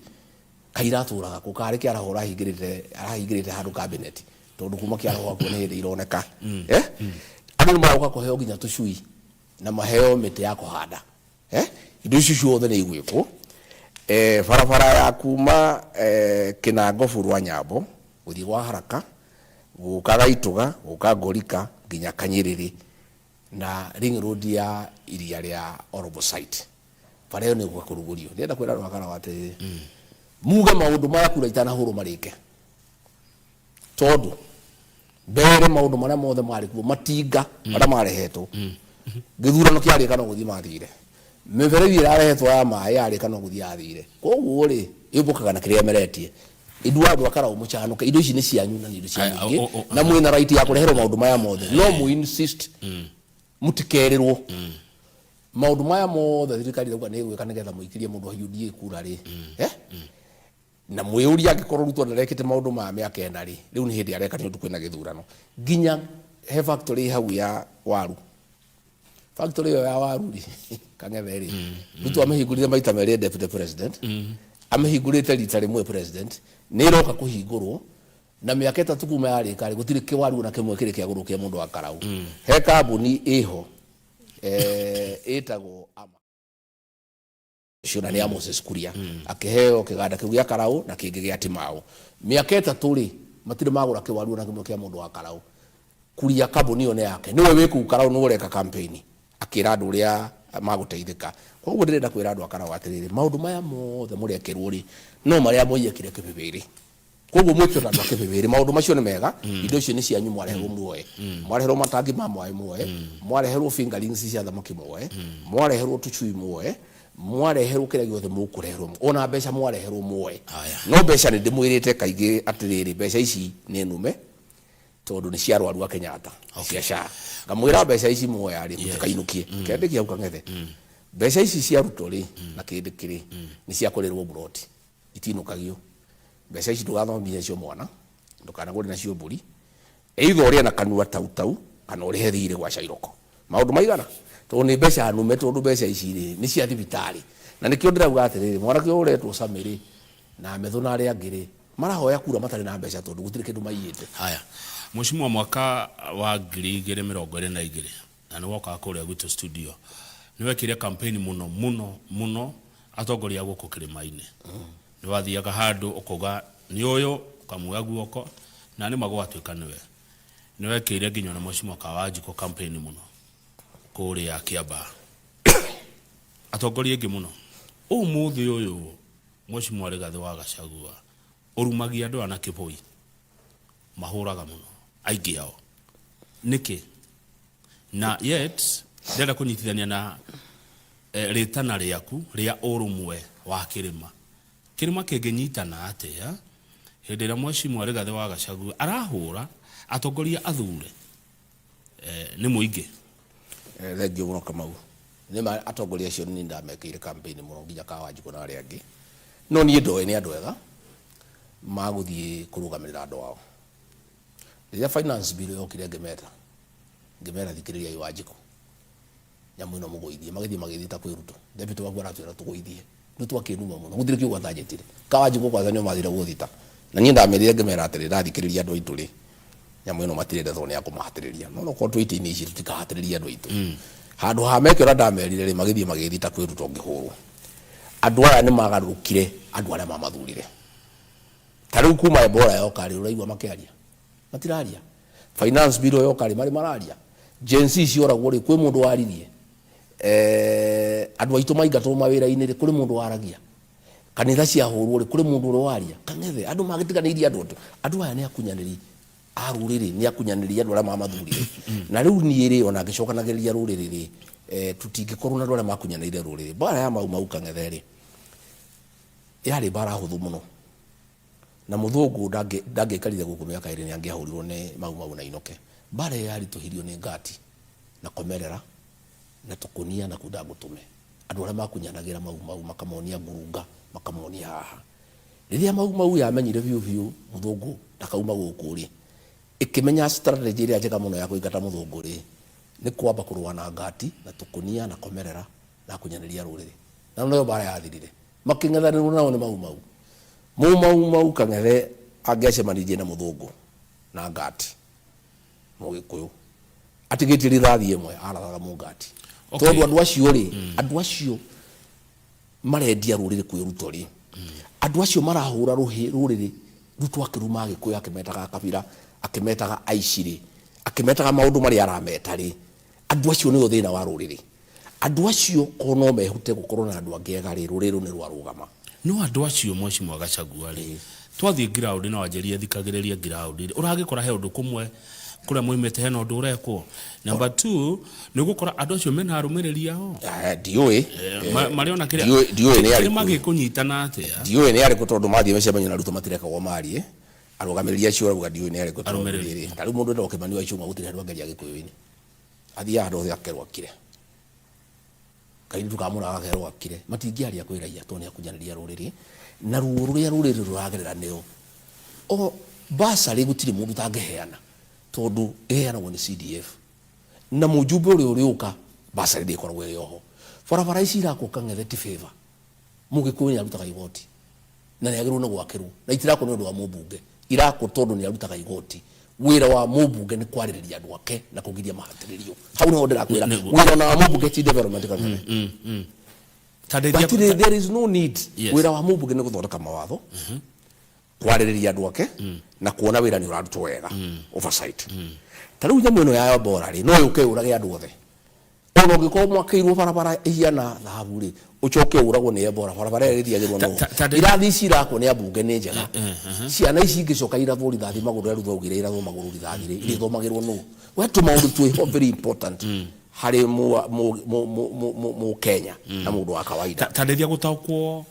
[SPEAKER 11] kairatũraga kũ? Karĩ kĩaraho arahingĩrĩte handũ cabinet, tondũ kuma kĩaraho akuo nĩ hĩndĩ ironeka. Andũ nĩ magoka kũheo nginya tũcui na maheo mĩtĩ ya kũhanda. Indo icio ciothe nĩ igwĩkwo. Barabara ya kuma Kĩnangobu rwa Nyambo gũthiĩ gwa Haraka, gũka Gaitũga, gũka Ngorika nginya Kanyĩrĩrĩ, na ring road ya iria rĩa Orobo site, bara ĩyo nĩ ĩgũka kũrugũrio. Ndĩrenda kwĩra andũ a Karau atĩrĩrĩ, muge maũndũ maya kura itanahũrwo marĩke, tondũ mbere maũndũ marĩa mothe marĩ kuo, matinga marĩa marehetwo, gĩthurano kĩarĩka no gũthiĩ mathire, mĩberethi ĩrarehetwo ya maĩ yarĩka no gũthiĩ yathire. Koguo rĩ, yũmbũkaga na kĩrĩa ĩmeretie. Ithuĩ andũ a Karau, mũcanũke, indo ici nĩ cianyu na nĩ indo cia
[SPEAKER 10] Aya,
[SPEAKER 11] mũingĩ,
[SPEAKER 10] o-
[SPEAKER 11] na mwĩna right ya kũreherwo maũndũ maya mothe, no mũ insist mũtikerĩrwo maũndũ maya mothe thirikari ĩrauga nĩ ĩgwĩka nĩgetha mũikĩrie mũndũ wa UDA kura rĩ. Na mwĩũria, angĩkorwo Ruto ndarekĩte maũndũ maya mĩaka 4 rĩ, rĩu nĩ hĩndĩ areka nĩ ũndũ kwĩna gĩthurano? Nginya he factory hau ya waru, factory ĩyo ya waru rĩ, Kang'ethe rĩ, Ruto amĩhingũrire maita merĩ e deputy president, amĩhingũrĩte rita rĩmwe president, nĩ ĩroka kũhingũrwo na mĩaka 3 kuma yarĩka rĩ, gũtirĩ kĩwaru ona kĩmwe kĩrĩ kĩagũrwo kĩa mũndũ wa Karau. He kambuni ĩho ĩtagwo Ama ũcio na nĩ ya Moses Kuria, akĩheo kĩganda kĩu gĩa Karau na kĩngĩ gĩa Timau. Mĩaka 3 rĩ, matirĩ magũra kĩwaru ona kĩmwe kĩa mũndũ wa Karau. Kuria kambuni ĩyo nĩ yake, nĩwe wĩ kũu Karau, nĩwe ũreka campaign akĩra andũ ũrĩa magũteithĩka. Koguo ndĩrenda kwĩra andũ a Karau atĩrĩrĩ, maũndũ maya mothe mũrekĩrwo rĩ, no marĩa mwaiĩkire kĩbĩbĩrĩ. Koguo mwĩke ona andũ a kĩbĩbĩrĩ, maũndũ macio nĩ mega. Indo icio nĩ cianyu, mwareherwo muoe, mwareherwo matangi ma maĩ muoe, mwareherwo fingerlings cia thamaki muoe, mwareherwo tũcui muoe, mwareherwo kĩrĩa gĩothe mũkũreherwo, ona mbeca mwareherwo muoe. No mbeca nĩ ndĩmwĩrĩte kaingĩ atĩrĩrĩ, mbeca ici nĩ nume tondũ nĩ cia arwaru a Kenyatta cia SHA. Ngamwĩra mbeca ici muoya rĩ, mũtikainũkie kĩandĩki hau Kang'ethe. Mbeca ici cia Ruto rĩ, na kĩndĩ kĩrĩ nĩ cia kũrĩrwo mburoti, itinũkagio. Mbeca ici ndũgathomithie nacio mwana, ndũkanagũre nacio mbũri, either ũrĩe na kanua tau tau kana ũrĩhe thirĩ gwa Cairoko. Maũndũ maigana tondũ nĩ mbeca nume, tondũ mbeca ici rĩ, nĩ cia thibitarĩ. Na nĩkĩo ndĩrauga atĩrĩrĩ, mwanake ũyũ ũretwo Sammy rĩ, na Methu na arĩa angĩ rĩ, marahoya kura matarĩ na mbeca tondũ gũtirĩ kĩndũ maiyĩte.
[SPEAKER 10] Haya, Mheshimiwa, mwaka wa 2022 na nĩ wokaga kũrĩa gwitũ studio, nĩ wekire campaign mũno mũno mũno atongoria a gũkũ kĩrĩma-inĩ. Nĩ wathiaga handũ ũkauga nĩ ũyũ, ũkamuoya guoko na nĩ magwatuĩka nĩwe. Nĩ wekĩire nginya ona Mheshimiwa Kawanjikũ campaign mũno kũrĩa Kiambaa, atongoria aingĩ mũno. Ũmũthĩ ũyũ Mheshimiwa Rigathĩ wa Gachagua ũrumagia andũ aya na kĩboi, mahũraga mũno aingĩ ao nĩkĩ? Na yet ndĩrenda kũnyitithania na rĩtana rĩaku rĩa ũrũmwe wa kĩrĩma. Kĩrĩma kĩngĩnyitana atĩa hĩndĩ ĩrĩa Mheshimiwa Rigathĩ wa Gachagua arahũra atongoria athure nĩ mũingĩ?
[SPEAKER 11] Thengiũ mũno Kamau. Nĩ ma atongoria acio nĩ ndamekĩire campaign mũno nginya Kawanjikũ na arĩa angĩ, no niĩ ndoĩ nĩ andũ ega magũthiĩ kũrũgamĩrĩra andũ ao. Rĩrĩa finance bill yokire ngĩmeta, ngĩmera thikĩrĩriai Wanjikũ, nyamũ ĩno mũgũithie. Magĩthiĩ magĩthiĩ ta kwĩ Ruto. Deputy waku aratwĩra tũgũithie. Nĩ twakĩnuma mũno. Gũtirĩ kiugo atanjĩtire. Ka Wanjikũ kwanza nĩo mathire gũthita. Na niĩ ndamerire ngĩmera atĩrĩ, ndathikĩrĩria andũ aitũ rĩ, nyamũ ĩno matirenda tondũ nĩ ya kũmahatĩrĩria. No onokorwo twĩ itĩ-inĩ ici tũtikahatĩrĩrie andũ aitũ. Handũ ha meke ũrĩa ndamerire rĩ, magĩthiĩ magĩthita kwĩ Ruto ngĩhũrwo. Andũ aya nĩ magarũrũkire andũ arĩa mamathurire. Ta rĩu kuma Ebola yoka rĩ, ũraigua makĩaria? Matiraria. Finance bill yoka rĩ, marĩ mararia? Gen Z cioragwo rĩ, kwĩ mũndũ waririe? Eh, andũ aitũ maingatwo mawĩra-inĩ rĩ, kũrĩ mũndũ waragia? Kanitha ciahũrwo rĩ, kũrĩ mũndũ ũrĩ waria? Kang'ethe, andũ magĩtiganĩirie andũ atũ. Andũ aya nĩ akunyanĩri a rũrĩrĩ, nĩ akunyanĩri andũ arĩa mamathurire. Na rĩu niĩ rĩ, ona ngĩcokanagĩrĩria rũrĩrĩ rĩ, eh, tũtingĩkorwo na andũ arĩa makunyanĩire rũrĩrĩ. Mbara ya Mau Mau Kang'ethe rĩ, yarĩ mbara hũthũ mũno. Na mũthũngũ ndangĩaikarire gũkũ mĩaka ĩrĩ nĩ angĩahũrirwo nĩ Mau Mau na Inoke. Mbara ĩyo yaritũhirio nĩ Ngati na Komerera na Tũkũnia na Kunda Ngũtũme. Andũ arĩa makunyanagĩra Mau Mau makamonia ngurunga, makamonia haha. Rĩrĩa Mau Mau yamenyire biũ biũ mũthũngũ ndakauma gũkũ rĩ, ĩkĩmenya strategy ĩrĩa njega mũno ya kũingata mũthũngũ rĩ, nĩ kwamba kũrũa na Ngati na Tũkũnia na Komerera na akunyanĩri a rũrĩrĩ. Na noyo mbara yathirire. Makĩng'ethanĩrwo nao nĩ Mau Mau. Mau Mau Mau Kang'ethe angĩacemanirie na mũthũngũ na ngati, mũgĩkũyũ, atigĩtie rithathi ĩmwe, arathaga mũngati. Tondũ andũ acio rĩ, andũ acio marendia rũrĩrĩ kwĩ Ruto rĩ, andũ acio marahũra rũhĩ rũrĩrĩ, Ruto akĩruma Agĩkũyũ akĩmetaga kabira, akĩmetaga aici rĩ, akĩmetaga maũndũ marĩa arameta rĩ, andũ acio nĩo thĩna wa rũrĩrĩ. Andũ acio korwo no mehute gũkorwo na andũ angĩ ega rĩ, rũrĩrĩ rũu nĩ rwarũgama.
[SPEAKER 10] No andũ acio Mheshimiwa Gachagua rĩ, twathiĩ ground na wanjĩrire thikagĩrĩria ground rĩ, ũragĩkora he ũndũ kũmwe kũrĩa moimĩte hena ũndũ ũrekwo? Number two, nĩ ũgũkora andũ acio mena arũmĩrĩri ao.
[SPEAKER 11] Ndiũĩ.
[SPEAKER 10] Marĩ ona kĩrĩa
[SPEAKER 11] Ndiũĩ nĩ
[SPEAKER 10] kĩrĩa
[SPEAKER 11] arĩkũ.
[SPEAKER 10] magĩkũnyitana atĩa?
[SPEAKER 11] Ndiũĩ nĩ arĩkũ tondũ mathiĩ mĩcemanio na Ruto matirekagwo marie. Arũgamĩrĩri acio ũrauga ndiũĩ nĩ arĩkũ tondũ
[SPEAKER 10] Arũmĩrĩri.
[SPEAKER 11] rĩrĩ, ta rĩu mũndũ wĩtagwo Kĩmani wa Ichung'wa gũtirĩ handũ angĩaria Gĩkũyũ-inĩ. Athiaga handũ hothe akerwo akire. Kairĩtu ka Mũrang'a gakerwo gakire. Matingĩaria kwĩ raia tondũ nĩ akunyanĩri a rũrĩrĩ na ruo rũrĩa rũrĩrĩ rũragerera nĩo. O bursary gũtirĩ mũndũ ũtangĩheana tondũ ĩheanagwo nĩ CDF. Na mũjumbe ũrĩa ũrĩũka bursary ndĩkoragwo ĩrĩ oho. Barabara ici irakwo Kang'ethe ti favor. Mũgĩkũyũ nĩ arutaga igoti na nĩ agĩrĩirwo nĩ gwakĩrwo na itirakwo nĩ ũndũ wa mũmbunge, irakwo tondũ nĩ arutaga igoti. Wĩra wa mũmbunge nĩ kwarĩrĩria andũ ake na kũgiria mahatĩrĩrio. Hau nĩho ndĩrakwĩra wĩra ona wa mũmbunge ti development Kang'ethe. Gũtirĩ, there is no need. Wĩra wa mũmbunge nĩ gũthondeka mawatho, kwarĩrĩria andũ ake na kuona wĩra nĩ ũrarutwo wega, oversight. Ta rĩu nyamũ ĩno ya Ebola rĩ, no yũke yũrage andũ othe. Ona ũngĩkorwo mwakĩirwo barabara ĩhiana thahabu rĩ, ũcoke ũragwo nĩ Ebola, barabara ĩrĩa ĩrĩthiagĩrwo nũ? Irathi ici irakwo nĩ ambunge nĩ njega. Ciana ici ingĩcoka irathwo rithathi magũrũ ũrĩa Ruto augire irathwo magũrũ rithathi rĩ, irĩthomagĩrwo nũ? We tũmaũndũ twĩho very important harĩ Mũkenya na mũndũ wa kawaida.
[SPEAKER 10] Ta ndeithia gũtaũkwo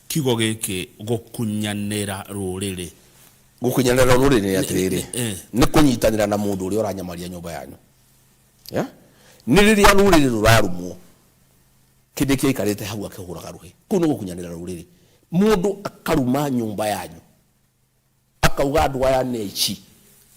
[SPEAKER 10] kiugo gĩkĩ gũkunyanĩra rũrĩrĩ.
[SPEAKER 11] Gũkunyanĩra rũrĩrĩ nĩ atĩrĩrĩ, nĩ kũnyitanĩra na mũndũ ũrĩa ũranyamaria nyũmba yanyu. Yeah? Nĩ rĩrĩa rũrĩrĩ rũrarumwo, kĩndĩ kĩaikarĩte hau akĩhũraga rũhĩ. Kũu nĩ gũkunyanĩra rũrĩrĩ. Mũndũ akaruma nyũmba yanyu, akauga andũ aya nĩ aici,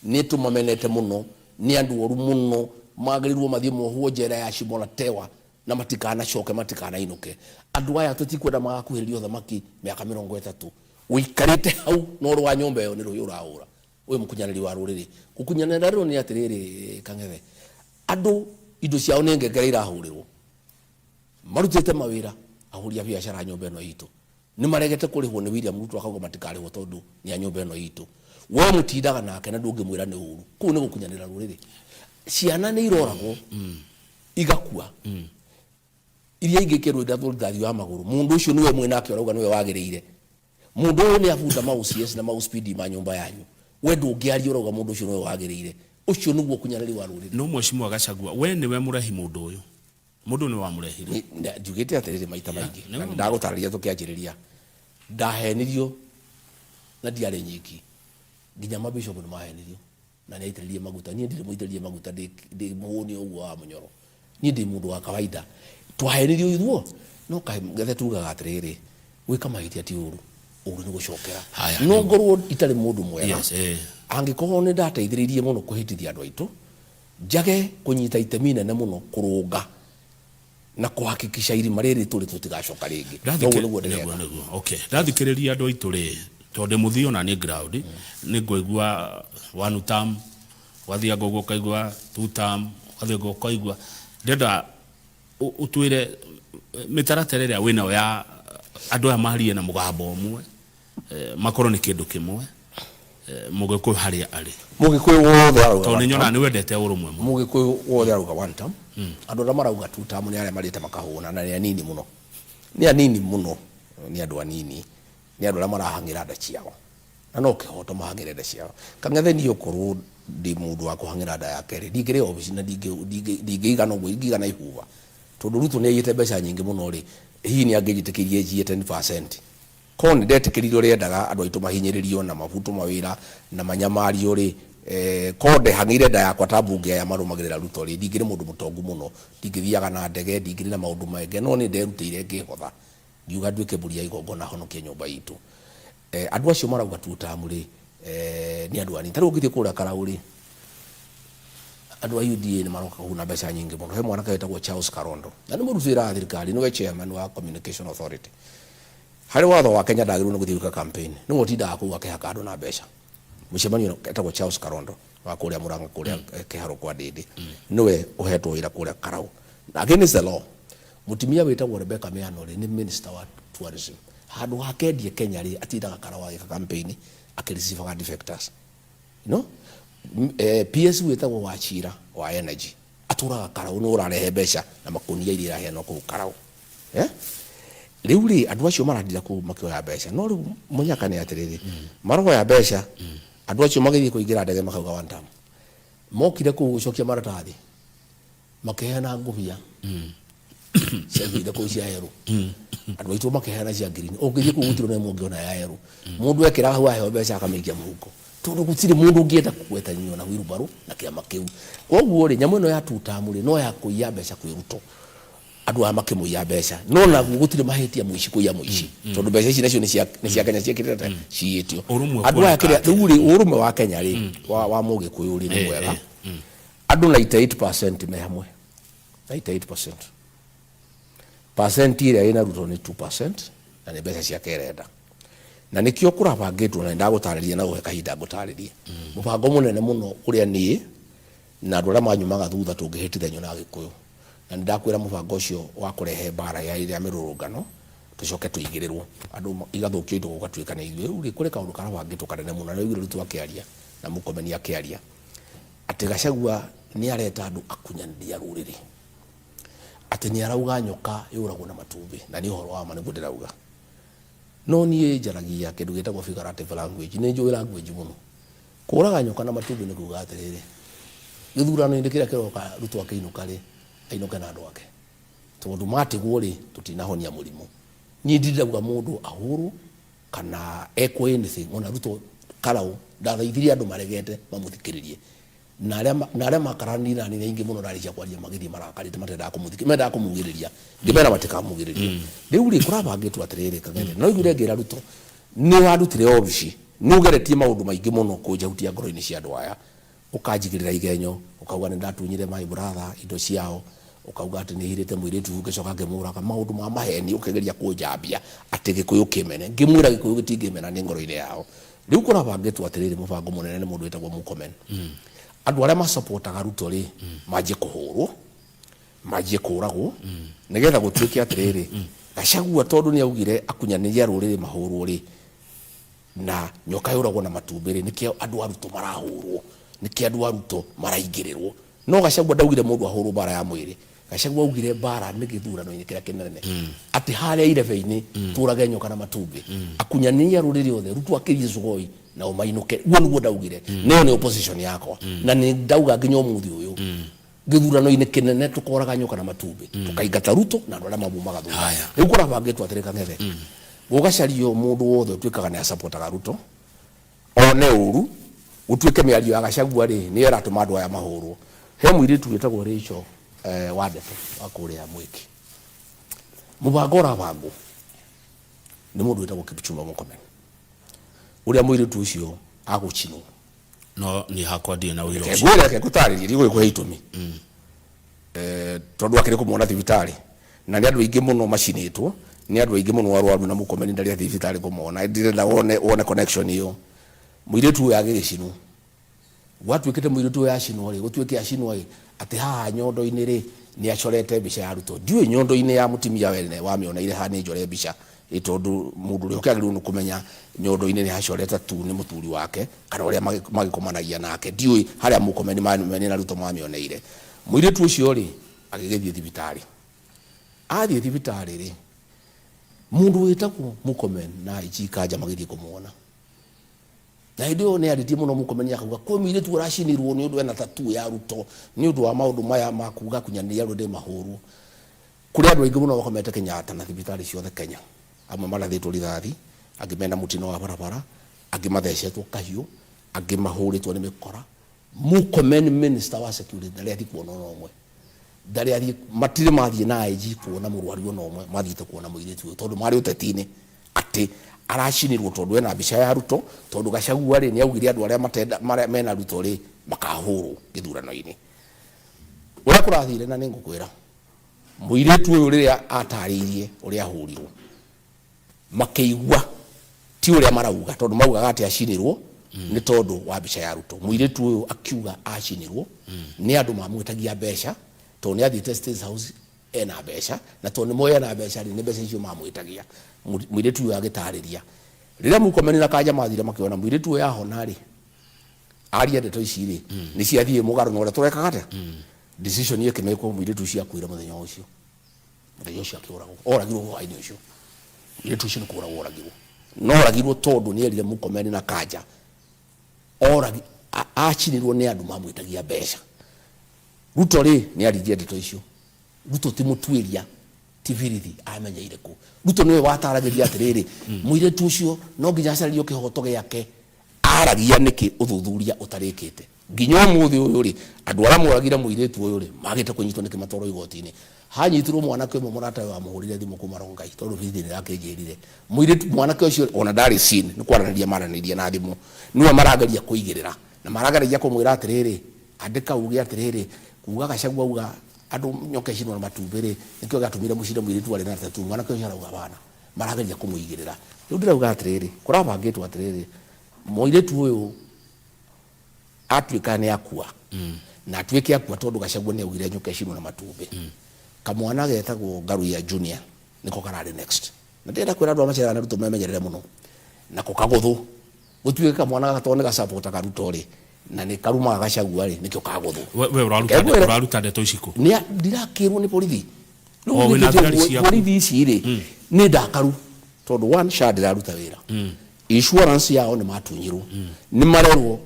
[SPEAKER 11] nĩ tũmamenete mũno, nĩ andũ oru mũno, magĩrĩirwo mathiĩ mohwo njera ya Shimo la Tewa na matikanacoke, matikanainũke. Andũ aya tũtikwenda magakuhĩrĩria ũthamaki mĩaka 30. Ũikarĩte hau na ũrĩ wa nyũmba ĩyo nĩ rũhĩ ũrahũra. Ũyũ mũkunyanĩri wa rũrĩrĩ. Gũkunyanĩra rũrĩrĩ nĩ atĩrĩrĩ Kang'ethe, andũ indo ciao nĩ ngengere irahũrĩrwo, marutĩte mawĩra, ahũri a biacara a nyũmba ĩno itũ nĩ maregete kũrĩhwo nĩ William Ruto akauga matikarĩhwo tondũ nĩ a nyũmba ĩno itũ. We mũtindaga nake na ndũngĩmwĩra nĩ ũru. Kũu nĩ gũkunyanĩra rũrĩrĩ. Ciana nĩ iroragwo igakua, iria ingĩ ikerwo irathwo rithathi wa magũrũ. Mũndũ ũcio nĩwe mwĩnake ũrauga nĩwe wagĩrĩire. Mũndũ ũyũ nĩ abunda ma OCS na ma OCPD ma nyũmba yanyu. We ndũngĩaria ũrauga mũndũ ũcio nĩwe wagĩrĩire. Ũcio nĩguo ũkunyanĩri wa rũrĩrĩ.
[SPEAKER 10] No Mheshimiwa Gachagua, we nĩwe mũrehi mũndũ ũyũ. Mũndũ ũyũ nĩwe wamũrehire.
[SPEAKER 11] Njugĩte atĩrĩrĩ maita maingĩ, na nĩ ndagũtarĩria tũkĩanjĩrĩria, ndahenirio na ndiarĩ nyiki, nginya mabishop nĩ mahenirio. Na nĩ aitĩrĩrie maguta. Niĩ ndirĩ mũitĩrĩrie maguta, ndĩ mũhũni o ũguo wa mũnyoro. Niĩ ndĩ mũndũ wa kawaida. Twahenirio ithuo, no kaĩ gethe tugaga atĩrĩrĩ, gwĩka mahĩtia ti ũru. Ũru nĩ gũcokera.
[SPEAKER 10] Haya,
[SPEAKER 11] No ngorwo itarĩ mũndũ mwega.
[SPEAKER 10] Yes,
[SPEAKER 11] Angĩkorwo nĩ ndateithĩrĩirie mũno kũhĩtithia andũ aitũ, njage kũnyita itemi inene mũno kũrũnga na kũhakikisha irima rĩrĩ tũrĩ tũtigacoka rĩngĩ. Noguo nĩguo ndĩreka.
[SPEAKER 10] Nĩguo, nĩguo. Okay. Ndathikĩrĩria andũ aitũ rĩ, tondũ ndĩ mũthii ona niĩ ground, nĩ ngũigua one term, ũgathianga ũguo ũkaigua two term, ũgathianga ũguo ũkaigua. Ndĩrenda ũtwĩre mĩtaratara ĩrĩa wĩnayo ya andũ aya marie na mũgambo ũmwe, makorwo nĩ kĩndũ kĩmwe, Mũgĩkũyũ harĩa arĩ.
[SPEAKER 11] Mũgĩkũyũ wothe arauga
[SPEAKER 10] Tondũ
[SPEAKER 11] one
[SPEAKER 10] nĩ nyonaga
[SPEAKER 11] term.
[SPEAKER 10] nĩ wendete ũrũmwe mũno.
[SPEAKER 11] Mũgĩkũyũ wothe arauga one term. Andũ arĩa marauga two term nĩ arĩa marĩte makahũna na nĩ anini mũno. Nĩ anini mũno, nĩ andũ anini. Nĩ andũ arĩa marahang'ĩra nda ciao. Na no kĩhoto mahang'ĩre nda ciao. Kang'ethe niĩ okorwo ndĩ mũndũ wa kũhang'ĩra nda yake rĩ, ndingĩrĩ obici na ndingĩigana ũguo, ingĩigana ihuba. Tondũ Ruto nĩ aiyĩte mbeca nyingĩ mũno rĩ, hihi nĩ angĩnjĩtĩkĩririe njiye 10%? Korwo nĩ ndetĩkĩrire ũrĩa endaga andũ aitũ mahinyĩrĩrio na mabutwo mawĩra na manyamario rĩ, korwo ndehang'ĩire nda yakwa ta mbunge aya marũmagĩrĩra Ruto rĩ, ndingĩrĩ mũndũ mũtongu mũno, ndingĩthiaga na ndege, ndingĩrĩ na maũndũ maingĩ, no nĩ nderutĩire ngĩhotha, ngiuga nduĩke mbũri ya igongona honokie nyũmba itũ. Andũ acio marauga two term rĩ, nĩ andũ anini. Ta rĩu ũngĩthiĩ kũrĩa Karau rĩ, andũ a UDA nĩ maroka kũguna mbeca nyingĩ mũno. He mwanake wĩtagwo Charles Karondo, na nĩ mũruti wĩra wa thirikari, nĩwe chairman wa Communication Authority. Harĩ watho wa Kenya ndagĩrĩirwo nĩ gũthiĩ gwĩka campaign. Nĩwe ũtindaga kũu akĩhaka andũ na mbeca. Mũcemanio etagwo Charles Karondo wa kũrĩa Murang'a kũrĩa Kĩharũ kwa Ndĩndĩ. Nĩwe ũhetwo wĩra kũrĩa Karau. Na against the law, mũtumia wĩtagwo Rebecca Miano rĩ, nĩ minister wa tourism. Handũ ha kendie Kenya rĩ, atindaga Karau agĩka campaign akĩreceivaga defectors. You know? PS wĩtagwo Wachira wa energy. Atũraga Karau nĩwe ũrarehe mbeca na makũnia iria iraheanwo kũu Karau. Rĩu rĩ, andũ acio maratira kũu makĩoya mbeca. No rĩu mũnyaka nĩ atĩrĩrĩ, maroya mbeca, andũ acio magĩthiĩ kũingĩra ndege makauga one term. Mokire kũu gũcokia maratathi, makĩheana ngũbia ciathire kũu cia yerũ. Andũ aitũ makĩheana cia green. Ũngĩthiĩ kũu gũtirĩ na ĩmwe ũngĩona ya yerũ. Mũndũ ekĩraga hau aheo mbeca akamĩikia mũhuko. Tondũ gũtirĩ mũndũ ũngĩenda kũgwetanio na wheelbarrow na kĩama kĩu. Koguo rĩ, nyamũ ĩno ya two term rĩ, no ya kũiya mbeca kwĩ Ruto. Andũ aya makĩmũiya mbeca. No naguo gũtirĩ mahĩtia mũici kũiya mũici. Tondũ mbeca ici nacio nĩ cia nĩ cia Kenya ciĩkĩrĩte atĩa? Ciyĩtio.
[SPEAKER 10] Ũrũmwe
[SPEAKER 11] Andũ aya
[SPEAKER 10] kuoneka
[SPEAKER 11] kĩrĩa,
[SPEAKER 10] atĩa?
[SPEAKER 11] rĩu rĩ, ũrũmwe wa Kenya rĩ, wa Mũgĩkũyũ rĩ, nĩ mwega. Andũ 98% me hamwe. 98%. Percent ĩrĩa ĩna Ruto nĩ 2% na nĩ mbeca ciake ĩrenda. Na nĩkĩo kũrabangĩtwo na nĩndagũtarĩria na gũhe kahinda ngũtarĩrie. Mũbango mũnene mũno ũrĩa niĩ na andũ arĩa manyumaga thutha tũngĩhĩtithanio na Agĩkũyũ. Na nĩndakwĩra mũbango ũcio wa kũrehe mbara ya ĩrĩa mĩrũrũngano tũcoke tũigĩrĩrwo andũ igathũkio indo gũgatuĩka nĩ ithuĩ. Rĩu rĩ, kũrĩ kaũndũ karabangĩtwo kanene mũno na nĩwaiguire Ruto akĩaria na Murkomen akĩaria atĩ Gachagua nĩ areta andũ akunyanĩri a rũrĩrĩ. Atĩ nĩ arauga nyoka yũragwo na matumbĩ na nĩ ũhoro wa ma nĩguo ndĩrauga. No niĩ njaragia kĩndũ gĩtagwo figurative language, nĩ njũĩ language mũno. Kũraga nyoka na matumbĩ nĩ kuga atĩrĩrĩ, gĩthurano-inĩ kĩrĩa kĩroka Ruto akĩinũka rĩ, ainũke na andũ ake. Tondũ matigwo rĩ, tũtinahonia mũrimũ. Niĩ ndirauga mũndũ ahũrwo kana ekwo anything, ona Ruto Karau ndathaithirie andũ maregete mamũthikĩrĩrie. Na arĩa na arĩa makaranire nani nĩ aingĩ mũno ndarĩkia kwaria magĩthiĩ marakarĩte matendaga kũmũthikĩrĩria, mendaga kũmugĩrĩria. Ngĩmera matikamugĩrĩrie. Rĩu rĩ, kũrabangĩtwo atĩrĩrĩ Kang'ethe, no ũiguire ngĩra Ruto, nĩ wandutire obici, nĩ ũgeretie maũndũ maingĩ mũno kũnjahutia ngoro-inĩ cia andũ aya. Ũkanjigĩrĩra igenyo, ũkauga nĩ ndatunyire my brother indo ciao, ũkauga atĩ nĩ hithĩte mũirĩtu ngĩcoka ngĩmũraga, maũndũ ma maheni ũkĩgeria kũnjambia atĩ Gĩkũyũ kĩmene. Ngĩmwĩra Gĩkũyũ gĩtingĩmena nĩ ngoro-inĩ yao. Rĩu kũrabangĩtwo atĩrĩrĩ, mũbango mũnene nĩ mũndũ wĩtagwo Murkomen. Andũ arĩa macapotaga Ruto rĩ, manjie kũhũrwo, manjie kũragwo, nĩgetha gũtuĩke atĩrĩrĩ, Gachagua tondũ nĩ augire akunyanĩri a rũrĩrĩ mahũrwo rĩ, na nyoka yũragwo na matumbĩ rĩ, nĩkĩo andũ a Ruto marahũrwo, nĩkĩo andũ a Ruto maraingĩrĩrwo. No Gachagua ndaugire mũndũ ahũrwo mbara ya mwĩrĩ. Gachagua augire mbara nĩ gĩthurano-inĩ kĩrĩa kĩnene. Atĩ harĩa irebe-inĩ tũrage nyoka na matumbĩ. Akunyanĩri a rũrĩrĩ othe, Ruto akĩrie Sugoi nao mainũke. Guo nĩguo ndaugire. Na ĩyo nĩ opposition yakwa. Na nĩ ndauga nginya ũmũthĩ ũyũ. Gĩthurano-inĩ kĩnene tũkoraga nyoka na matumbĩ. Tũkaingata Ruto na andũ arĩa mamumaga thutha. Rĩu kũrabangĩtwo atĩrĩ Kang'ethe, gũgacario mũndũ wothe ũtuĩkaga nĩ acapotaga Ruto, one ũru, gũtuĩke mĩario ya Gachagua rĩ, nĩyo ĩratũma andũ aya mahũrwo. He mũirĩtu wĩtagwo Rachel Wandeto wa kũrĩa Mwĩki. Mũbango ũrabangwo. Nĩ mũndũ wĩtagwo Kipchumba Murkomen, ũrĩa mũirĩtu ũcio agũcinwo.
[SPEAKER 10] No niĩ hakwa ndirĩ na ũira
[SPEAKER 11] Reke
[SPEAKER 10] ũcio.
[SPEAKER 11] Ngwĩre, reke ngũtarĩrie, ndigũgĩkũhe itũmi. Tondũ akĩrĩ kũmwona thibitarĩ na nĩ andũ aingĩ mũno macinĩtwo, nĩ andũ aingĩ mũno arwaru, na Murkomen ndarĩ athiĩ thibitarĩ kũmona. Ndĩrenda wone connection ĩyo. Mũirĩtu ũyũ agĩgĩcinwo, gwatuĩkĩte mũirĩtu ũyũ acinwo rĩ, gũtuĩke acinwo ĩ atĩ haha nyondo-inĩ rĩ, nĩ acorete mbica ya Ruto. Ndiũĩ nyondo-inĩ ya mũtumia wene wamĩoneire ha nĩ njore mbica ĩ, tondũ mũndũ ũrĩa ũkĩagĩrĩirwo nĩ kũmenya nyondo-inĩ nĩ hacorete tu nĩ mũthuri wake kana ũrĩa magĩkomanagia nake. Ndiũĩ harĩa Murkomen mene na Ruto mamĩoneire. Mũirĩtu ũcio rĩ, agĩgĩthiĩ thibitarĩ. Athiĩ thibitarĩ rĩ, mũndũ wĩtagwo Murkomen na IG Kanja magĩthiĩ kũmuona. Na hĩndĩ ĩyo nĩ arĩtie mũno Murkomen, akauga kwĩ mũirĩtu ũracinirwo nĩ ũndũ ena tattoo ya Ruto, nĩ ũndũ wa maũndũ maya ma kuga kunyanĩria andũ ndĩ mahũrwo. Kũrĩ andũ aingĩ mũno makomete Kenyatta na thibitarĩ ciothe Kenya. Amwe marathĩtwo rithathi, angĩ mena mũtino wa barabara, angĩ mathecetwo kahiũ, angĩ mahũrĩtwo nĩ mĩkora. Murkomen, minister wa security, ndarĩ athiĩ kuona ona ũmwe. Ndarĩ athiĩ, matirĩ mathiĩ na IG kuona mũrwaru ona ũmwe, mathiĩte kuona mũirĩtu ũyũ tondũ marĩ ũteti-inĩ atĩ aracinirwo tondũ ena mbica ya Ruto, tondũ Gachagua rĩ, nĩ augire andũ arĩa matenda, marĩa mena Ruto rĩ, makahũrwo gĩthurano-inĩ. Ũrĩa kũrathire, na nĩ ngũkwĩra, mũirĩtu ũyũ rĩrĩa atarĩirie ũrĩa ahũrirwo, makĩigua ti ũrĩa marauga, tondũ maugaga atĩ acinirwo nĩ tondũ wa mbica ya Ruto. Mũirĩtu ũyũ akiuga acinirwo nĩ andũ mamwĩtagia mbeca, tondũ nĩ athiĩte State House ena mbeca, na tondũ nĩ moĩ ena mbeca rĩ, nĩ mbeca icio mamwĩtagia. Mũirĩtu ũyũ agĩtarĩria rĩrĩa Murkomen na Kanja mathire makĩona mũirĩtu ũyũ ahona rĩ, aria ndeto ici rĩ, nĩ ciathiĩ mũgarũ na ũrĩa tũrekaga atĩa. Decision ĩkĩmekwo, mũirĩtu ũcio akuire mũthenya ũcio. Mũthenya ũcio akĩũragwo, oragirwo hwaĩ-inĩ ũcio. Mũirĩtu ũcio nĩ kũragwo oragirwo, no oragirwo tondũ nĩ erire Murkomen na Kanja oragi acinirwo nĩ andũ mamwĩtagia mbeca. Ruto rĩ, nĩ aririe ndeto icio. Ruto ti mũtuĩria, ti birithi, amenyeire kũ? Ruto nĩwe wataragĩria atĩrĩrĩ, mũirĩtu ũcio no nginya acarĩrio kĩhoto gĩake. Aragia nĩkĩ ũthuthuria ũtarĩkĩte? Nginya ũmũthĩ ũyũ rĩ, andũ arĩa moragire mũirĩtu ũyũ rĩ, magĩte kũnyitwo nĩkĩ matwarwo igoti-inĩ? Hanyitirwo mwanake ũmwe mũratawe wamũhũrire thimũ kuma Rongai tondũ birithi nĩ ĩrakĩnjĩrire. Mũirĩtu, mwanake ũcio ona ndarĩ scene, nĩ kwaranĩria maranĩirie na thimũ. Nĩwe marageria kũigĩrĩra na marageragia kũmwĩra atĩrĩrĩ, andĩka uge atĩrĩrĩ, kuga Gachagua auga andũ nyoka icinwo na matumbĩ rĩ, nĩkĩo gĩatũmire mũcine mũirĩtu warĩ na tattoo. Mwanake ũcio arauga bana, marageria kũmũigĩrĩra. Rĩu ndĩrauga atĩrĩrĩ, kũrabangĩtwo atĩrĩrĩ, mũirĩtu ũyũ atuĩka nĩ akua, na atuĩke akua tondũ Gachagua nĩ augire nyoka icinwo na matumbĩ. Kamwana getagwo Ngaruiya Junior nĩko kararĩ next. Na ndĩrenda kwĩra andũ a macerera na Ruto memenyerere mũno. Nako kagũthũ, gũtuĩke kamwana gaka tondũ nĩ gacabotaga Ruto rĩ, na nĩ karumaga Gachagua rĩ, nĩkĩo kagũthũ.
[SPEAKER 10] We ũraruta
[SPEAKER 11] Reke ngwĩre.
[SPEAKER 10] Ũraruta ndeto ici kũ?
[SPEAKER 11] Nĩ ndirakĩrwo nĩ borithi. Rĩu
[SPEAKER 10] O, wĩna
[SPEAKER 11] ningĩ
[SPEAKER 10] thigari
[SPEAKER 11] njũĩ
[SPEAKER 10] ciaku.
[SPEAKER 11] Borithi ici rĩ, nĩ ndakaru tondũ one, SHA ndĩraruta wĩra. Insurance yao nĩ matunyirwo. Nĩ marerwo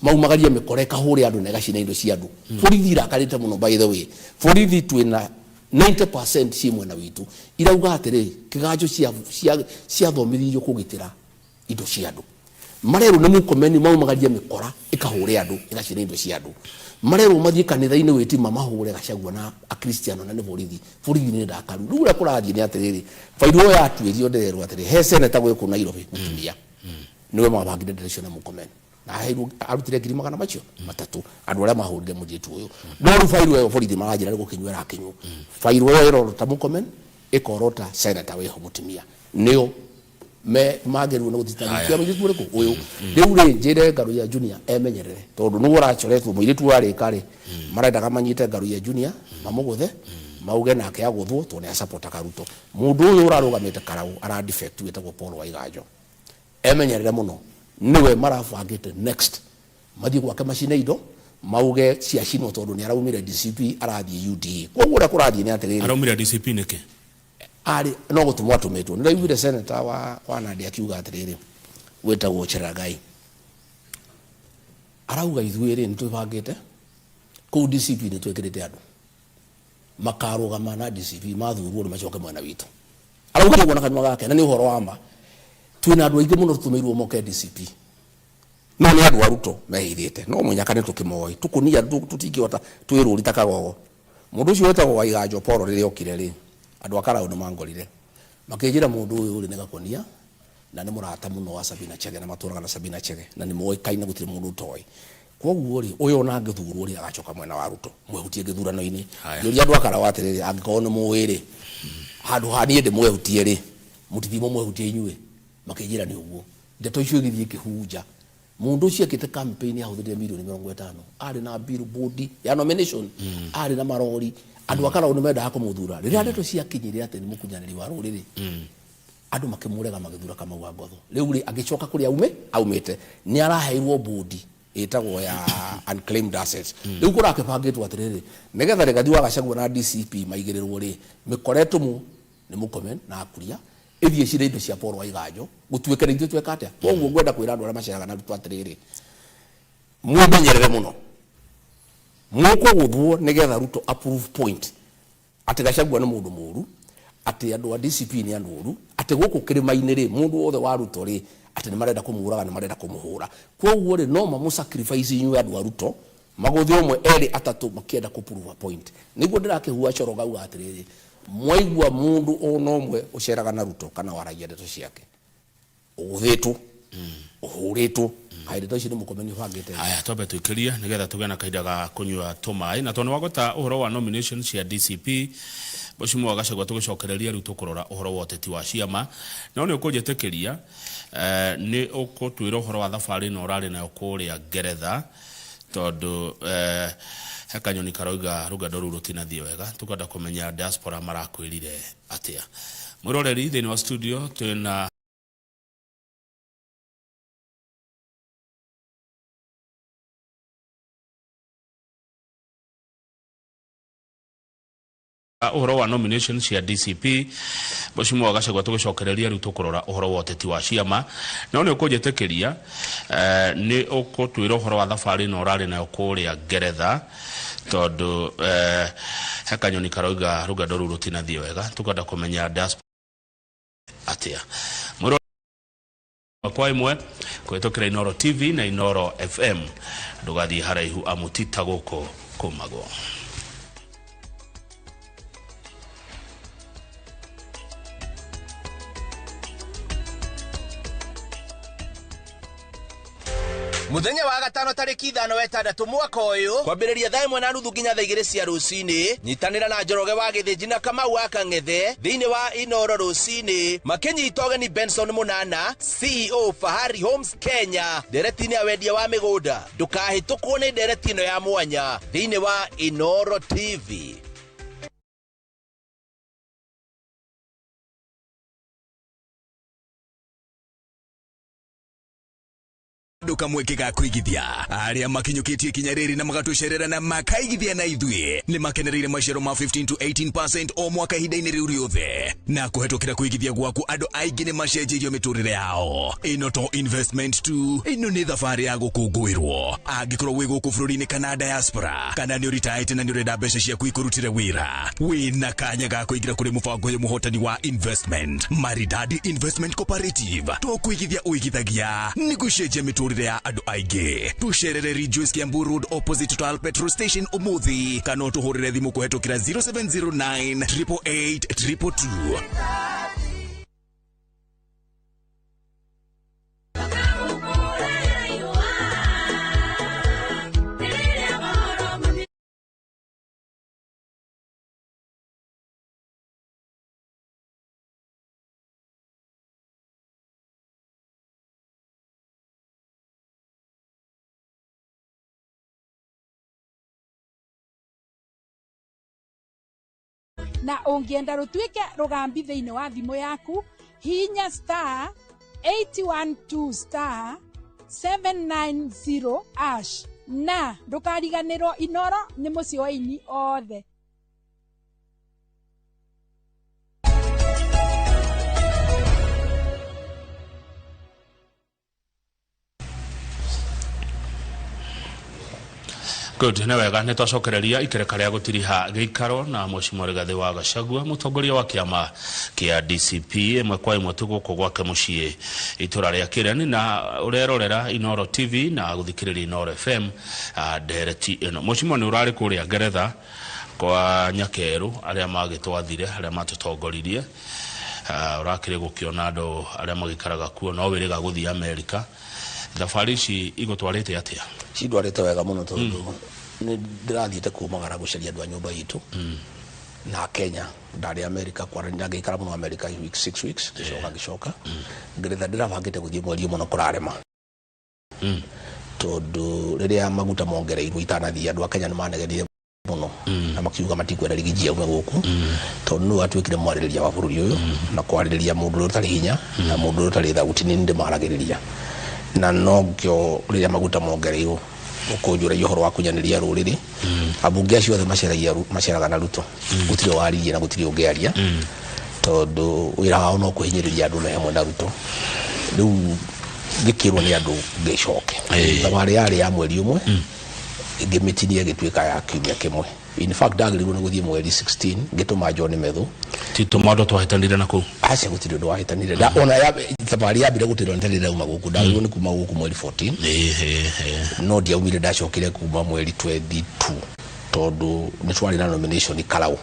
[SPEAKER 11] maumagarie mĩkora ĩkahũre andũ na ĩgacina indo cia andũ. Borithi irakarĩte mũno. By the way, borithi twĩna 90% ciĩ mwena witũ, irauga atĩrĩ, kĩganjo ciathomithirio kũgitĩra indo cia andũ. Marerwo nĩ Murkomen maumagarie mĩkora ĩkahũre andũ, ĩgacina indo cia andũ. Marerwo mathiĩ kanitha-inĩ gwĩtima mahũre Gachagua na Akristiano, na nĩ borithi. Borithi nĩ ndakaru. Rĩu ũrĩa kũrathiĩ nĩ atĩrĩrĩ, bairũ ĩyo yatuĩrio, ndĩrerwo atĩrĩ, he seneta gwĩkũ Nairobi mũtumia nĩwe mabangire ndeto icio na Murkomen, na aheirwo, arutire ngiri magana macio matatũ andũ arĩa mahũrire mũirĩtu ũyũ. No rĩu bairũ ĩyo borithi maranjĩra nĩ gũkĩnyua ĩrakĩnyuo. Bairũ ĩyo ĩrorota Murkomen, ĩkorota seneta wĩho mũtumia, nĩo me magĩrĩirwo nĩ gũthitangĩkia mũirĩtu ũrĩkũ ũyũ. Rĩu rĩ, njĩre Ngaruiya Junior emenyerere, tondũ nĩwe ũracoretwo mũirĩtu ũyũ arĩka rĩ, marendaga manyite Ngaruiya Junior mamũgũthe, mauge nake agũthwo tondũ nĩ acapotaga Ruto. Mũndũ ũyũ ũrarũgamĩte Karau ara defect, wĩtagwo Paul Waiganjo, emenyerere mũno, nĩwe marabangĩte next mathiĩ gwake macine indo, mauge ciacinwo tondũ nĩ araumire DCP arathiĩ UDA. Koguo ũrĩa kũrathiĩ nĩ atĩrĩrĩ,
[SPEAKER 10] Araumire DCP nĩkĩ?
[SPEAKER 11] Arĩ no gũtũmwo atũmĩtwo. Nĩ ndaiguire senator wa Nandi akiuga atĩrĩrĩ, wĩtagwo Cherargei, arauga ithuĩ rĩ, nĩ twĩbangĩte kũu DCP, nĩ twĩkĩrĩte andũ makarũgama na DCP mathurwo rĩ, macoke mwena witũ. Arauga ũguo na kanua gake, na nĩ ũhoro wa ma. Twĩna andũ aingĩ mũno tũtũmĩirwo moke DCP, no nĩ andũ a Ruto mehithĩte, no mũnyaka nĩ tũkĩmoĩ tũkũnia tũtingĩhota twĩrũri ta kagogo. Mũndũ ũcio wetagwo Waiganjo Paul rĩrĩa okire rĩ, andũ a Karau nĩ mangorire. Makĩnjĩra mũndũ ũyũ rĩ nĩ Gakonia na nĩ mũrata mũno wa Sabina Chege na matũraga na Sabina Chege na nĩ moĩkaine gũtirĩ mũndũ ũtoĩ. Koguo rĩ, ũyũ ona angĩthurwo rĩ agacoka mwena wa Ruto mwehutie gĩthurano-inĩ. Ngĩũria andũ a Karaũ atĩrĩrĩ, angĩkorwo nĩ mũĩ rĩ, handũ ha niĩ ndĩmwehutie rĩ, mũtithiĩ mũmwehutie inyuĩ? Makĩnjĩra nĩ ũguo. Ndeto icio igĩthiĩ ikĩhunja. Mũndũ ũcio ekĩte campaign ahũthĩrire mirioni 50. Arĩ na billboard ya nomination, arĩ na marori. Andũ a Karaũ nĩ mendaga kũmũthura. Rĩrĩa ndeto ciakinyire atĩ nĩ mũkunyanĩri wa rũrĩrĩ, andũ makĩmũrega magĩthura Kamau wa Ngotho. Rĩu rĩ, agĩcoka kũrĩa aumĩte, nĩ araheirwo board ĩtagwo ya unclaimed assets. Rĩu kũrakĩbangĩtwo atĩrĩrĩ, nĩgetha Rigathi wa Gachagua na DCP maigĩrĩrwo rĩ, mĩkora ĩtũmwo nĩ Murkomen na Akuria, ĩthiĩ ĩcire indo cia Paul Waiganjo, gũtuĩke nĩ ithuĩ tweka atĩa. Koguo ngwenda kwĩra andũ arĩa maceraga na Ruto atĩrĩrĩ, mwĩmenyerere mũno, mũkũgũthwo nĩgetha Ruto approve point atĩ Gachagua nĩ mũndũ mũru, atĩ andũ a DCP nĩ andũ oru, atĩ gũkũ kĩrĩma-inĩ rĩ, mũndũ wothe wa Ruto rĩ, atĩ nĩ marenda kũmũraga, nĩ marenda kũmũhũra. Koguo rĩ, no mamũ sacrifice inyuĩ andũ a Ruto, magũthe ũmwe, erĩ, atatũ, makĩenda kũ prove a point. Nĩguo ndĩrakĩhua coro ngauga atĩrĩrĩ, mwaigua mũndũ ona ũmwe ũceraga na Ruto kana waragia ndeto ciake, ũgũthĩtwo, ũhũrĩtwo, kaĩ ndeto ici nĩ Mũkomeni ũbangĩte?
[SPEAKER 10] Haya, twambe twĩkĩrie nĩgetha tũgĩe na kahinda ga kũnyua tũmaĩ. Na tondũ nĩ wagweta ũhoro wa nomination cia DCP, Mheshimiwa Gachagua, tũgĩcokereria rĩu tũkũrora ũhoro wa ũteti wa ciama. No nĩ ũkũnjĩtĩkĩria, nĩ ũkũtwĩra ũhoro wa thabarĩ ĩno ũrarĩ nayo kũrĩa Ngeretha, tondũ he kanyoni karoiga rũgendo rũu rũtinathiĩ wega. Tũkwenda kũmenya diaspora marakwĩrire atĩa. Mwĩroreri thĩinĩ wa studio twĩna ũhoro wa nomination cia DCP, Mheshimiwa Gachagua, tũgĩcokereria rĩu tũkũrora ũhoro wa ũteti wa ciama. No nĩ ũkũnjĩtĩkĩria, nĩ ũkũtwĩra ũhoro wa thabarĩ ĩno ũrarĩ nayo kũrĩa Ngeretha, tondũ he kanyoni karoiga rũgendo rũu rũtinathiĩ wega. Tũkwenda kũmenya diaspora atĩa. Mwĩroreri kwa ĩmwe kũhĩtũkĩra Inooro TV na Inooro FM, ndũgathiĩ haraihu amu ti ta gũkũ kũmagwo.
[SPEAKER 12] Muthenya wa gatano tarĩki 5 6 mwaka ũyũ kwambĩrĩria thaa 1:30 nginya thaa 2 cia rũcinĩ, nyitanĩra na Njoroge wa Gĩthĩnji na Kamau wa Kang'ethe thĩinĩ wa Inoro rũcinĩ makĩnyita ũgeni Benson Mũnana, CEO Fahari Homes Kenya, ndereti-inĩ ya wendia wa mĩgũnda. Ndũkahĩtũkwo nĩ ndereti ĩno ya mwanya thĩinĩ wa Inoro TV.
[SPEAKER 15] Andũ kamweke ga kũigithia arĩa makinyũkĩtie ikinya rĩrĩ na magatũcerera na makaigithia na ithuĩ nĩ makenereire maciaro ma 15 to 18% o mwaka ihinda-inĩ rĩu rĩothe, na kũhetũkĩra kũigithia gwaku andũ aingĩ nĩ macenjeirio mĩtũrĩre yao. Ĩno to investment tu, ĩno nĩ thabarĩ ya gũkũngũĩrwo. Angĩkorwo wĩ gũkũ bũrũri-inĩ kana diaspora, kana nĩ ũritaĩte na nĩ ũrenda mbeca ciaku ikũrutĩre wĩra, wĩna kanya ga kũingĩra kũrĩ mũbango ũyũ mũhotani wa investment, Maridadi Investment Cooperative. To kũigithia ũigithagia, nĩ gũcenjia mĩtũrĩre ya andũ aingĩ. Tũcerere Ridgeways, Kiambu Road, opposite Total petrol station ũmũthĩ, kana ũtũhũrĩre thimũ kũhetũkĩra 0709 888 222.
[SPEAKER 21] Na ũngĩenda rũtuĩke rũgambi thĩinĩ wa thimũ yaku, hihinya *812*790# na ndũkariganĩrwo Inoro nĩ mũciĩ wa aini othe.
[SPEAKER 10] Good, nĩ wega nĩ twacokereria ikereka rĩa gũtiriha gĩikaro na Mheshimiwa Rigathĩ wa Gachagua, mũtongoria wa kĩama kĩa DCP, ĩmwe kwa ĩmwe tu gũkũ gwake mũciĩ itũra rĩa Kĩreni, na ũrerorera Inooro TV na gũthikĩrĩria Inooro FM ndereti ĩno. Mheshimiwa, nĩ ũrarĩ kũrĩa Ngeretha kwa Nyakerũ arĩa magĩtwathire, arĩa matũtongoririe. Ũrakĩrĩ gũkĩona andũ arĩa magĩikaraga kuo, no wĩrĩga gũthiĩ Amerika. Thabarĩ ici igũtwarĩte atĩa?
[SPEAKER 11] Cindwarĩte wega mũno, tondũ nĩ ndĩrathiĩte kumagara gũcaria andũ a nyũmba itũ na Kenya. Ndarĩ America kwaranĩria, ngĩikara mũno America week, 6 weeks, ngĩcoka ngeretha. Ndĩrabangĩte gũthiĩ mweri ũmwe no kũrarema, tondũ rĩrĩa maguta mongereirwo itanathiĩ, andũ a Kenya nĩ manegenire mũno na makiuga matikwenda Riggy G aume gũkũ, tondũ nĩwe atuĩkire mwarĩrĩria wa bũrũri ũyũ, na kwarĩrĩria mũndũ ũrĩa ũtarĩ hinya na mũndũ ũrĩa ũtarĩ thauti nĩ ndĩmaragĩrĩria. Na nokĩo rĩrĩa maguta mongereirwo ũkũnjũragia ũhoro wa kunyanĩria rũrĩrĩ, ambunge acio othe maceraga na Ruto, gũtirĩ waririe na gũtirĩ ũngĩaria, tondũ wĩra wao no kũhinyĩrĩria andũ me hamwe na Ruto. Rĩu ngĩkĩrwo nĩ andũ ngĩcoke. Thabarĩ yarĩ ya mweri ũmwe, ngĩmĩtinia ĩgĩtuĩka ya kiumia kĩmwe. In fact, ndagĩrĩirwo nĩ gũthiĩ mweri 16, ngĩtũma John Methu.
[SPEAKER 10] Ti tũmaũndũ twahĩtanire na kũu?
[SPEAKER 11] Aca, gũtirĩ ũndũ wahĩtanire. Ona thabarĩ yambire gũtĩrwo nĩ ndĩrauma gũkũ, ndagĩrĩirwo nĩ kuma gũkũ mweri 14, no ndiaumire, ndacokire kuma mweri 22, tondũ nĩ twarĩ na nomination Karau,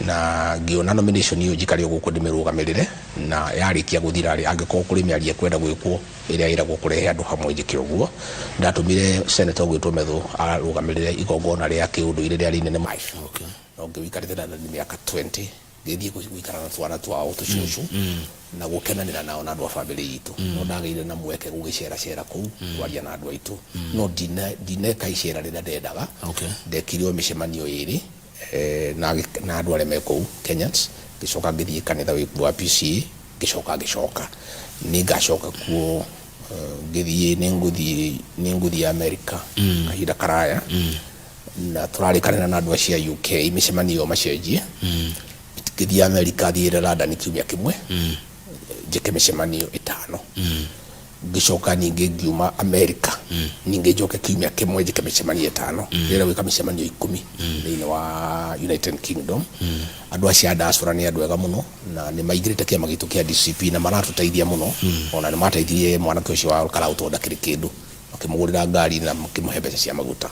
[SPEAKER 11] na ngĩona nomination ĩyo njikare o gũkũ ndĩmĩrũgamĩrĩre, na yarĩkia gũthira rĩ, angĩkorwo kũrĩ mĩario ĩkwenda gwĩkwo ĩrĩa ĩragwo kũrehe andũ hamwe, njĩke ũguo. Ndatũmire senator ũgwĩtwo Methu arũgamĩrĩre igongona rĩa kĩũndũire rĩarĩ inene. No ngĩwikarĩte na nĩ mĩaka 20, ngĩthiĩ gũikara na twana twao tũcũcũ na gũkenanĩra nao na andũ a bamĩrĩ itũ. No ndagĩire na mweke gũgĩceracera kũu kwaria na andũ aitũ, no ndineka icera rĩrĩa ndendaga. Ndekire o mĩcemanio ĩrĩ na andũ arĩa me kũu Kenyans, ngĩcoka ngĩthiĩ kanitha wĩ wa PCA, ngĩcoka ngĩcoka nĩ ngacoka kuo. Ngĩthiĩ nĩ ngũthiĩ America kahinda karaya, na tũrarĩkanĩra na andũ acio a UK mĩcemanio ĩyo macenjie. Ngĩthiĩ America, thiĩre London kiumia kĩmwe, njĩke mĩcemanio ĩtano. Ngĩcoka ningĩ ngiuma America, ningĩ njoke kiumia kĩmwe, njĩke mĩcemanio ĩtano. Ndĩrenda gwĩka mĩcemanio 10 thĩinĩ wa United Kingdom. Andũ acio a diaspora nĩ andũ ega mũno, na nĩ maingĩrĩte kĩama gitũ kĩa DCP na maratũteithia mũno. Ona nĩ mateithirie mwanake ũcio wa Karau, tondũ ndakĩrĩ kĩndũ, makĩmũgũrĩra ngari na makĩmũhe mbeca cia maguta.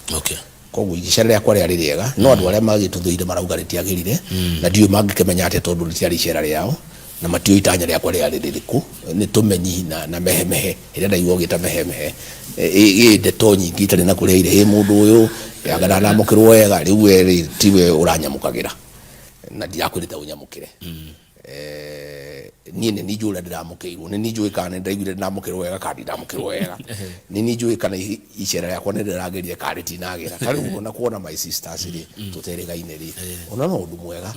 [SPEAKER 11] Koguo icera rĩakwa rĩarĩ rĩega, no andũ arĩa magĩtũthũire marauga rĩtiagĩrire, na ndiũĩ mangĩkĩmenya atĩa, tondũ rĩtiarĩ icera rĩao na matiũĩ itanya rĩakwa rĩarĩ rĩrĩkũ. Nĩ tũmenyi na mehemehe ĩrĩa ndaigua ũgĩta mehemehe ĩ ndeto nyingĩ itarĩ na kũrĩa ire ĩ mũndũ ũyũ anga ndanamũkĩrwo wega. Rĩu we rĩ, tiwe ũranyamũkagĩra na ndirakwĩrĩte ũnyamũkĩre. Niĩ nĩ niĩ njũĩ ũrĩa ndĩramũkĩirwo, nĩ niĩ njũĩ kana nĩ ndaiguire ndamũkĩrwo wega kana ndinamũkĩrwo wega, nĩ niĩ njũĩ kana icera rĩakwa nĩ rĩragĩrire kana rĩtinagĩra. Ta rĩu ona kuona my sisters rĩ, tũterĩgaine rĩ, ona no ũndũ mwega,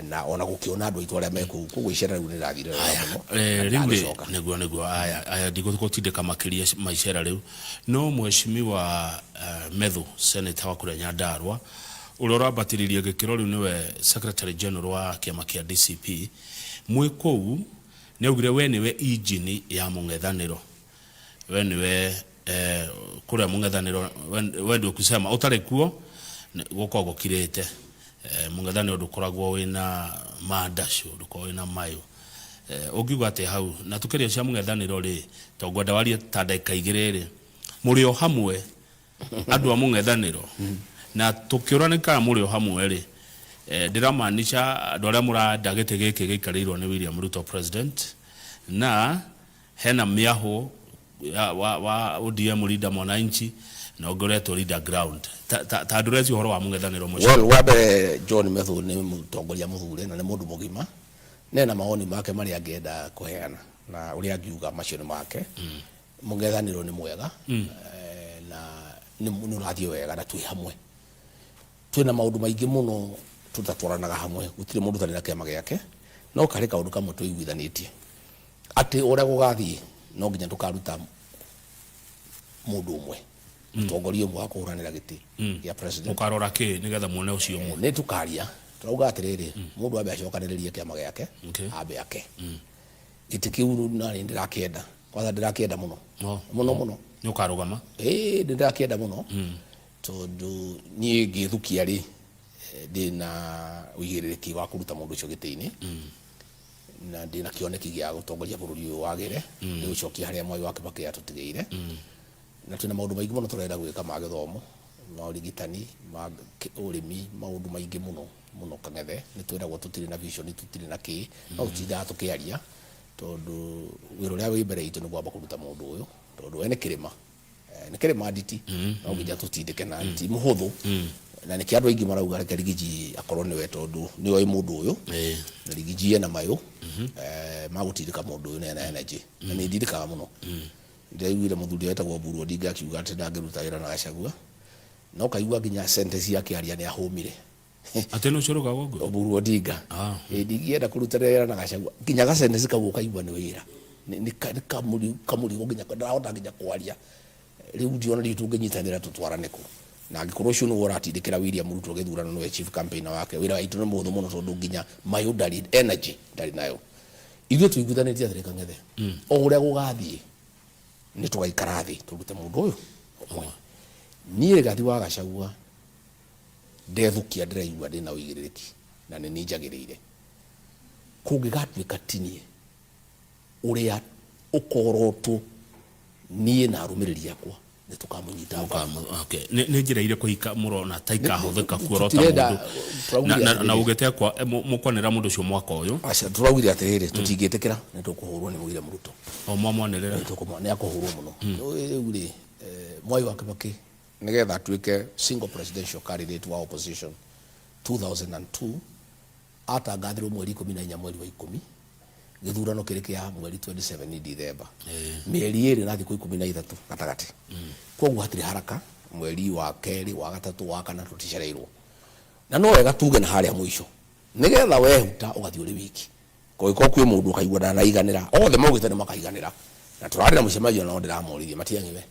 [SPEAKER 11] na ona gũkĩona andũ aitũ arĩa me kũu. Koguo icera rĩu nĩ rĩrathire wega mũno.
[SPEAKER 10] Na rĩu rĩ, ndagĩcoka. Nĩguo aya aya ndigũgũtindĩka makĩria maicera rĩu, no mheshimiwa Methu, senator wa kũrĩa Nyandarua, ũrĩa ũrambatĩrĩria gĩkĩro rĩu nĩwe secretary general wa kĩama kĩa DCP, mwĩ kũu nĩ augire we nĩwe injini ya mũng'ethanĩro, we nĩwe kũrĩa mũng'ethanĩro, we ndio kusema ũtarĩ kuo gũkoragwo gũkirĩte. Mũng'ethanĩro ndũkoragwo wĩna mandacũ, ndũkoragwo wĩna mayũ. Ũngiuga atĩa hau? Na tũkĩria cia mũng'ethanĩro rĩ, to ngwenda warie ta ndagĩka 2 rĩ, mũrĩ o hamwe andũ a mũng'ethanĩro, na tũkĩũra kana mũrĩ o hamwe rĩ, ndĩramaanisha andũ arĩa mũrenda gĩtĩ gĩkĩ gĩikarĩirwo nĩ William Ruto president, na hena mĩahũ wa ODM Linda Mwananchi na ũngĩ ũretwo Linda Ground. Ta address ũhoro wa mũng'ethanĩro mũcio.
[SPEAKER 11] Well, wa mbere, John Methu nĩ mũtongoria mũthure na nĩ mũndũ mũgima, nena mawoni make marĩa angĩenda kũheana na ũrĩa angiuga macio nĩ make. Mũng'ethanĩro nĩ mwega na nĩ ũrathiĩ wega, na twĩ hamwe. Twĩna maũndũ maingĩ mũno tũtatwaranaga hamwe, gũtirĩ mũndũ ũtarĩ na kĩama gĩake, no karĩ kaũndũ kamwe tũiguithanĩtie, atĩ ũrĩa gũgathiĩ no nginya tũkaruta mũndũ ũmwe, mũtongoria ũmwe wa kũhũranĩra gĩtĩ gĩa president.
[SPEAKER 10] Mũkarora kĩ nĩgetha muone ũcio ũmwe?
[SPEAKER 11] Nĩ tũkaria, tũrauga atĩrĩrĩ, mũndũ ambe acokanĩrĩrie kĩama gĩake, ambe ake gĩtĩ kĩu, na nĩ ndĩrakĩenda kwanza, ndĩrakĩenda mũno mũno mũno.
[SPEAKER 10] Nĩ ũkarũgama?
[SPEAKER 11] Ĩĩ, nĩ ndĩrakĩenda mũno, tondũ niĩ ngĩthukia rĩ, ndĩna ũigĩrĩrĩki wa kũruta mũndũ ũcio gĩtĩ-inĩ, na ndĩna kĩoneki gĩa gũtongoria bũrũri ũyũ wagĩre, ndĩũcokie harĩa Mwai wa Kibaki atũtigĩire. Na twĩna maũndũ maingĩ mũno tũrenda gwĩka, ma gĩthomo, ma ũrigitani, ma ũrĩmi, maũndũ maingĩ mũno. Mũno Kang'ethe, nĩ twĩragwo tũtirĩ na vision, tũtirĩ na kĩ, no tũtindaga tũkĩaria tondũ wĩra ũrĩa wĩ mbere itũ nĩ kwamba kũruta mũndũ ũyũ, tondũ we nĩ kĩrĩma. Nĩ kĩrĩma nditi, no nginya tũtindĩke na ti mũhũthũ, na nĩkĩo andũ aingĩ marauga reke Rigiji akorwo nĩwe, tondũ nĩoĩ mũndũ ũyũ, na Rigiji ena mayũ ma gũtindĩka mũndũ ũyũ na ena energy, na nĩ ndindĩkaga mũno. Ndĩraiguire mũthuri wetagwo Oburu Odinga akiuga atĩ ndangĩruta wĩra na Gachagua, no kaigua nginya sentence akĩaria nĩ ahũmire.
[SPEAKER 10] Atĩ nũ ũcio ũrauga ũguo?
[SPEAKER 11] Oburu Odinga. Ĩ, ndingĩenda kũruta wĩra na Gachagua, nginya ga sentence kau ũkaigua nĩ wĩra. Nĩ kamũrigo nginya ndarahota nginya kwaria. Rĩu ndiona rĩu tũngĩnyitanĩra tũtwarane kũ. Na angĩkorwo ũcio nĩwe ũratindĩkĩra William Ruto gĩthurano, nĩwe chief campaigner wake, wĩra witũ nĩ mũhũthũ mũno, tondũ nginya mayũ ndarĩ, energy ndarĩ nayo. Ithuĩ tũiguithanĩtie atĩrĩ Kang'ethe, o ũrĩa gũgathiĩ nĩ tũgaikara thĩ tũrute mũndũ ũyũ ũmwe. Niĩ Rigathi wa Gachagua ndethũkia, ndĩraigua ndĩna ũigĩrĩrĩki na nĩ niĩ njagĩrĩire. Kũngĩgatuĩka ti niĩ, ũrĩa ũkorotwo niĩ na arũmĩrĩri akwa nĩ tũkamũnyita mbaru.
[SPEAKER 10] Okay. Nĩ njĩra irĩkũ mũrona ta ikahũthĩka kuorota
[SPEAKER 11] Tũtirenda-
[SPEAKER 10] mũndũ
[SPEAKER 11] tũraugire
[SPEAKER 10] na
[SPEAKER 11] atĩrĩrĩ.
[SPEAKER 10] ugĩte kwa mũkwanĩra mũndũ ũcio mwaka ũyũ?
[SPEAKER 11] Aca, tũraugire atĩrĩrĩ, tũtingĩtĩkĩra nĩ tũkũhũrwo nĩ William Ruto.
[SPEAKER 10] O mwamwanĩrĩra?
[SPEAKER 11] Nĩ akũhũrwo mũno. Rĩu rĩ, Mwai wa Kibaki nĩgetha atuĩke single presidential candidate wa opposition 2002, atangathirwo mweri 14 mweri wa 10, gĩthurano kĩrĩ kĩa mweri 27 December, mĩeri 2 na thikũ 13 gatagatĩ. Koguo hatirĩ haraka, mweri wa kerĩ, wa gatatũ, wa kana, tũticereirwo. Na no wega tuge na harĩa mũico nĩgetha wehuta ũgathiĩ ũrĩ wiki, kũngĩkorwo kwĩ mũndũ ũkaigua ndanaiganĩra, othe maugĩte nĩ makaiganĩra, na tũrarĩ na mũcemanio nao, ndĩramoririe Matiang'i, we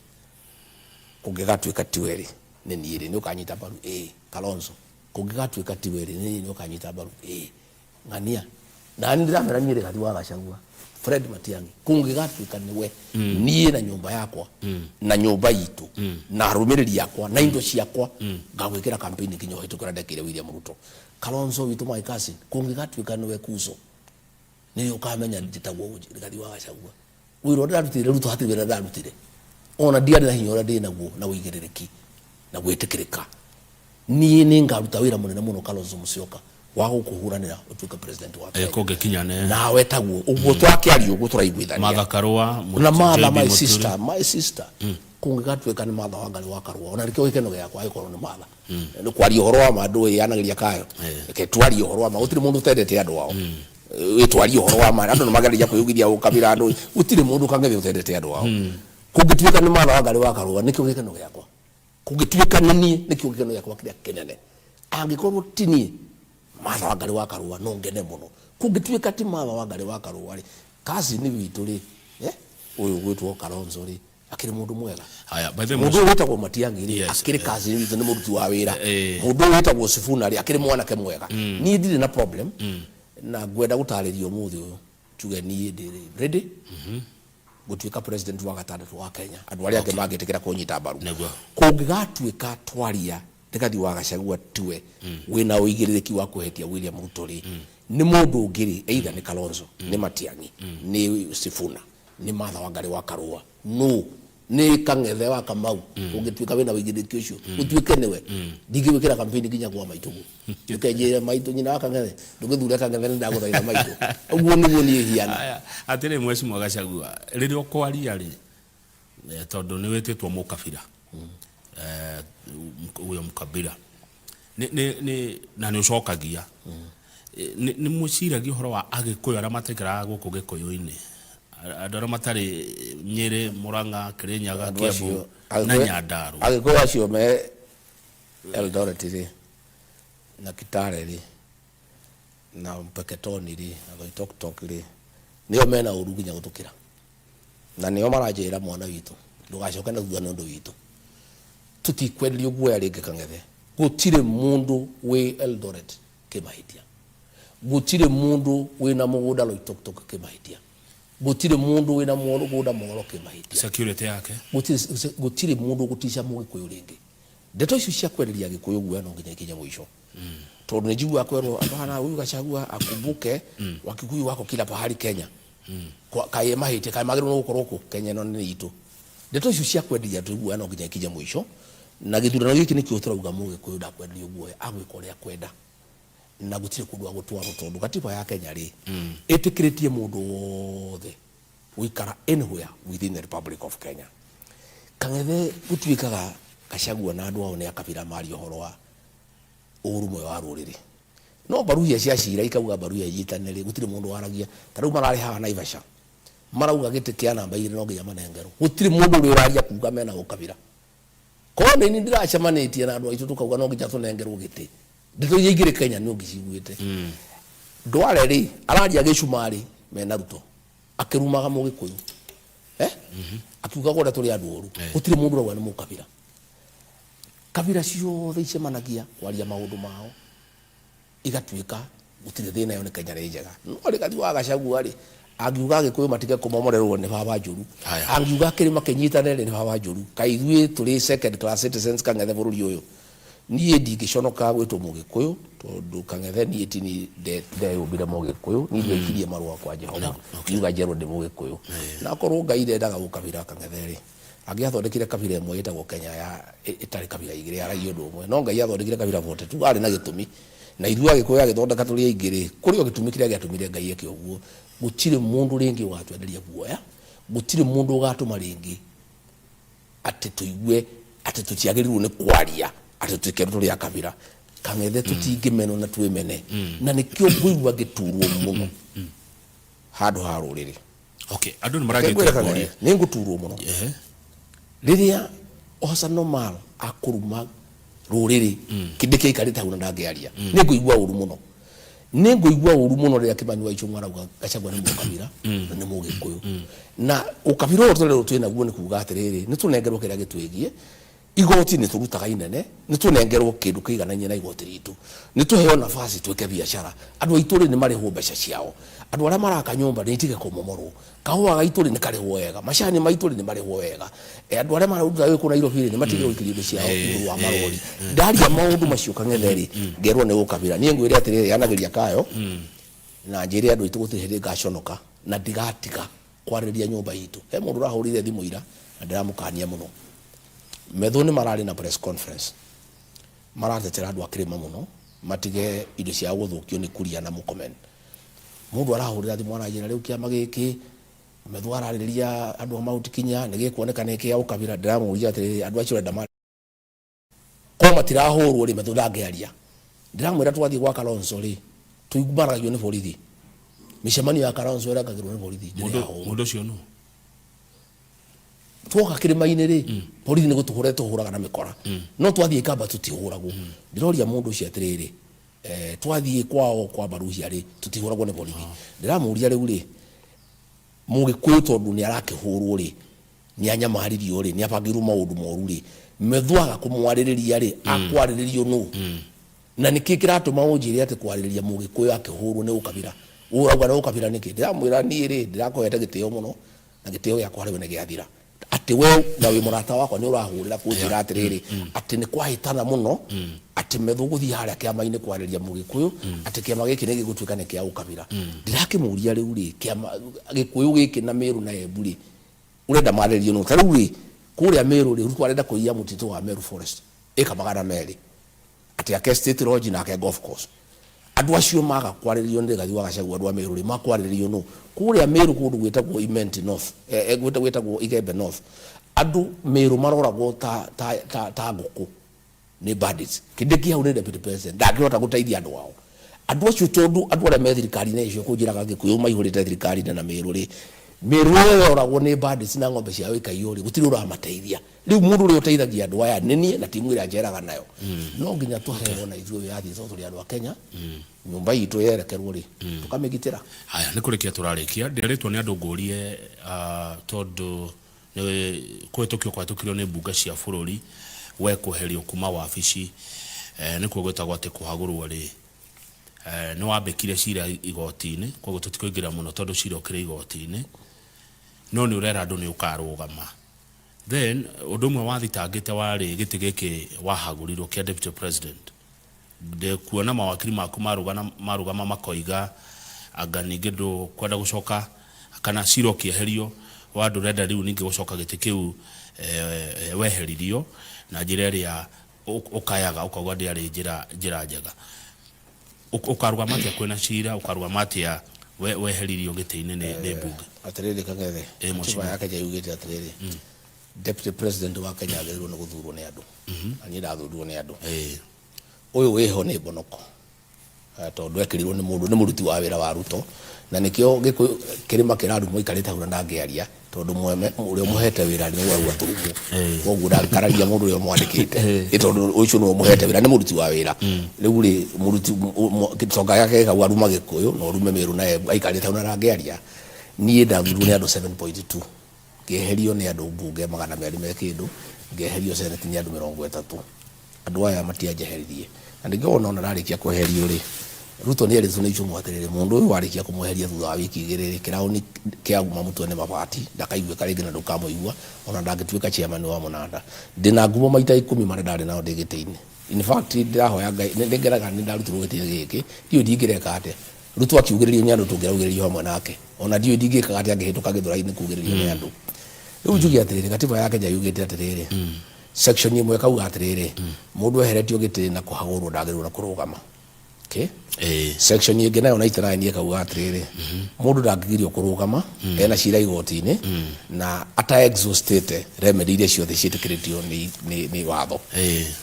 [SPEAKER 11] kũngĩgatuĩka ti we rĩ, nĩ niĩ rĩ, nĩ ũkanyita mbaru? Ĩĩ. Kalonzo, kũngĩgatuĩka ti we rĩ, nĩ niĩ, nĩ ũkanyita mbaru? Ĩĩ. Ng'ania nani ndĩramera niĩ Rigathi wa Gachagua, Fred Matiang'i, kũngĩgatuĩka nĩwe, niĩ na nyũmba yakwa na nyũmba itũ na arũmĩrĩri akwa na indo ciakwa ngagwĩkĩra campaign nginya ũhĩtũkĩra ndekĩire William Ruto. Kalonzo witũ, my cousin, kũngĩgatuĩka nĩwe kuzo, nĩ ũkamenya njĩtagwo Rigathi wa Gachagua. Wĩra ũrĩa ndarutĩire Ruto hatirĩ wĩra ndarutire, ona ndiarĩ na hinya ũrĩa ndĩ naguo na ũigĩrĩrĩki na gwĩtĩkĩrĩka. Niĩ nĩ ngaruta wĩra mũnene mũno, Kalonzo Musyoka, wa gũkũhũranĩra ũtuĩke president wa Kenya.
[SPEAKER 10] Kũngĩkinya nĩ
[SPEAKER 11] Nawe taguo ũguo twakĩaria ũguo tũraiguithania.
[SPEAKER 10] Martha Karua,
[SPEAKER 11] na Martha,
[SPEAKER 10] JB
[SPEAKER 11] my
[SPEAKER 10] Muturi.
[SPEAKER 11] sister, my sister, kũngĩgatuĩka nĩ Martha Wangari wa Karua, ona nĩkĩo gĩkeno gĩakwa angĩkorwo nĩ Martha. Nĩ kwaria ũhoro wa ma, ndũĩ yanagĩria kayo, reke twarie ũhoro wa ma, gũtirĩ mũndũ ũtendete andũ ao. Twarie ũhoro wa ma, andũ nĩ mageragia kwĩyugithia ũkabira, andũ gũtirĩ mũndũ Kang'ethe ũtendete andũ ao. Kũngĩtuĩka nĩ Martha Wangari wa Karua, nĩkĩo gĩkeno gĩakwa. Kũngĩtuĩka nĩ niĩ, nĩkĩo gĩkeno gĩakwa kĩrĩa kĩnene. Angĩkorwo ti niĩ Martha Wangari wa Karua, no ngene mũno. Kũngĩtuĩka ti Martha Wangari wa Karua rĩ, cousin witũ rĩ, ũyũ gwĩtwo Kalonzo rĩ, akĩrĩ mũndũ mwega.
[SPEAKER 10] Haya, by the way,
[SPEAKER 11] Mũndũ ũyũ wĩtagwo Matiang'i rĩ, akĩrĩ cousin witũ, nĩ mũruti wa wĩra. Mũndũ ũyũ wĩtagwo Sifuna rĩ, akĩrĩ mwanake mwega. Niĩ ndirĩ na problem, na ngwenda gũtarĩria ũmũthĩ ũyũ njuge niĩ ndĩ ready gũtuĩka president wa gatandatũ wa Kenya, andũ arĩa angĩ mangĩtĩkĩra kũnyita mbaru. Kũngĩgatuĩka twaria Rigathi wa Gachagua tiwe wĩna ũigĩrĩrĩki wa kũhetia William Ruto rĩ, nĩ mũndũ ũngĩ rĩ, either nĩ Kalonzo, nĩ Matiang'i, nĩ Sifuna, nĩ Martha Wangari wa Karua, nũ nĩ Kang'ethe wa Kamau, ũngĩtuĩka wĩna ũigĩrĩrĩki ũcio ũtuĩke nĩwe, ndingĩgwĩkĩra campaign nginya kwa maitũguo. Ũkenjĩre maitũ, nyina wa Kang'ethe, ndũgĩthure Kang'ethe, nĩ ndagũthaitha maitũ. Ũguo nĩguo niĩ hiana.
[SPEAKER 10] Aya, atĩrĩ Mheshimiwa Gachagua, rĩrĩa ũkwaria rĩ, tondũ nĩ wĩtĩtwo mũkabira, huyo mkabila, na nĩ ũcokagia, nĩ mwĩciragia ũhoro wa Agĩkũyũ arĩa mataikaraga gũkũ Gĩkũyũ-inĩ, andũ arĩa matarĩ Nyĩrĩ, Mũrang'a, Kĩrĩnyaga,
[SPEAKER 11] Andũ
[SPEAKER 10] Kĩambu
[SPEAKER 11] acio
[SPEAKER 10] na Nyandarua?
[SPEAKER 11] Agĩkũyũ acio me Eldoret rĩ, na Kitale rĩ, na Mpeketoni rĩ, na Loitoktok rĩ, nĩo mena ũru nginya gũtũkĩra. Na nĩo maranjĩra mwana witũ ndũgacoke na thutha nĩ ũndũ witũ. Tũtikwenderio guoya rĩngĩ Kang'ethe. Gũtirĩ mũndũ wĩ Eldoret kĩmahĩtia. Gũtirĩ mũndũ wĩna mũgũnda Loitoktok kĩmahĩtia. Gũtirĩ mũndũ wĩna mũgũnda Molo kĩmahĩtia.
[SPEAKER 10] Security yake.
[SPEAKER 11] Gũtirĩ mũndũ ũgũtica Mũgĩkũyũ rĩngĩ. Ndeto icio cia kwenderia Agĩkũyũ guoya no nginya ikinye mũico. Tondũ nĩ njiguaga kwerwo andũ hana huyu Gachagua akumbuke Wakikuyu wako kila pahali Kenya. Kaĩ mahĩtia, kaĩ magĩrĩirwo nĩ gũkorwo kũ Kenya ĩno nĩ itũ. Ndeto icio cia kwenderia andũ guoya no nginya ikinye mũico. Na gĩthurano gĩkĩ nĩkĩo tũrauga Mũgĩkũyũ ndakwenderio guoya, agwĩka ũrĩa akwenda. Na gũtirĩ kũndũ agũtwarwo tondũ gatiba ya Kenya rĩ, ĩtĩkĩrĩtie mũndũ wothe gũikara anywhere within the Republic of Kenya. Kang'ethe, gũtuĩkaga Gachagua na andũ ao nĩ akabira maria ũhoro wa ũrũmwe wa rũrĩrĩ, no mbaruhia cia cira ikauga mbaruhia inyitane rĩ, gũtirĩ mũndũ waragia. Ta rĩu mararĩ haha Naivasha, marauga gĩtĩ kĩa namba 2 no nginya manengerwo, gũtirĩ mũndũ ũrĩa ũraria kuga mena ũkabira. Korwo nĩ niĩ ndĩracemanĩtie na andũ aitũ tũkauga no nginya tũnengerwo gĩtĩ, ndeto iria ingĩrĩ Kenya nĩ ũngĩciguĩte. Ndware rĩ, araria gĩcumarĩ mena Ruto akĩrumaga Mũgĩkũyũ, eh? Akiugaga ũrĩa tũrĩ andũ oru, gũtirĩ mũndũ ũrauga nĩ mũkabira. Kabira ciothe icemanagia kwaria maũndũ mao, igatuĩka gũtirĩ thĩna, ĩyo nĩ Kenya nĩ njega. No Rigathi wa Gachagua rĩ, angiuga Agĩkũyũ matige kũmomorerwo nĩ baba njũru, angiuga kĩrĩma kĩnyitane rĩ, nĩ baba njũru. Kaĩ ithuĩ tũrĩ second class citizens Kang'ethe bũrũri ũyũ? Niĩ ndingĩconoka gwĩtwo Mũgĩkũyũ tondũ Kang'ethe niĩ tini ndeyũmbire Mũgĩkũyũ, niĩ ndaikirie marũa kwa Jehova ngiuga njerwo ndĩ Mũgĩkũyũ. Na akorwo Ngai ndendaga gũkabira Kang'ethe rĩ, angĩathondekire kabira ĩmwe ĩtagwo Kenya ya ĩtarĩ kabira igĩrĩ yaragia ũndũ ũmwe. No Ngai athondekire kabira 42 arĩ na gĩtũmi, na ithuĩ Agĩkũyũ agĩthondeka tũrĩ aingĩ rĩ, kũrĩ o gĩtũmi kĩrĩa gĩatũmire Ngai eke ũguo. Gũtirĩ mũndũ rĩngĩ ũgatwenderia guoya, gũtirĩ mũndũ ũgatũma rĩngĩ atĩ tũigue atĩ tũtiagĩrĩirwo nĩ kwaria atĩ tũkerwo tũrĩ a kabira. Kang'ethe, tũtingĩmenwo na twĩmene, na nĩkĩo ngũigua ngĩturwo mũno handũ ha rũrĩrĩ.
[SPEAKER 10] Okay, andũ nĩ
[SPEAKER 11] Reke
[SPEAKER 10] marangĩte
[SPEAKER 11] ngwĩre
[SPEAKER 10] ngũrie.
[SPEAKER 11] Kang'ethe, nĩ ngũturwo mũno rĩrĩa Hassan Omar akũruma rũrĩrĩ kĩndĩ kĩaikarĩte hau na ndangĩaria. Nĩ ngũigua ũru mũno, nĩ ngũigua ũru mũno rĩrĩa Kĩmani wa Ichung'wa arauga Gachagua nĩ mũkabira na nĩ Mũgĩkũyũ. Na ũkabira ũyũ tũrerwo twĩ naguo nĩ kuga atĩrĩrĩ, nĩ tũnengerwo kĩrĩa gĩtwĩgiĩ. Igoti nĩ tũrutaga inene, nĩ tũnengerwo kĩndũ kĩiganainie na igoti ritũ, nĩ tũheo nafasi twĩke biacara, andũ aitũ rĩ nĩ marĩhwo mbeca ciao, andũ arĩa maraka nyũmba nĩ itige kũmomorwo, kahũa gaitũ rĩ nĩ karĩhwo wega, macani maitũ rĩ nĩ marĩhwo wega, andũ arĩa mararuta wĩra kũu Nairobi rĩ nĩ matige gũikĩrio indo ciao igũrũ wa marori. Ndaria maũndũ macio Kang'ethe rĩ, ngerwo nĩ ũkabira. Niĩ ngwĩre atĩrĩrĩ, anagĩria kayo na njĩre andũ aitũ gũtirĩ hĩndĩ ngaconoka na ndigatiga kwarĩrĩria nyũmba itũ. He mũndũ ũrahũrĩire thimũ ira na ndĩramũkania mũno. Methũ nĩ mararĩ na press conference, maratetera andũ a kĩrĩma mũno matige indo ciao gũthũkio nĩ Kuria na Mũkomen. Mũndũ arahũrĩra thimũ aranjĩra rĩu kĩama gĩkĩ Methũ ararĩrĩria andũ a Mount Kenya nĩ gĩkuoneka nĩ kĩa ũkabira. Ndĩramũria atĩrĩrĩ, andũ acio ũrenda korwo matirahũrwo rĩ, Methũ ndangĩaria. Ndĩramwĩra twathiĩ gwa Kalonzo rĩ, tũimaragio nĩ borithi. Mĩcemanio ya Kalonzo ĩrangagĩrwo nĩ borithi ndĩrĩ yahũrwo.
[SPEAKER 10] Mũndũ ũcio nũ?
[SPEAKER 11] Twoka kĩrĩma-inĩ rĩ, borithi nĩ gũtũhũra tũhũraga na mĩkora, no twathiĩ Kamba tũtihũragwo. Ndĩroria mũndũ ũcio atĩrĩrĩ, twathiĩ kwao kwa Baruhia rĩ, tũtihũragwo nĩ borithi. Ndĩramũria rĩu rĩ, Mũgĩkũyũ tondũ nĩ arakĩhũrwo rĩ, nĩ anyamaririo rĩ, nĩ abangĩirwo maũndũ moru rĩ, Methu aga kũmwarĩrĩria rĩ, akwarĩrĩrio nũ? Na nĩkĩ kĩratũma ũnjĩre atĩ kwarĩrĩria Mũgĩkũyũ akĩhũrwo nĩ ũkabira? Ũrauga nĩ ũkabira nĩkĩ? Ndĩramwĩra niĩ rĩ, ndĩrakũhete gĩtĩo mũno na gĩtĩo gĩakwa harĩ we nĩ gĩathira. Atĩ we na wĩ mũrata wakwa nĩ ũrahũrĩra kũnjĩra atĩrĩrĩ, atĩ nĩ kwahĩtana mũno, atĩ Methu gũthiĩ harĩa kĩama-inĩ kwarĩria Mũgĩkũyũ, atĩ kĩama gĩkĩ nĩ gĩgũtuĩka nĩ kĩa ũkabira. Ndĩrakĩmũria rĩu rĩ, kĩama Gĩkũyũ gĩkĩ na Meru na Embu rĩ, ũrenda marĩrio nũ? Ta rĩu rĩ, kũrĩa Meru rĩ, Ruto arenda kũiya mũtitũ wa Meru Forest ĩka 200, atĩ ake State Lodge na ake golf course. Andũ acio maga kwarĩrĩrio nĩ Rigathi wa Gachagua, andũ a Meru rĩ, makwarĩrĩrio nũ? Kũrĩa Meru kũndũ gwĩtagwo Imenti North, gwĩtagwo Igembe North, andũ Meru maroragwo ta, ta, ta, ta ngũkũ nĩ bandits. Kindiki hau nĩ deputy president, ndangĩhota gũteithia andũ ao. Andũ acio tondũ andũ arĩa me thirikari-inĩ icio kũnjĩraga Gĩkũyũ maihũrĩte thirikari-inĩ na Meru rĩ, Meru ĩyo yoragwo nĩ bandits na ng'ombe ciao ikaiywo rĩ, gũtirĩ ũramateithia. Rĩu mũndũ ũrĩa ũteithagia andũ aya nĩ niĩ na timu ĩrĩa njeraga nayo. No nginya tũheo na ithuĩ wĩyathi tondũ tũrĩ andũ a Kenya, nyũmba itũ yerekerwo rĩ, tũkamĩgitĩra.
[SPEAKER 10] Haya, nĩ kũrĩkia tũrarĩkia. Ndĩrĩtwo nĩ andũ ngũrie, tondũ nĩ kũhĩtũkio kwahĩtũkirio nĩ mbunge cia bũrũri we kweherio kuma wabici, nĩkuo gwĩtagwo atĩ kũhagũrwo rĩ, nĩ wambĩkire cira igoti-inĩ, koguo tũtikũingĩra mũno tondũ cira ũkĩrĩ igoti-inĩ, no nĩ ũrera andũ nĩ ũkarũgama. Then ũndũ ũmwe wathitangĩte warĩ gĩtĩ gĩkĩ wahagũrirwo kĩa deputy president. Ndĩkuona mawakiri maku marũgama makoiga anga ningĩ ndũkwenda gũcoka kana cira ũkĩeherio wa ndũrenda rĩu ningĩ gũcoka gĩtĩ kĩu weheririo na njĩra ĩrĩa ũkayaga ũkauga ndĩarĩ njĩra njega. Ũkarũgama atĩa kwĩna cira, ũkarũgama atĩa weheririo gĩtĩ-inĩ nĩ mbunge?
[SPEAKER 11] Atĩrĩrĩ Kang'ethe,
[SPEAKER 10] Ĩ,
[SPEAKER 11] katiba
[SPEAKER 10] mheshimiwa.
[SPEAKER 11] ya Kenya yugĩte atĩrĩrĩ, deputy president wa Kenya agĩrĩirwo nĩ gũthurwo nĩ andũ, na niĩ ndathurwo nĩ andũ. Ũyũ wĩho nĩ mbonoko, tondũ ekĩrirwo nĩ mũndũ, nĩ mũruti wa wĩra wa Ruto, na nĩkĩo Gĩkũyũ kĩrĩma kĩrarumwo ikarĩte hau na ndangĩaria, tondũ mwene ũrĩa ũmũhete wĩra nĩ ũrauga tũrumwo, koguo ndangĩkararia mũndũ ũrĩa ũmwandĩkĩte, nĩ tondũ ũcio nĩwe ũmũhete wĩra, nĩ mũruti wa wĩra. Rĩu rĩ, mũruti gĩtonga gĩake gĩkauga aruma Gĩkũyũ na ũrume Mĩrũ na Embu, aikarĩte hau na ndangĩaria. Niĩ ndathurirwo nĩ andũ 7.2, ngĩeherio nĩ andũ mbunge 200 me kĩndũ, ngĩeherio senate nĩ andũ 30. Andũ aya matianjeheririe, na nĩkĩo wona ona ndarĩkia kweherio rĩ, Ruto nĩ erĩtwo nĩ Ichung'wa atĩrĩrĩ, mũndũ ũyũ warĩkia kũmweheria thutha wa wiki 2 rĩ, kĩraũni kĩauma mũtwe nĩ mabati, ndakaiguĩka rĩngĩ na ndũkamũigua, ona ndangĩtuĩka chairman wa mũnanda. Ndĩna ngumo maita 10 marĩa ndarĩ nao ndĩ gĩtĩ-inĩ. In fact, ndĩrahoya Ngai, nĩ ngenaga nĩ ndarutirwo gĩtĩ gĩkĩ, ndiũĩ ndingĩreka atĩa. Ruto akiugĩrĩrio nĩ andũ tũngĩraugĩrĩrio hamwe nake, ona ndiũĩ ndingĩkaga atĩa angĩhĩtũka gĩthũrai-inĩ kugĩrĩrio nĩ andũ. Rĩu njuge atĩrĩrĩ, gatiba ya Kenya yugĩte atĩrĩrĩ, section ĩmwe ĩkauga atĩrĩrĩ, mũndũ eheretio gĩtĩ na kũhagũrwo ndagĩrĩirwo na kũrũgama. Okay? Section ĩngĩ nayo 99 ĩkauga atĩrĩrĩ, mũndũ ndangĩgirio kũrũgama ena cira igoti-inĩ na ata exhaustĩte remedy iria ciothe ciĩtĩkĩrĩtio nĩ watho.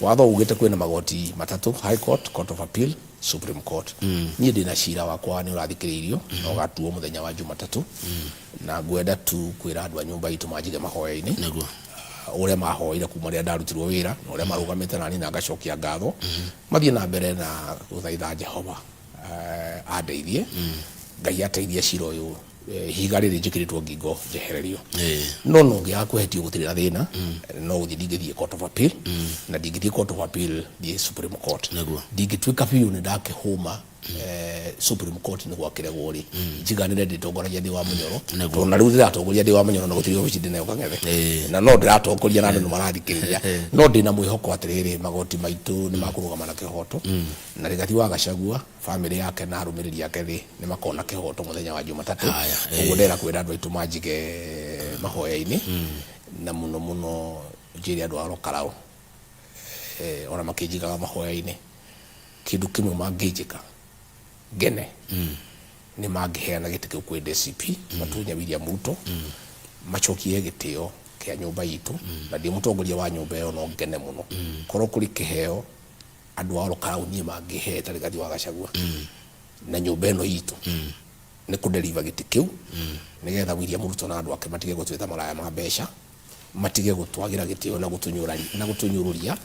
[SPEAKER 11] Watho ugĩte kwĩna magoti matatũ, High Court, Court of Appeal, Supreme Court. Niĩ ndĩna cira wakwa nĩ ũrathikĩrĩirio na ũgatuo mũthenya wa Jumatatũ, na ngwenda tu kwĩra andũ a nyũmba itũ manjige mahoya-inĩ ũrĩa mahoire kuma rĩrĩa ndarutirwo wĩra na ũrĩa marũgamĩte nani, na ngacokia ngatho, mathiĩ na mbere na gũthaitha Jehova andeithie, Ngai ateithie cira ũyũ, ihiga rĩrĩ njĩkĩrĩtwo ngingo njehererio. No ngĩaga kwehetio gũtirĩ na thĩna, no gũthiĩ ndingĩthiĩ Court of Appeal, na ndingĩthiĩ Court of Appeal thiĩ Supreme Court. Ndingĩtuĩka biũ nĩ ndakĩhũma Supreme Court nĩ gwakĩregwo rĩ, njiganĩre ndĩtongoragia ndĩ wa mũnyoro, tondũ na rĩu ndĩratongoria ndĩ wa mũnyoro na gũtirĩ obici ndĩnayo Kang'ethe, na no ndĩratongoria na andũ nĩ marathikĩrĩria, no ndĩna mwĩhoko atĩrĩrĩ, magoti maitũ nĩ makũrũgama na kĩhoto, na Rigathi wa Gachagua, famĩlĩ yake na arũmĩrĩri ake thĩ nĩ makona kĩhoto mũthenya wa Jumatatũ. Ũguo ndĩrenda kwĩra andũ aitũ manjige mahoya-inĩ, na mũno mũno njĩre andũ a Orokarao, ona makĩnjigaga mahoya-inĩ, kĩndũ kĩmwe mangĩnjĩka ngene nĩ mangĩheana gĩtĩ kĩu kwĩ DCP, matunye William Ruto, macokie gĩtĩo kĩa nyũmba itũ, na ndĩ mũtongoria wa nyũmba ĩyo no ngene mũno korwo kũrĩ kĩheo andũ a Orokarau niĩ mangĩhe ta Rigathi wa Gachagua na nyũmba ĩno itũ, nĩ kũdeliver gĩtĩ kĩu nĩgetha William Ruto na andũ ake matige gũtuĩta maraya ma mbeca, matige gũtwagĩra gĩtĩo na gũtũnyũrari na gũtũnyũrũria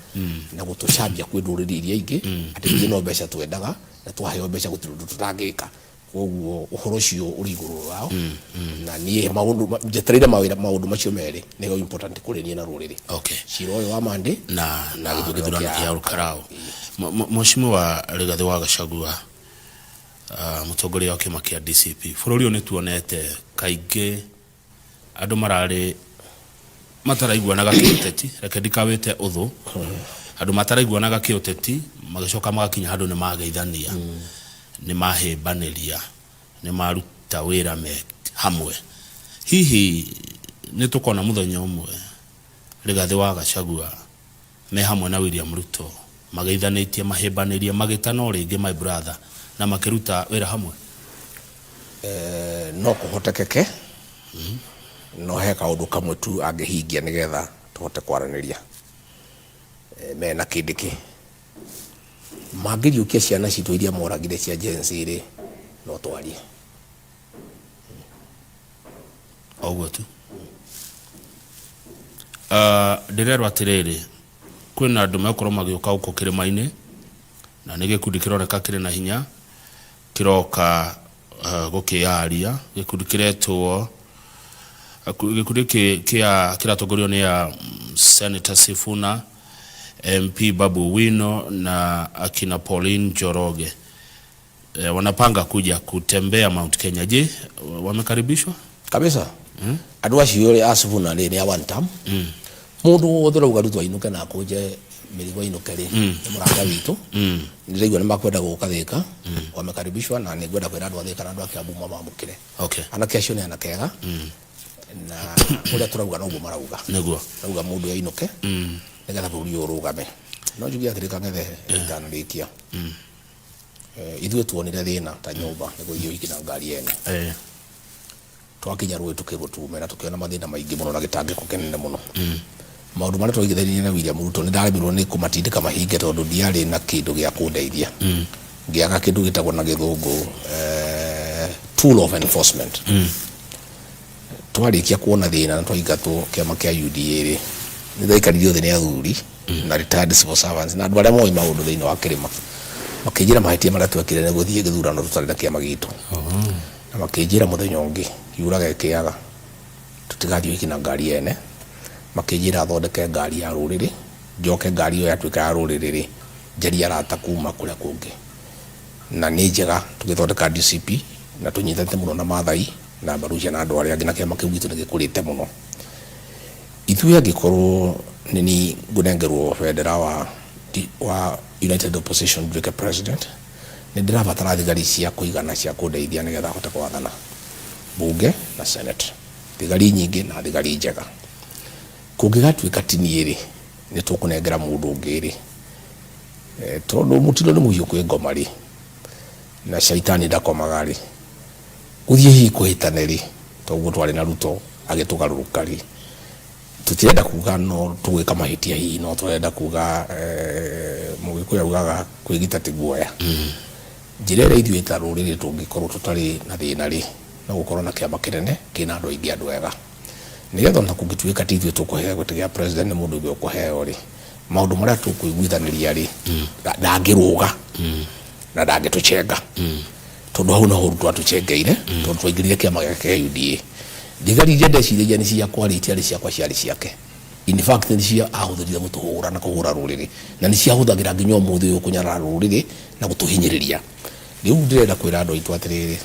[SPEAKER 11] na gũtũcambia kwĩ ndũrĩrĩ iria ingĩ, atĩ ithuĩ no mbeca twendaga na twaheo mbeca gũtirĩ ũndũ tũtangĩka. Koguo ũhoro ũcio ũrĩ igũrũ wao, na niĩ maũndũ njetereire mawĩra maũndũ macio merĩ nĩo important kũrĩ niĩ na rũrĩrĩ. Cira ũyũ wa Monday
[SPEAKER 10] na
[SPEAKER 11] gĩthurano
[SPEAKER 10] gĩthurano
[SPEAKER 11] kĩa
[SPEAKER 10] kĩa Orokarao. Mheshimiwa Rigathi wa Gachagua, mũtongoria wa kĩama kĩa DCP, bũrũri ũyũ nĩ tuonete kaingĩ andũ mararĩ mataraiguanaga kĩũteti, reke ndikawĩte ũthũ, andũ mataraiguanaga kĩũteti magĩcoka magakinya handũ nĩ mageithania, nĩ mahĩmbanĩria, nĩ maruta wĩra me hamwe. Hihi nĩ tũkona mũthenya ũmwe Rigathi wa Gachagua me hamwe na William Ruto mageithanĩtie, mahĩmbanĩrie, magĩtana o rĩngĩ my brother, na makĩruta wĩra hamwe?
[SPEAKER 11] No kũhotekeke, no he kaũndũ kamwe tu angĩhingia nĩgetha tũhote kwaranĩria mena kĩndĩkĩ. Mangĩriũkia ciana citũ iria moragire cia Gen Z rĩ, no twarie.
[SPEAKER 10] Oguo tu. Ndĩrerwo atĩrĩrĩ, kwĩna andũ megũkorwo magĩũka gũkũ kĩrĩma-inĩ, na nĩ gĩkundi kĩroneka kĩrĩ na hinya, kĩroka gũkĩyaria, gĩkundi kĩretwo, gĩkundi gĩkĩ kĩa kĩratongorio nĩ ya Senator Sifuna, MP Babu Owino na akina Pauline Njoroge. Wanapanga kuja kutembea Mount Kenya. Je, wamekaribishwa?
[SPEAKER 11] Kabisa. Andũ acio rĩ, a Sifuna rĩ, nĩ a one term. Mũndũ wothe ũrauga Ruto ainũke na akũnje mĩrigo ainũke rĩ, nĩ mũrata witũ. Ndĩraigua nĩ makwenda gũka Thĩka, wamekaribishwa, na nĩ ngwenda kwĩra andũ a Thĩka na andũ a Kiambu mamamũkĩre. Anake acio nĩ anake ega, na ũrĩa tũrauga noguo marauga. Marauga mũndũ ainũke nĩgetha bũrũri ũyũ ũrũgame. No njuge atĩrĩ Kang'ethe, itanarĩkia. Ithuĩ tuonire thĩna ta nyũmba nĩ gũthiĩ ũhiki na ngari ene. Twakinya rũĩ tũkĩrwo tume na tũkĩona mathĩna maingĩ mũno na gĩtangĩko kĩnene mũno. Maũndũ marĩa twaigithanirie na William Ruto nĩ ndaremirwo nĩ kũmatindĩka mahinge tondũ ndiarĩ na kĩndũ gĩa kũndeithia. Ngĩaga kĩndũ gĩtagwo na gĩthũngũ tool of enforcement. Twarĩkia kuona thĩna na twaingatwo kĩama kĩa UDA rĩ, nĩ twaikaririo thĩ nĩ athuri na retired civil servants na andũ arĩa moĩ maũndũ thĩinĩ wa kĩrĩma, makĩnjĩra mahĩtia marĩa twekire nĩ gũthiĩ gĩthurano tũtarĩ na kĩama gitũ, na makĩnjĩra mũthenya ũngĩ yuraga ĩkĩaga tũtigathiĩ ũhiki na ngari ene. Makĩnjĩra thondeke ngari ya rũrĩrĩ, njoke ngari ĩyo yatuĩka ya rũrĩrĩ rĩ, njarie arata kuma kũrĩa kũngĩ, na nĩ njega tũgĩthondeka DCP na tũnyitanĩte mũno na Maathai na Mbarucia na andũ arĩa angĩ, na kĩama kĩu gitũ nĩ gĩkũrĩte mũno. Ithuĩ angĩkorwo nĩ ni ngũnengerwo bendera wa United Opposition nduĩke president, nĩ ndĩrabatara thigari cia kũigana cia kũndeithia nĩgetha hote gwathana bunge na senate, thigari nyingĩ na thigari njega. Kũngĩgatuĩka ti niĩ rĩ, nĩ tũkũnengera mũndũ ũngĩ rĩ, tondũ mũtino nĩ mũhiũ kwĩ ngoma rĩ, na caitani ndakomaga rĩ, gũthiĩ hihi kũhĩtane rĩ, toguo twarĩ na Ruto agĩtũgarũrũka rĩ, tũtirenda kuga no tũgwĩka mahĩtia hihi, no tũrenda kuga Mũgĩkũyũ augaga kwĩgita ti guoya. Njĩra ĩrĩa ithuĩ ta rũrĩrĩ tũngĩkorwo tũtarĩ na thĩna rĩ, no gũkorwo na kĩama kĩnene kĩna andũ aingĩ andũ ega, nĩgetha ona kũngĩtuĩka ti ithuĩ tũkũheo gĩtĩ gĩa president, nĩ mũndũ ũngĩ ũkũheo rĩ, maũndũ marĩa tũkũiguithanĩria rĩ, ndangĩrũga na ndangĩtũcenga, tondũ hau noho Ruto atũcengeire, tondũ twaingĩrire kĩama gĩake kĩa UDA. Thigari iria ndeciragia nĩ ciakwa rĩ, itiarĩ ciakwa, ciarĩ ciake. In fact nĩ cio ahũthĩrire gũtũhũra na kũhũra rũrĩrĩ, na nĩ ciahũthagĩra nginya ũmũthĩ ũyũ kũnyarara rũrĩrĩ na gũtũhinyĩrĩria. Rĩu ndĩrenda kwĩra andũ aitũ atĩrĩrĩ,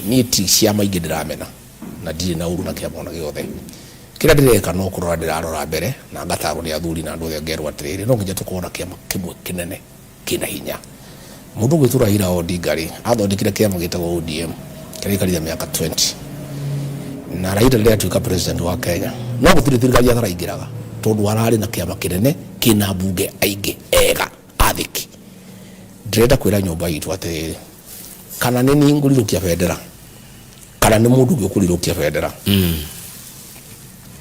[SPEAKER 11] niĩ ti ciama ingĩ ndĩramena na ndirĩ na ũru na kĩama ona gĩothe. Kĩrĩa ndĩreka no kũrora ndĩrarora mbere na ngatarwo nĩ athuri na andũ othe ngerwo atĩrĩrĩ, no nginya tũkorwo na kĩama kĩmwe kĩnene kĩna hinya. Mũndũ ũgwĩtwo Raila Odinga rĩ, athondekire kĩama gĩtagwo ODM kĩrĩa gĩaikarire mĩaka 20. Na Raila rĩrĩa atuĩka president wa Kenya, no gũtirĩ thirikari ataraingĩraga tondũ ararĩ na kĩama kĩnene kĩna mbunge aingĩ ega athĩki. Ndĩrenda kwĩra nyũmba itũ atĩrĩrĩ, kana nĩ niĩ ngũrirũkia bendera kana nĩ mũndũ ũngĩ ũkũrirũkia bendera,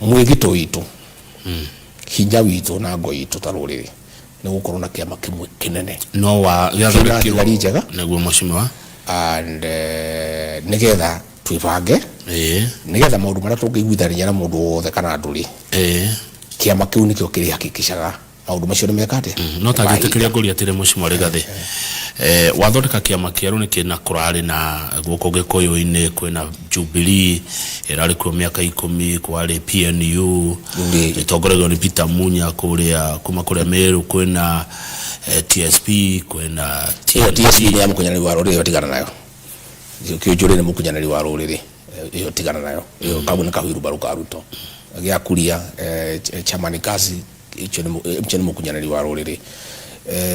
[SPEAKER 11] mwĩgito witũ, hinya witũ na ngo itũ ta rũrĩrĩ nĩ gũkorwo na kĩama kĩmwe kĩnene
[SPEAKER 10] no wa
[SPEAKER 11] kĩna thigari njega
[SPEAKER 10] nĩguo mheshimiwa,
[SPEAKER 11] and nĩgetha twĩbange, nĩgetha maũndũ marĩa tũngĩiguithania na mũndũ wothe kana andũ rĩ, kĩama kĩu nĩkĩo kĩrĩhakikishaga maũndũ macio nĩ meka atĩa.
[SPEAKER 10] No tangĩtĩkĩria ngũria atĩrĩ, mheshimiwa Rigathĩ, wathondeka kĩama kĩerũ nĩkĩ na kũrarĩ na gũkũ Gĩkũyũ-inĩ kwĩna Jubilee ĩrarĩ kuo mĩaka 10, kwarĩ PNU ĩtongoragio nĩ Peter Munya kũrĩa kuma kũrĩa Meru, kwĩna TSP, kwĩna
[SPEAKER 11] Ĩyo TSP nĩ ya mũkunyanĩri wa rũrĩrĩ, ĩyo tigana nayo. Kĩũnjũrĩ nĩ mũkunyanĩri wa rũrĩrĩ, ĩyo tigana nayo. Ĩyo kau nĩ kahuirubaru ka Ruto. Gĩa kuria chama ni kazi, icio nĩ mũkunyanĩri wa rũrĩrĩ.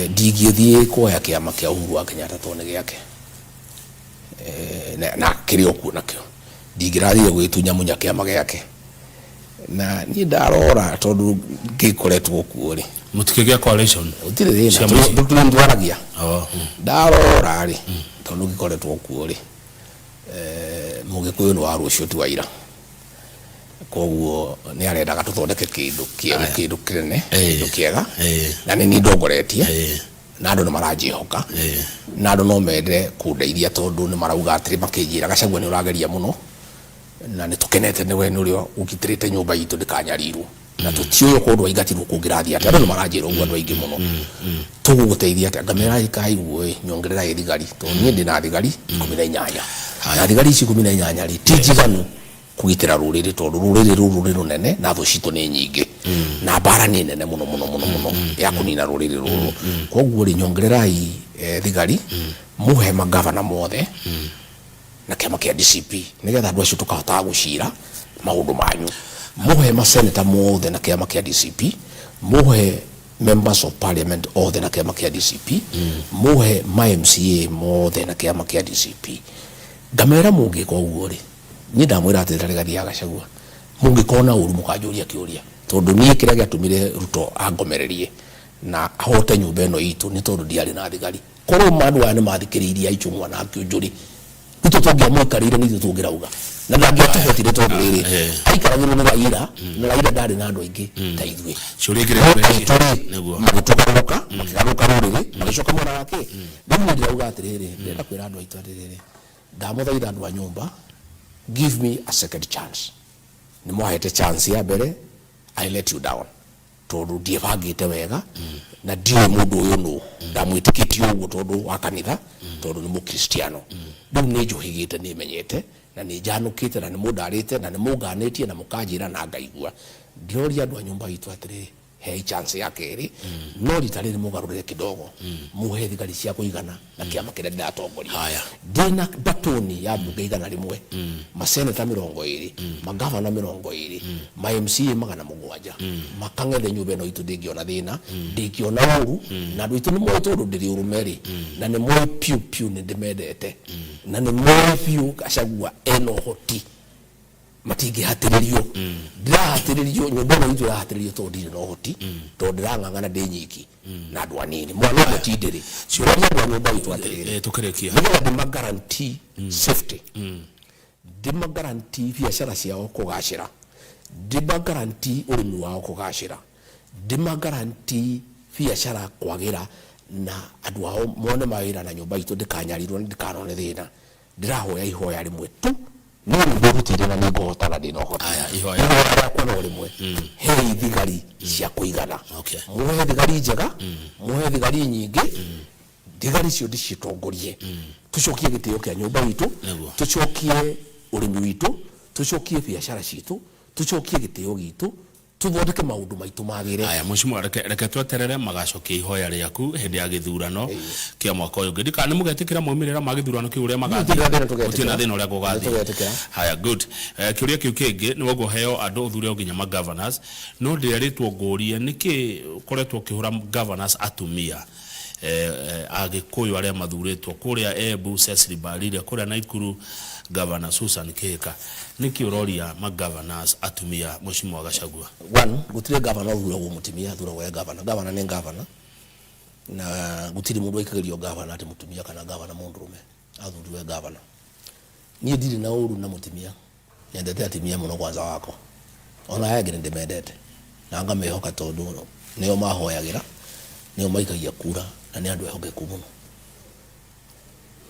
[SPEAKER 11] Ndingĩthiĩ kuoya kĩama kĩa Uhuru wa Kenyatta tondũ nĩ gĩake, na kĩrĩ o kuo nakĩo. Ndingĩrathire gwĩtunya munya kĩama gĩake, na niĩ ndarora tondũ ngĩkoretwo kuo rĩ,
[SPEAKER 10] Mũtikĩgĩa coalition?
[SPEAKER 11] Gũtirĩ thĩna.
[SPEAKER 10] Ciama ici?
[SPEAKER 11] Tũtwaragia ndarora rĩ, tondũ ngĩkoretwo kuo rĩ, Mũgĩkũyũ nĩ wa rũciũ ti wa ira, koguo nĩ arendaga tũthondeke kĩndũ kĩerũ, kĩndũ kĩnene, kĩndũ kĩega, na nĩ niĩ ndongoretie na andũ nĩ maranjĩhoka na andũ no mende kũndeithia, tondũ nĩ marauga atĩrĩ, makĩnjĩra, "Gachagua, nĩ ũrageria mũno na nĩ tũkenete nĩ we, nĩ ũrĩa ũgitĩrĩte nyũmba itũ ndĩkanyarirwo, na tũtiũĩ okorwo ndwaingatirwo kũngĩrathiĩ atĩa." Andũ nĩ maranjĩra ũguo, andũ aingĩ mũno. "Tũgũgũteithia atĩa?" Ngamera, "Ĩkai ũguo ĩ, nyongererai thigari, tondũ niĩ ndĩna thigari 18, na thigari ici 18 rĩ, ti njiganu kũgitĩra rũrĩrĩ, tondũ rũrĩrĩ rũrũ nĩ rũnene na thũ citũ nĩ nyingĩ na mbara nĩ nene mũno mũno mũno mũno ya kũnina rũrĩrĩ rũrũ. Koguo rĩ, nyongererai thigari, mũhe magavana mothe na kĩama kĩa DCP, nĩgetha andũ acio tũkahotaga gũcira maũndũ manyu. Mũhe maseneta mothe na kĩama kĩa DCP, mũhe members of parliament othe na kĩama kĩa DCP, mũhe ma MCA mothe na kĩama kĩa DCP." Ngamera, "Mũngĩka ũguo rĩ, niĩ ndamwĩra atĩ Rigathi ya Gachagua, mũngĩkona ũru mũkanjũria kĩũria, tondũ niĩ kĩrĩa gĩatũmire Ruto angomererie na ahote nyũmba ĩno itũ nĩ tondũ ndiarĩ na thigari." Korwo andũ aya nĩ mathikĩrĩirie Ichung'wa na Kĩũnjũrĩ, Ruto tũngĩamũikarĩire nĩ ithuĩ tũngĩrauga na ndangĩatũhotire tondũ rĩrĩ aikaragĩrwo nĩ Raila na Raila ndarĩ na andũ aingĩ ta ithuĩ.
[SPEAKER 10] Ciũria ikĩrĩ
[SPEAKER 11] No
[SPEAKER 10] hakuhĩ.
[SPEAKER 11] aitũ rĩ,
[SPEAKER 10] Nĩguo.
[SPEAKER 11] magĩtũgarũrũka, makĩgarũrũka rũrĩrĩ, magĩcoka mwena wa kĩ. Rĩu niĩ ndĩrauga atĩrĩrĩ, ndĩrenda kwĩra andũ aitũ atĩrĩrĩ, ndamũthaitha andũ a nyũmba, give me a second chance. Nĩ mwahete chance ya mbere, I let you down. Tondũ ndiebangĩte wega na ndiũĩ mũndũ ũyũ nũ, ndamwĩtĩkĩtie ũguo tondũ wa kanitha, tondũ nĩ mũkristiano. Rĩu nĩ njũhĩgĩte, nĩ menyete na nĩ njanũkĩte na nĩ mũndarĩte na nĩ mũnganĩtie na mũkanjĩra na ngaigua. Ndĩroria andũ a nyũmba itũ atĩrĩrĩ, hei chance ya kerĩ, no rita rĩrĩ mũgarũrĩre kidogo, muhe thigari cia kũigana na kĩama kĩrĩa ndĩratongoria. Ndĩna batoni ya mbunge 100, maseneta 20, magavana 20, ma MCA 700, makang'ethe nyũmba ĩno itũ ndĩngĩona thĩna, ndĩngĩona ũru, na andũ aitũ nĩ moĩ tondũ ndĩrĩ ũrũme rĩ, na nĩ moĩ piũ piũ nĩ ndĩmendete, na nĩ moĩ biũ Gachagua ena ũhoti, matingĩhatĩrĩrio. Ndĩrahatĩrĩrio, nyũmba ĩno itũ ĩrahatĩrĩrio tondũ ndirĩ na ũhoti, tondũ ndĩrang'ang'ana ndĩ nyiki na andũ anini, mwana ũmwe ti ndĩrĩ. Ciũria andũ a nyũmba itũ atĩrĩrĩ,
[SPEAKER 10] Tũkĩrĩkia,
[SPEAKER 11] nĩgetha ndĩma guarantee safety, ndĩma guarantee biacara ciao kũgacĩra, ndĩma guarantee ũrĩmi wao kũgacĩra, ndĩma guarantee biacara kwagĩra na andũ ao mone mawĩra na nyũmba itũ ndĩkanyarirwo na ndĩkanone thĩna. Ndĩrahoya ihoya rĩmwe tu, niĩ nĩ ndĩrutĩire na nĩ ngũhotana ndĩna ũhoti.
[SPEAKER 10] Ihoya.
[SPEAKER 11] Ihoya rĩakwa no rĩmwe, hei thigari cia kũigana, muhe thigari njega, muhe thigari nyingĩ, thigari icio ndĩcitongorie, tũcokie gĩtĩo kĩa nyũmba itũ, tũcokie ũrĩmi witũ, tũcokie biacara citũ, tũcokie gĩtĩo gitũ, tũthondeke maũndũ maitũ magĩre.
[SPEAKER 10] Aya, mheshimiwa, reke tweterere magacokia ihoya rĩaku hĩndĩ ya gĩthurano kĩa mwaka ũyũ ũngĩ. Ndika nĩ mũgetĩkĩra maumĩrĩra ma gĩthurano kĩu ũrĩa magathiĩ?
[SPEAKER 11] Gũtirĩ na thĩna tũgetĩkĩra.
[SPEAKER 10] Gũtirĩ na thĩna ũrĩa gũgathiĩ.
[SPEAKER 11] Nĩ tũgetĩkĩra.
[SPEAKER 10] Haya, good. Kĩũria kĩu kĩngĩ nĩ woguo heo andũ ũthure o nginya ma governors, no ndĩrerĩtwo ngũrie nĩkĩ ũkoretwo ũkĩhũra governors atumia Agĩkũyũ arĩa mathurĩtwo kũrĩa Embu Cecily Mbarire, kũrĩa Naikuru Governor Susan Kihika, nĩkĩ ũroria ma governors atumia Mheshimiwa Gachagua?
[SPEAKER 11] One, gũtirĩ governor ũthuragwo mũtumia, athuragwo e governor. Governor nĩ governor, na gũtirĩ mũndũ aikagĩrio governor atĩ mũtumia kana governor mũndũrũme, athurirwo e governor. Niĩ ndirĩ na ũru na mũtumia, nyendete atumia mũno kwanza wakwa, ona aya angĩ nĩ ndĩmendete na ngamehoka tondũ nĩo mahoyagĩra, nĩo maikagia kura na nĩ andũ ehokeku mũno.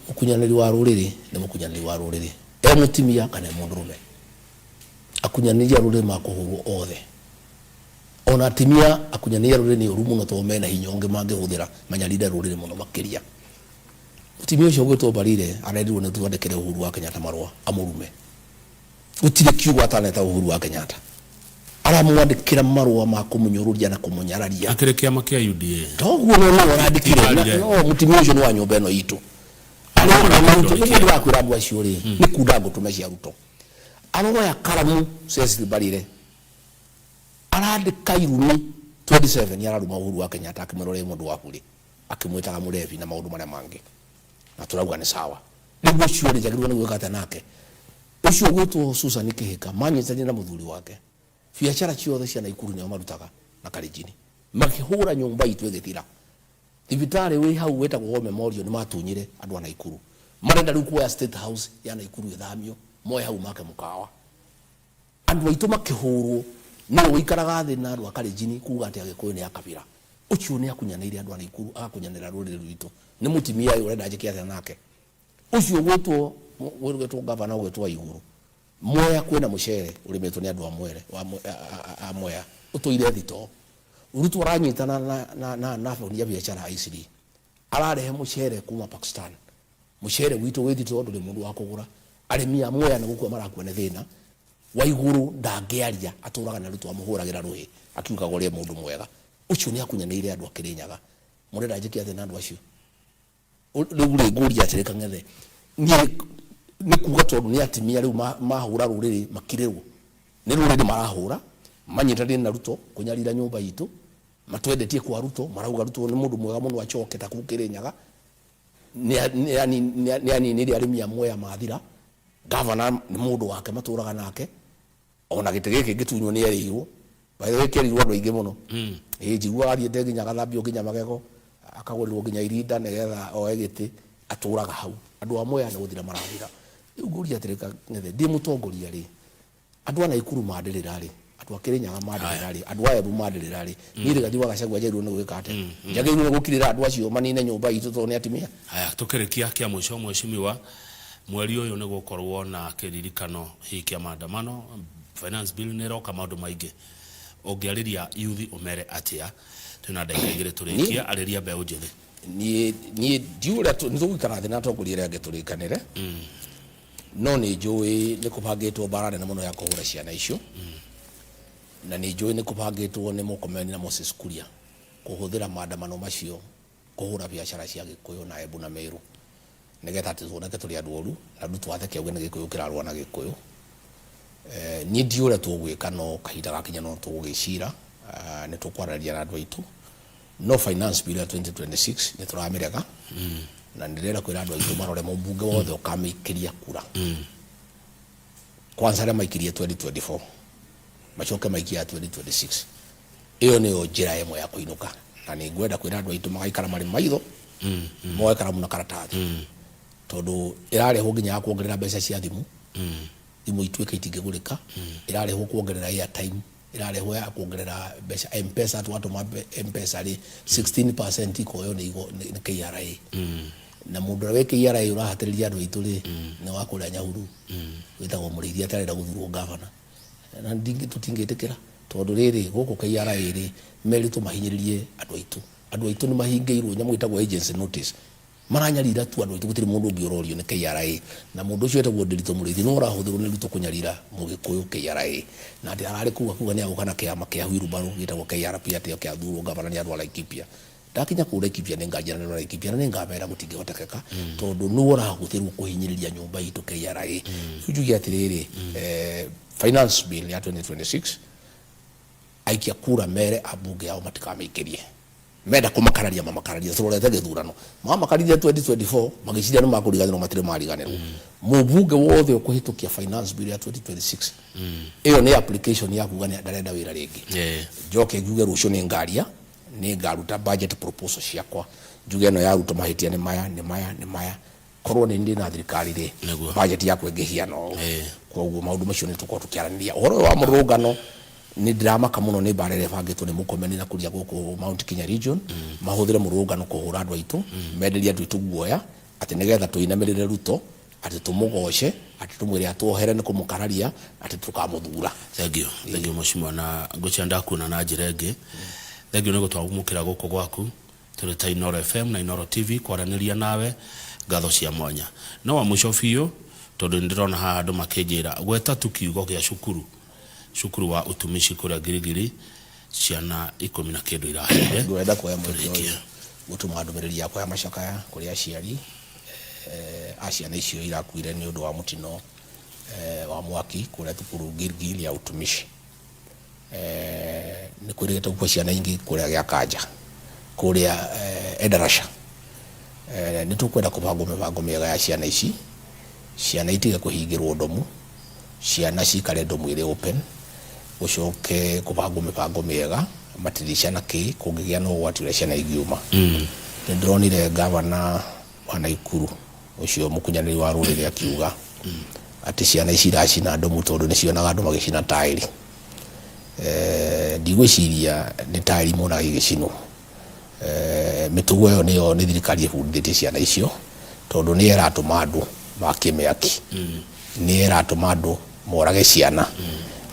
[SPEAKER 11] Mũkunyanĩri wa rũrĩrĩ nĩ mũkunyanĩri wa rũrĩrĩ, e mũtumia kana e mũndũrũme. Akunyanĩri a rũrĩrĩ makũhũrwo othe. Ona atumia akunyanĩri a rũrĩrĩ nĩ ũru mũno tondũ mena hinya ũngĩ mangĩhũthĩra manyarire rũrĩrĩ mũno makĩria. Mũtumia ũcio ũgwĩtwo Mbarire arerirwo nĩ twandĩkĩre Uhuru wa Kenyatta marũa amũrume. Gũtirĩ kiugo ataneta Uhuru wa Kenyatta. Aramwandĩkĩra marũa ma kũmũnyũrũria na kũmũnyararia.
[SPEAKER 10] Akĩrĩ kĩama kĩa UDA.
[SPEAKER 11] Toguo no no arandĩkire.
[SPEAKER 10] Mbarire.
[SPEAKER 11] No mũtumia ũcio nĩ wa nyũmba ĩno itũ. Aroya maruto, nĩguo ndĩrakwĩra andũ acio rĩ, nĩ kunda ngũtũme cia Ruto. Aroya karamu Cecily Mbarire. Arandĩka irumi 27 araruma Uhuru wa Kenyatta akĩmwĩra ũrĩa mũndũ waku rĩ, akĩmwĩtaga mũrebi na maũndũ marĩa mangĩ. Na tũrauga nĩ sawa. Rĩu ũcio rĩ, njagĩrĩirwo nĩ gwĩka atĩa nake? Ũcio ũgwĩtwo Susan Kihika manyitanire na mũthuri wake. Biacara ciothe cia Naikuru nĩo marutaga na Kalenjin. Makĩhũra nyũmba itũ ĩgĩthira. Thibitarĩ wĩ hau wĩtagwo War Memorial nĩ matunyire andũ a Naikuru. Marenda rĩu kuoya State House ya Naikuru ĩthamio, moe hau make mũkawa. Andũ aitũ makĩhũrwo, nĩwe ũikaraga thĩ na andũ a Kalenjin kuga atĩ Agĩkũyũ nĩ a kabira. Ũcio nĩ akunyanĩire andũ a Naikuru, agakunyanĩra rũrĩrĩ rwitũ. Nĩ mũtumia ũyũ ũrenda njĩke atĩa nake? Ũcio ũgwĩtwo, ũgwĩtwo gavana ũgwĩtwo Waiguru. Mwea kwĩna mũcere ũrĩmĩtwo nĩ andũ a Mwere, a Mwea, ũtũire thitoo. Ruto aranyitana na ahũri a biacara a Eastleigh. Ararehe mũcere kuma Pakistan. Mũcere witũ wĩ thitoo ndũrĩ mũndũ wa kũgũra. Arĩmi a Mwea nĩ gũkua marakua nĩ thĩna. Waiguru ndangĩaria, atũraga na Ruto amũhũragĩra rũhĩ akiugaga ũrĩa mũndũ mwega. Ũcio nĩ akunyanĩire andũ a Kĩrĩnyaga. Mũrenda njĩke atĩa na andũ acio? Rĩu rĩ, ngũria atĩrĩ Kang'ethe, niĩ nĩ kuga tondũ nĩ atimia rĩu mahũra rũrĩrĩ makirĩrwo, nĩ rũrĩrĩ marahũra, manyitanĩire na Ruto kũnyarira nyũmba itũ, matwendetie kwa Ruto, marauga Ruto nĩ mũndũ mwega mũno acoke ta kũu Kĩrĩnyaga, nĩ aninire arĩmi a Mwea mathira, gavana nĩ mũndũ wake matũraga nake, ona gĩtĩ gĩkĩ ngĩtunywo nĩ erĩirwo. By the way, kĩerirwo andũ aingĩ mũno. Ĩĩ, njiguaga athiĩte nginya agathambio nginya magego, Akagũrĩrwo nginya irinda nĩgetha oe gĩtĩ, atũraga hau. Andũ a Mwea nĩ gũthira marathira. Rĩu ngũria atĩrĩ Kang'ethe, ndĩ mũtongoria rĩ, andũ a Naikuru mandĩrĩra rĩ, andũ a Kĩrĩnyaga mandĩrĩra rĩ, andũ a Embu mandĩrĩra rĩ, niĩ Rigathi wa Gachagua njagĩrĩirwo nĩ gwĩka atĩa? Njagĩrĩirwo nĩ gũkirĩra andũ acio manine nyũmba itũ tondũ nĩ atumia?
[SPEAKER 10] Haya, tũkĩrĩkia kĩa mũico mweshimiwa, mweri ũyũ nĩ gũkorwo na kĩririkano hihi kĩa maandamano, finance bill nĩ ĩroka maũndũ maingĩ. Ũngĩarĩria yuthi ũmere atĩa? Twĩna ndagĩka igĩrĩ tũrĩkie, arĩria mbeũ njĩthĩ.
[SPEAKER 11] Niĩ niĩ ndiũĩ ũrĩa nĩ tũgũikara thĩ na atongoria arĩa angĩ tũrĩkanĩre, no nĩ njũĩ nĩ kũbangĩtwo mbara nene mũno ya kũhũra ciana icio, na nĩ njũĩ nĩ kũbangĩtwo nĩ Murkomen na Moses Kuria kũhũthĩra maandamano macio kũhũra biacara cia Gĩkũyũ na Embu na Meru nĩgetha atĩ tuoneke tũrĩ andũ oru na Ruto atheke auge nĩ Gĩkũyũ kĩrarũa na Gĩkũyũ. Niĩ ndiũĩ ũrĩa tũgwĩka no kahinda gakinya no tũgũgĩcira, nĩ tũkwaranĩria na andũ aitũ no finance bill ya 2026 nĩ tũramĩrega na nĩ ndĩrenda kwĩra andũ aitũ marore mũmbunge wothe ũkamĩikĩria kura kwanza arĩa maikirie 2024 macoke maikie ya 2026 ĩyo nĩyo njĩra ĩmwe ya kũinũka na nĩ ngwenda kwĩra andũ aitũ magaikara marĩ maitho moe karamu na karatathi tondũ ĩrarehwo nginya ya kuongerera mbeca cia thimũ thimũ ituĩke itingĩgũrĩka ĩrarehwo kuongerera airtime ĩrarehwo ya kuongerera mbeca mpesa twatũma mpesa rĩ 16% ikoywo nĩ nĩ KRA na mũndũ ũrĩa wĩ KRA ũrahatĩrĩria andũ aitũ rĩ nĩ wa kũrĩa Nyahururu wĩtagwo Mũrĩithi atĩ arenda gũthurwo ngavana na tũtingĩtĩkĩra tondũ rĩrĩ gũkũ KRA rĩ merĩtwo mahinyĩrĩrie andũ aitũ andũ aitũ nĩ mahingĩirwo nyamũ ĩtagwo agency notice maranyarira tu andũ aitũ gũtirĩ mũndũ ũngĩ ũrorio nĩ KRA na mũndũ ũcio wetagwo Ndĩritũ Mũrĩithi nĩwe ũrahũthĩrwo nĩ Ruto kũnyarira mũgĩkũyũ KRA na atĩ ararĩ kũu akiuga nĩ agũka na kĩama kĩa wheelbarrow gĩtagwo KRP atĩ oke athurwo ngavana nĩ andũ a Laikipia ndakinya kũu Laikipia nĩ nganjĩra nĩ andũ a Laikipia na nĩ ngamera gũtingĩhotekeka tondũ nĩwe ũrahũthĩrwo kũhinyĩrĩria nyũmba itũ KRA rĩu njuge atĩrĩrĩ finance bill ya 2026 aikia kura mere ambunge ao matikamĩikĩrie menda kũmakararia mamakararia tũrorete gĩthurano mamakarire 2024 magĩciria nĩ makũriganĩrwo matirĩ mariganĩrwo mũmbunge wothe ũkũhĩtũkia finance bill ya 2026 ĩyo nĩ application ya kuga nĩ ndarenda wĩra rĩngĩ njoke njuge rũciũ nĩ ngaria nĩ ngaruta budget proposal ciakwa njuge ĩno ya Ruto mahĩtia nĩ maya nĩ maya nĩ maya korwo nĩ ndĩ na thirikari rĩ budget yakwa ĩngĩhiana ũũ koguo maũndũ macio nĩ tũkorwo tũkĩaranĩria ũhoro ũyũ wa mũrũrũngano nĩ ndĩramaka mũno nĩ mbara ĩrĩa ĩbangĩtwo nĩ Mũkomeni na kũria gũkũ Mount Kenya region mahũthĩre mũrũrũngano kũhũra andũ aitũ menderie andũ aitũ guoya atĩ nĩgetha tũinamĩrĩre Ruto atĩ tũmũgoce atĩ tũmwĩre atuohere nĩ kũmũkararia atĩ tũkamũthura.
[SPEAKER 10] Thengiũ, thengiũ mheshimiwa na ngwĩciria ndakuona na njĩra ĩngĩ. Thengiũ nĩ gũtwamũkĩra gũkũ gwaku tũrĩ ta Inooro FM na Inooro TV kwaranĩria nawe, ngatho cia mwanya. No wa mũico biũ tondũ nĩ ndĩrona haha andũ makĩnjĩra gweta tu kiugo gĩa cukuru, cukuru wa utumishi kũrĩa Giligili ciana ikũmi na kĩndũ irahĩire.
[SPEAKER 11] Ngwenda kuoya mweke ũyũ gũtũma ndũmĩrĩri yakwa ya macakaya kũrĩ aciari a ciana icio irakuire nĩ ũndũ wa mũtino wa mwaki kũrĩa thukuru Gilgil ya utumishi. Nĩ kwĩrĩgĩte gũkua ciana ingĩ kũrĩa gĩa Kanja, kũrĩa Endarasha. Nĩ tũkwenda kũbangwo mĩbango mĩega ya ciana ici, ciana itige kũhingĩrwo ndomu, ciana cikare ndomu ĩrĩ open, gũcoke kũbangwo mĩbango mĩega, matirisha na kĩ, kũngĩgĩa na ũgwati ũrĩa ciana ingiuma. Nĩ ndĩronire ngavana wa Naikuru ũcio mũkunyanĩri wa rũrĩrĩ akiuga atĩ ciana ici iracina ndomu tondũ nĩ cionaga andũ magĩcina taĩri. Ndigwĩciria nĩ taĩri monaga igĩcinwo. Mĩtugo ĩyo nĩyo nĩ thirikari ĩbundithĩtie ciana icio tondũ nĩyo ĩratũma andũ makie mĩaki, nĩyo ĩratũma andũ morage ciana.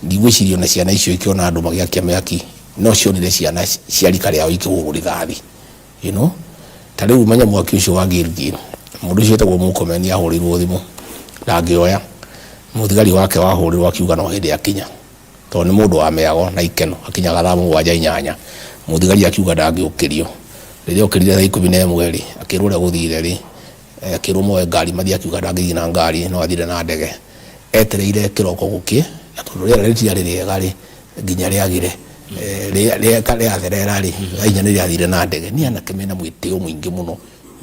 [SPEAKER 11] Ndigwĩciria ona ciana icio ikĩona andũ magĩakia mĩaki no cionire ciana cia rika rĩao ikĩhũrwo rithathi. You know? Ta rĩu menya mwaki ũcio wa Gilgil, mũndũ ũcio wĩtagwo Murkomen ahũrĩirwo thimũ ndangĩoya. Mũthigari wake wahũrĩrwo akiuga no hĩndĩ akinya tondũ nĩ mũndũ wa mĩago na ikeno akinyaga thaa mũgwanja inyanya. Mũthigari akiuga ndangĩũkĩrio. Rĩrĩa okĩrire thaa 11 rĩ, akĩrwo ũrĩa gũthire rĩ, akĩrwo moe ngari mathiĩ akiuga ndangĩthiĩ na ngari no athire na ndege. Etereire kĩroko gũkĩe na tondũ rĩera rĩtiarĩ rĩega rĩ, nginya rĩagĩre rĩatherera rĩ, thaa inya nĩ rĩathire na ndege. Nĩ anake mena mwĩtĩo mũingĩ mũno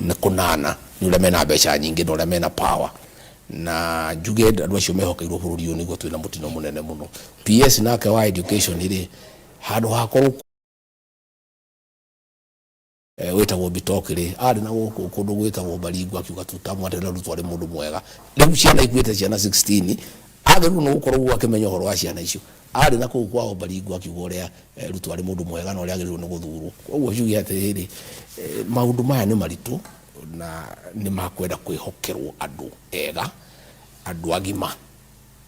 [SPEAKER 11] nĩ kũnana nĩ ũrĩa mena mbeca nyingĩ na ũrĩa mena power. Na njuge andũ acio mehokeirwo bũrũri ũyũ nĩguo twĩna mũtino mũnene mũno. PS nake wa education rĩ, handũ ha akorwo Wĩtagwo Bitok rĩ, arĩ na gũkũ kũndũ gwĩtagwo Baringo, akiuga tutamwaterera Ruto arĩ mũndũ mwega. Rĩu ciana ikuĩte ciana 16, agĩrĩirwo nĩ gũkorwo ũguo akĩmenya ũhoro wa ciana icio. Arĩ na kũu kwao Baringo akiuga ũrĩa Ruto arĩ mũndũ mwega na ũrĩa agĩrĩirwo nĩ gũthurwo. Koguo njuge atĩrĩrĩ, maũndũ maya nĩ maritũ na nĩ makwenda kwĩhokerwo andũ ega, andũ agima.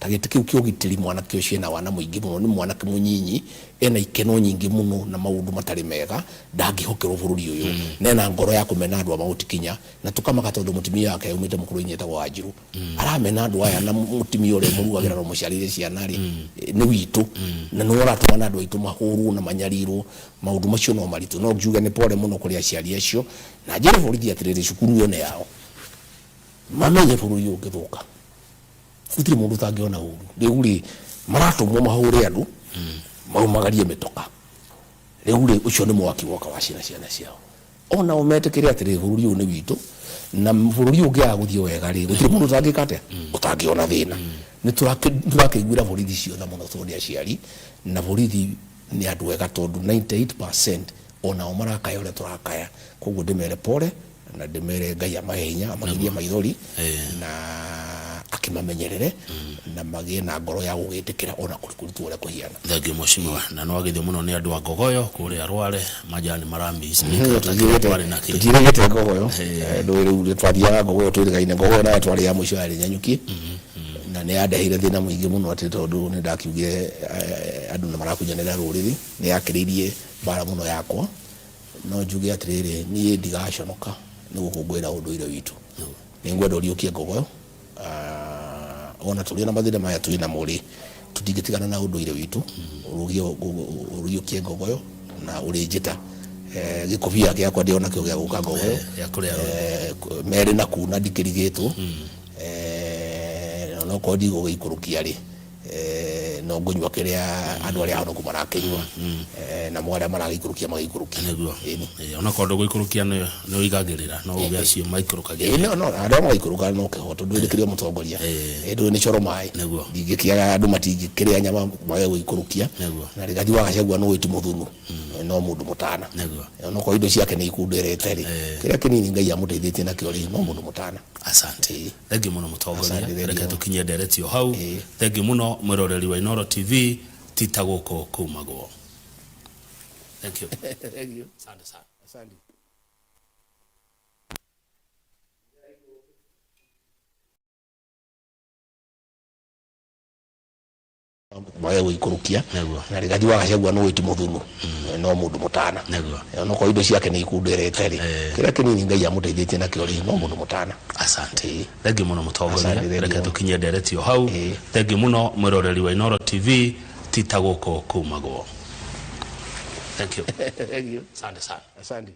[SPEAKER 11] Ta gĩtĩ kĩu kĩa ũgitĩri, mwanake ũcio ena wana mũingĩ mũno, nĩ mwanake mũnyinyi, ena ikeno nyingĩ mũno na maũndũ matarĩ mega, ndangĩhokerwo bũrũri ũyũ. Na ena ngoro ya kũmena andũ a Mount Kenya, na tũkamaka tondũ mũtumia wake aumĩte mũkũrũ-inĩ etagwo Wanjiru. Aramena andũ aya, na mũtumia ũrĩa ũmũrugagĩra na ũmũciarĩire ciana rĩ, nĩ witũ, na nĩwe ũratũma na andũ aitũ mahũrwo na manyarirwo. Maũndũ macio no maritũ, no njuge nĩ pole mũno kũrĩ aciari acio, na njĩre borithi atĩrĩrĩ, cukuru ĩyo nĩ yao, mamenye bũrũri ũyũ ũngĩthũka gũtirĩ mũndũ ũtangĩona ũru. Rĩu rĩ, maratũmwo mahũre andũ, maumagarie mĩtoka. Rĩu rĩ, ũcio nĩ mwaki woka wacina ciana ciao. Onao metĩkĩre atĩrĩ, bũrũri ũyũ nĩ witũ, na bũrũri ũyũ ũngĩaga gũthiĩ wega rĩ, gũtirĩ mũndũ ũtangĩka atĩa, ũtangĩona thĩna. Nĩ tũrakĩiguĩra borithi ciothe mũno tondũ nĩ aciari, na borithi nĩ andũ ega tondũ 98% onao marakaya ũrĩa tũrakaya. Koguo ndĩmere pole na ndĩmere Ngai amahe hinya, amagirie maithori na akĩmamenyerere, na magĩe na ngoro ya gũgĩtĩkĩra ona kũrĩ kũritũ ũrĩa kũhiana.
[SPEAKER 10] Thengiũ mheshimiwa, na nĩ wagithio mũno nĩ andũ a Ngogoyo kũrĩa Rware, majani maramis.
[SPEAKER 11] Tũtirĩgĩte Ngogoyo. Ndũĩ rĩu twathiaga Ngogoyo twĩrĩgaine Ngogoyo, nayo twarĩ ya mũico yarĩ Nyanyuki, na nĩ yandeheire thĩna mũingĩ mũno atĩ tondũ nĩ ndakiugire andũ nĩ marakunyanĩra rũrĩrĩ, nĩ yakĩrĩirie mbara mũno yakwa. No njuge atĩrĩrĩ, niĩ ndigaconoka nĩ gũkũngũĩra ũndũire witũ. Nĩ ngwenda ũriũkie Ngogoyo, ona tũrĩ na mathĩna maya twĩ namo rĩ, tũtingĩtigana na ũndũire witũ. Ũriũkie Ngogoyo na ũrĩnjĩta gĩkobia gĩakwa ndĩ onakĩo gĩa gũka Ngogoyo merĩ na kuna ndikĩrigĩtwo, onokorwo ndigũgĩikũrũkia rĩ, no ngũnyua kĩrĩa andũ arĩa ahonoku marakĩnyua, namo arĩa maragĩikũrũkia magĩikũrũkia.
[SPEAKER 10] Nĩguo onakorwo ndũgũikũrũkia nĩ ũigagĩrĩra, no uge acio maikũrũkagia.
[SPEAKER 11] No no arĩa magaikũrũka no kĩhoto, ndwĩrĩkĩrio mũtongoria, ndũĩ nĩ coro maĩ, ndingĩkĩaga andũ matingĩkĩrĩa nyama mage gũikũrũkia. Na Rigathi wa Gachagua nĩ ti mũthunu, no mũndũ mũtana, onokorwo indo ciake nĩ ikunderete rĩ, kĩrĩa kĩnini Ngai amũteithĩtie nakĩo rĩ, no mũndũ mũtana.
[SPEAKER 10] Asante, thengiũ mũno mũtongoria, reke tũkinyie ndereti o hau. Thengiũ mũno mwĩroreri wa Inooro TV, tita gũkũ kumagwo. Thank you.
[SPEAKER 11] Thank you.
[SPEAKER 10] Asante sana.
[SPEAKER 11] Asante. Mage gũikũrũkia, na Rigathi wa Gachagua nĩ ti mũthunu, no mũndũ mũtana, onokorwo indo ciake nĩ ikunderete rĩ, kĩrĩa kĩnini Ngai amũteithĩtie nakĩo rĩ, no mũndũ mũtana.
[SPEAKER 10] Asante, thengiũ mũno mũtongoria, reke tũkinyie ndereti o hau. Thengiũ mũno mwĩroreri wa Inooro TV, tita gũkũ kumagwo. Thank you.
[SPEAKER 11] Thank you.
[SPEAKER 10] Asante sana.
[SPEAKER 11] Asante.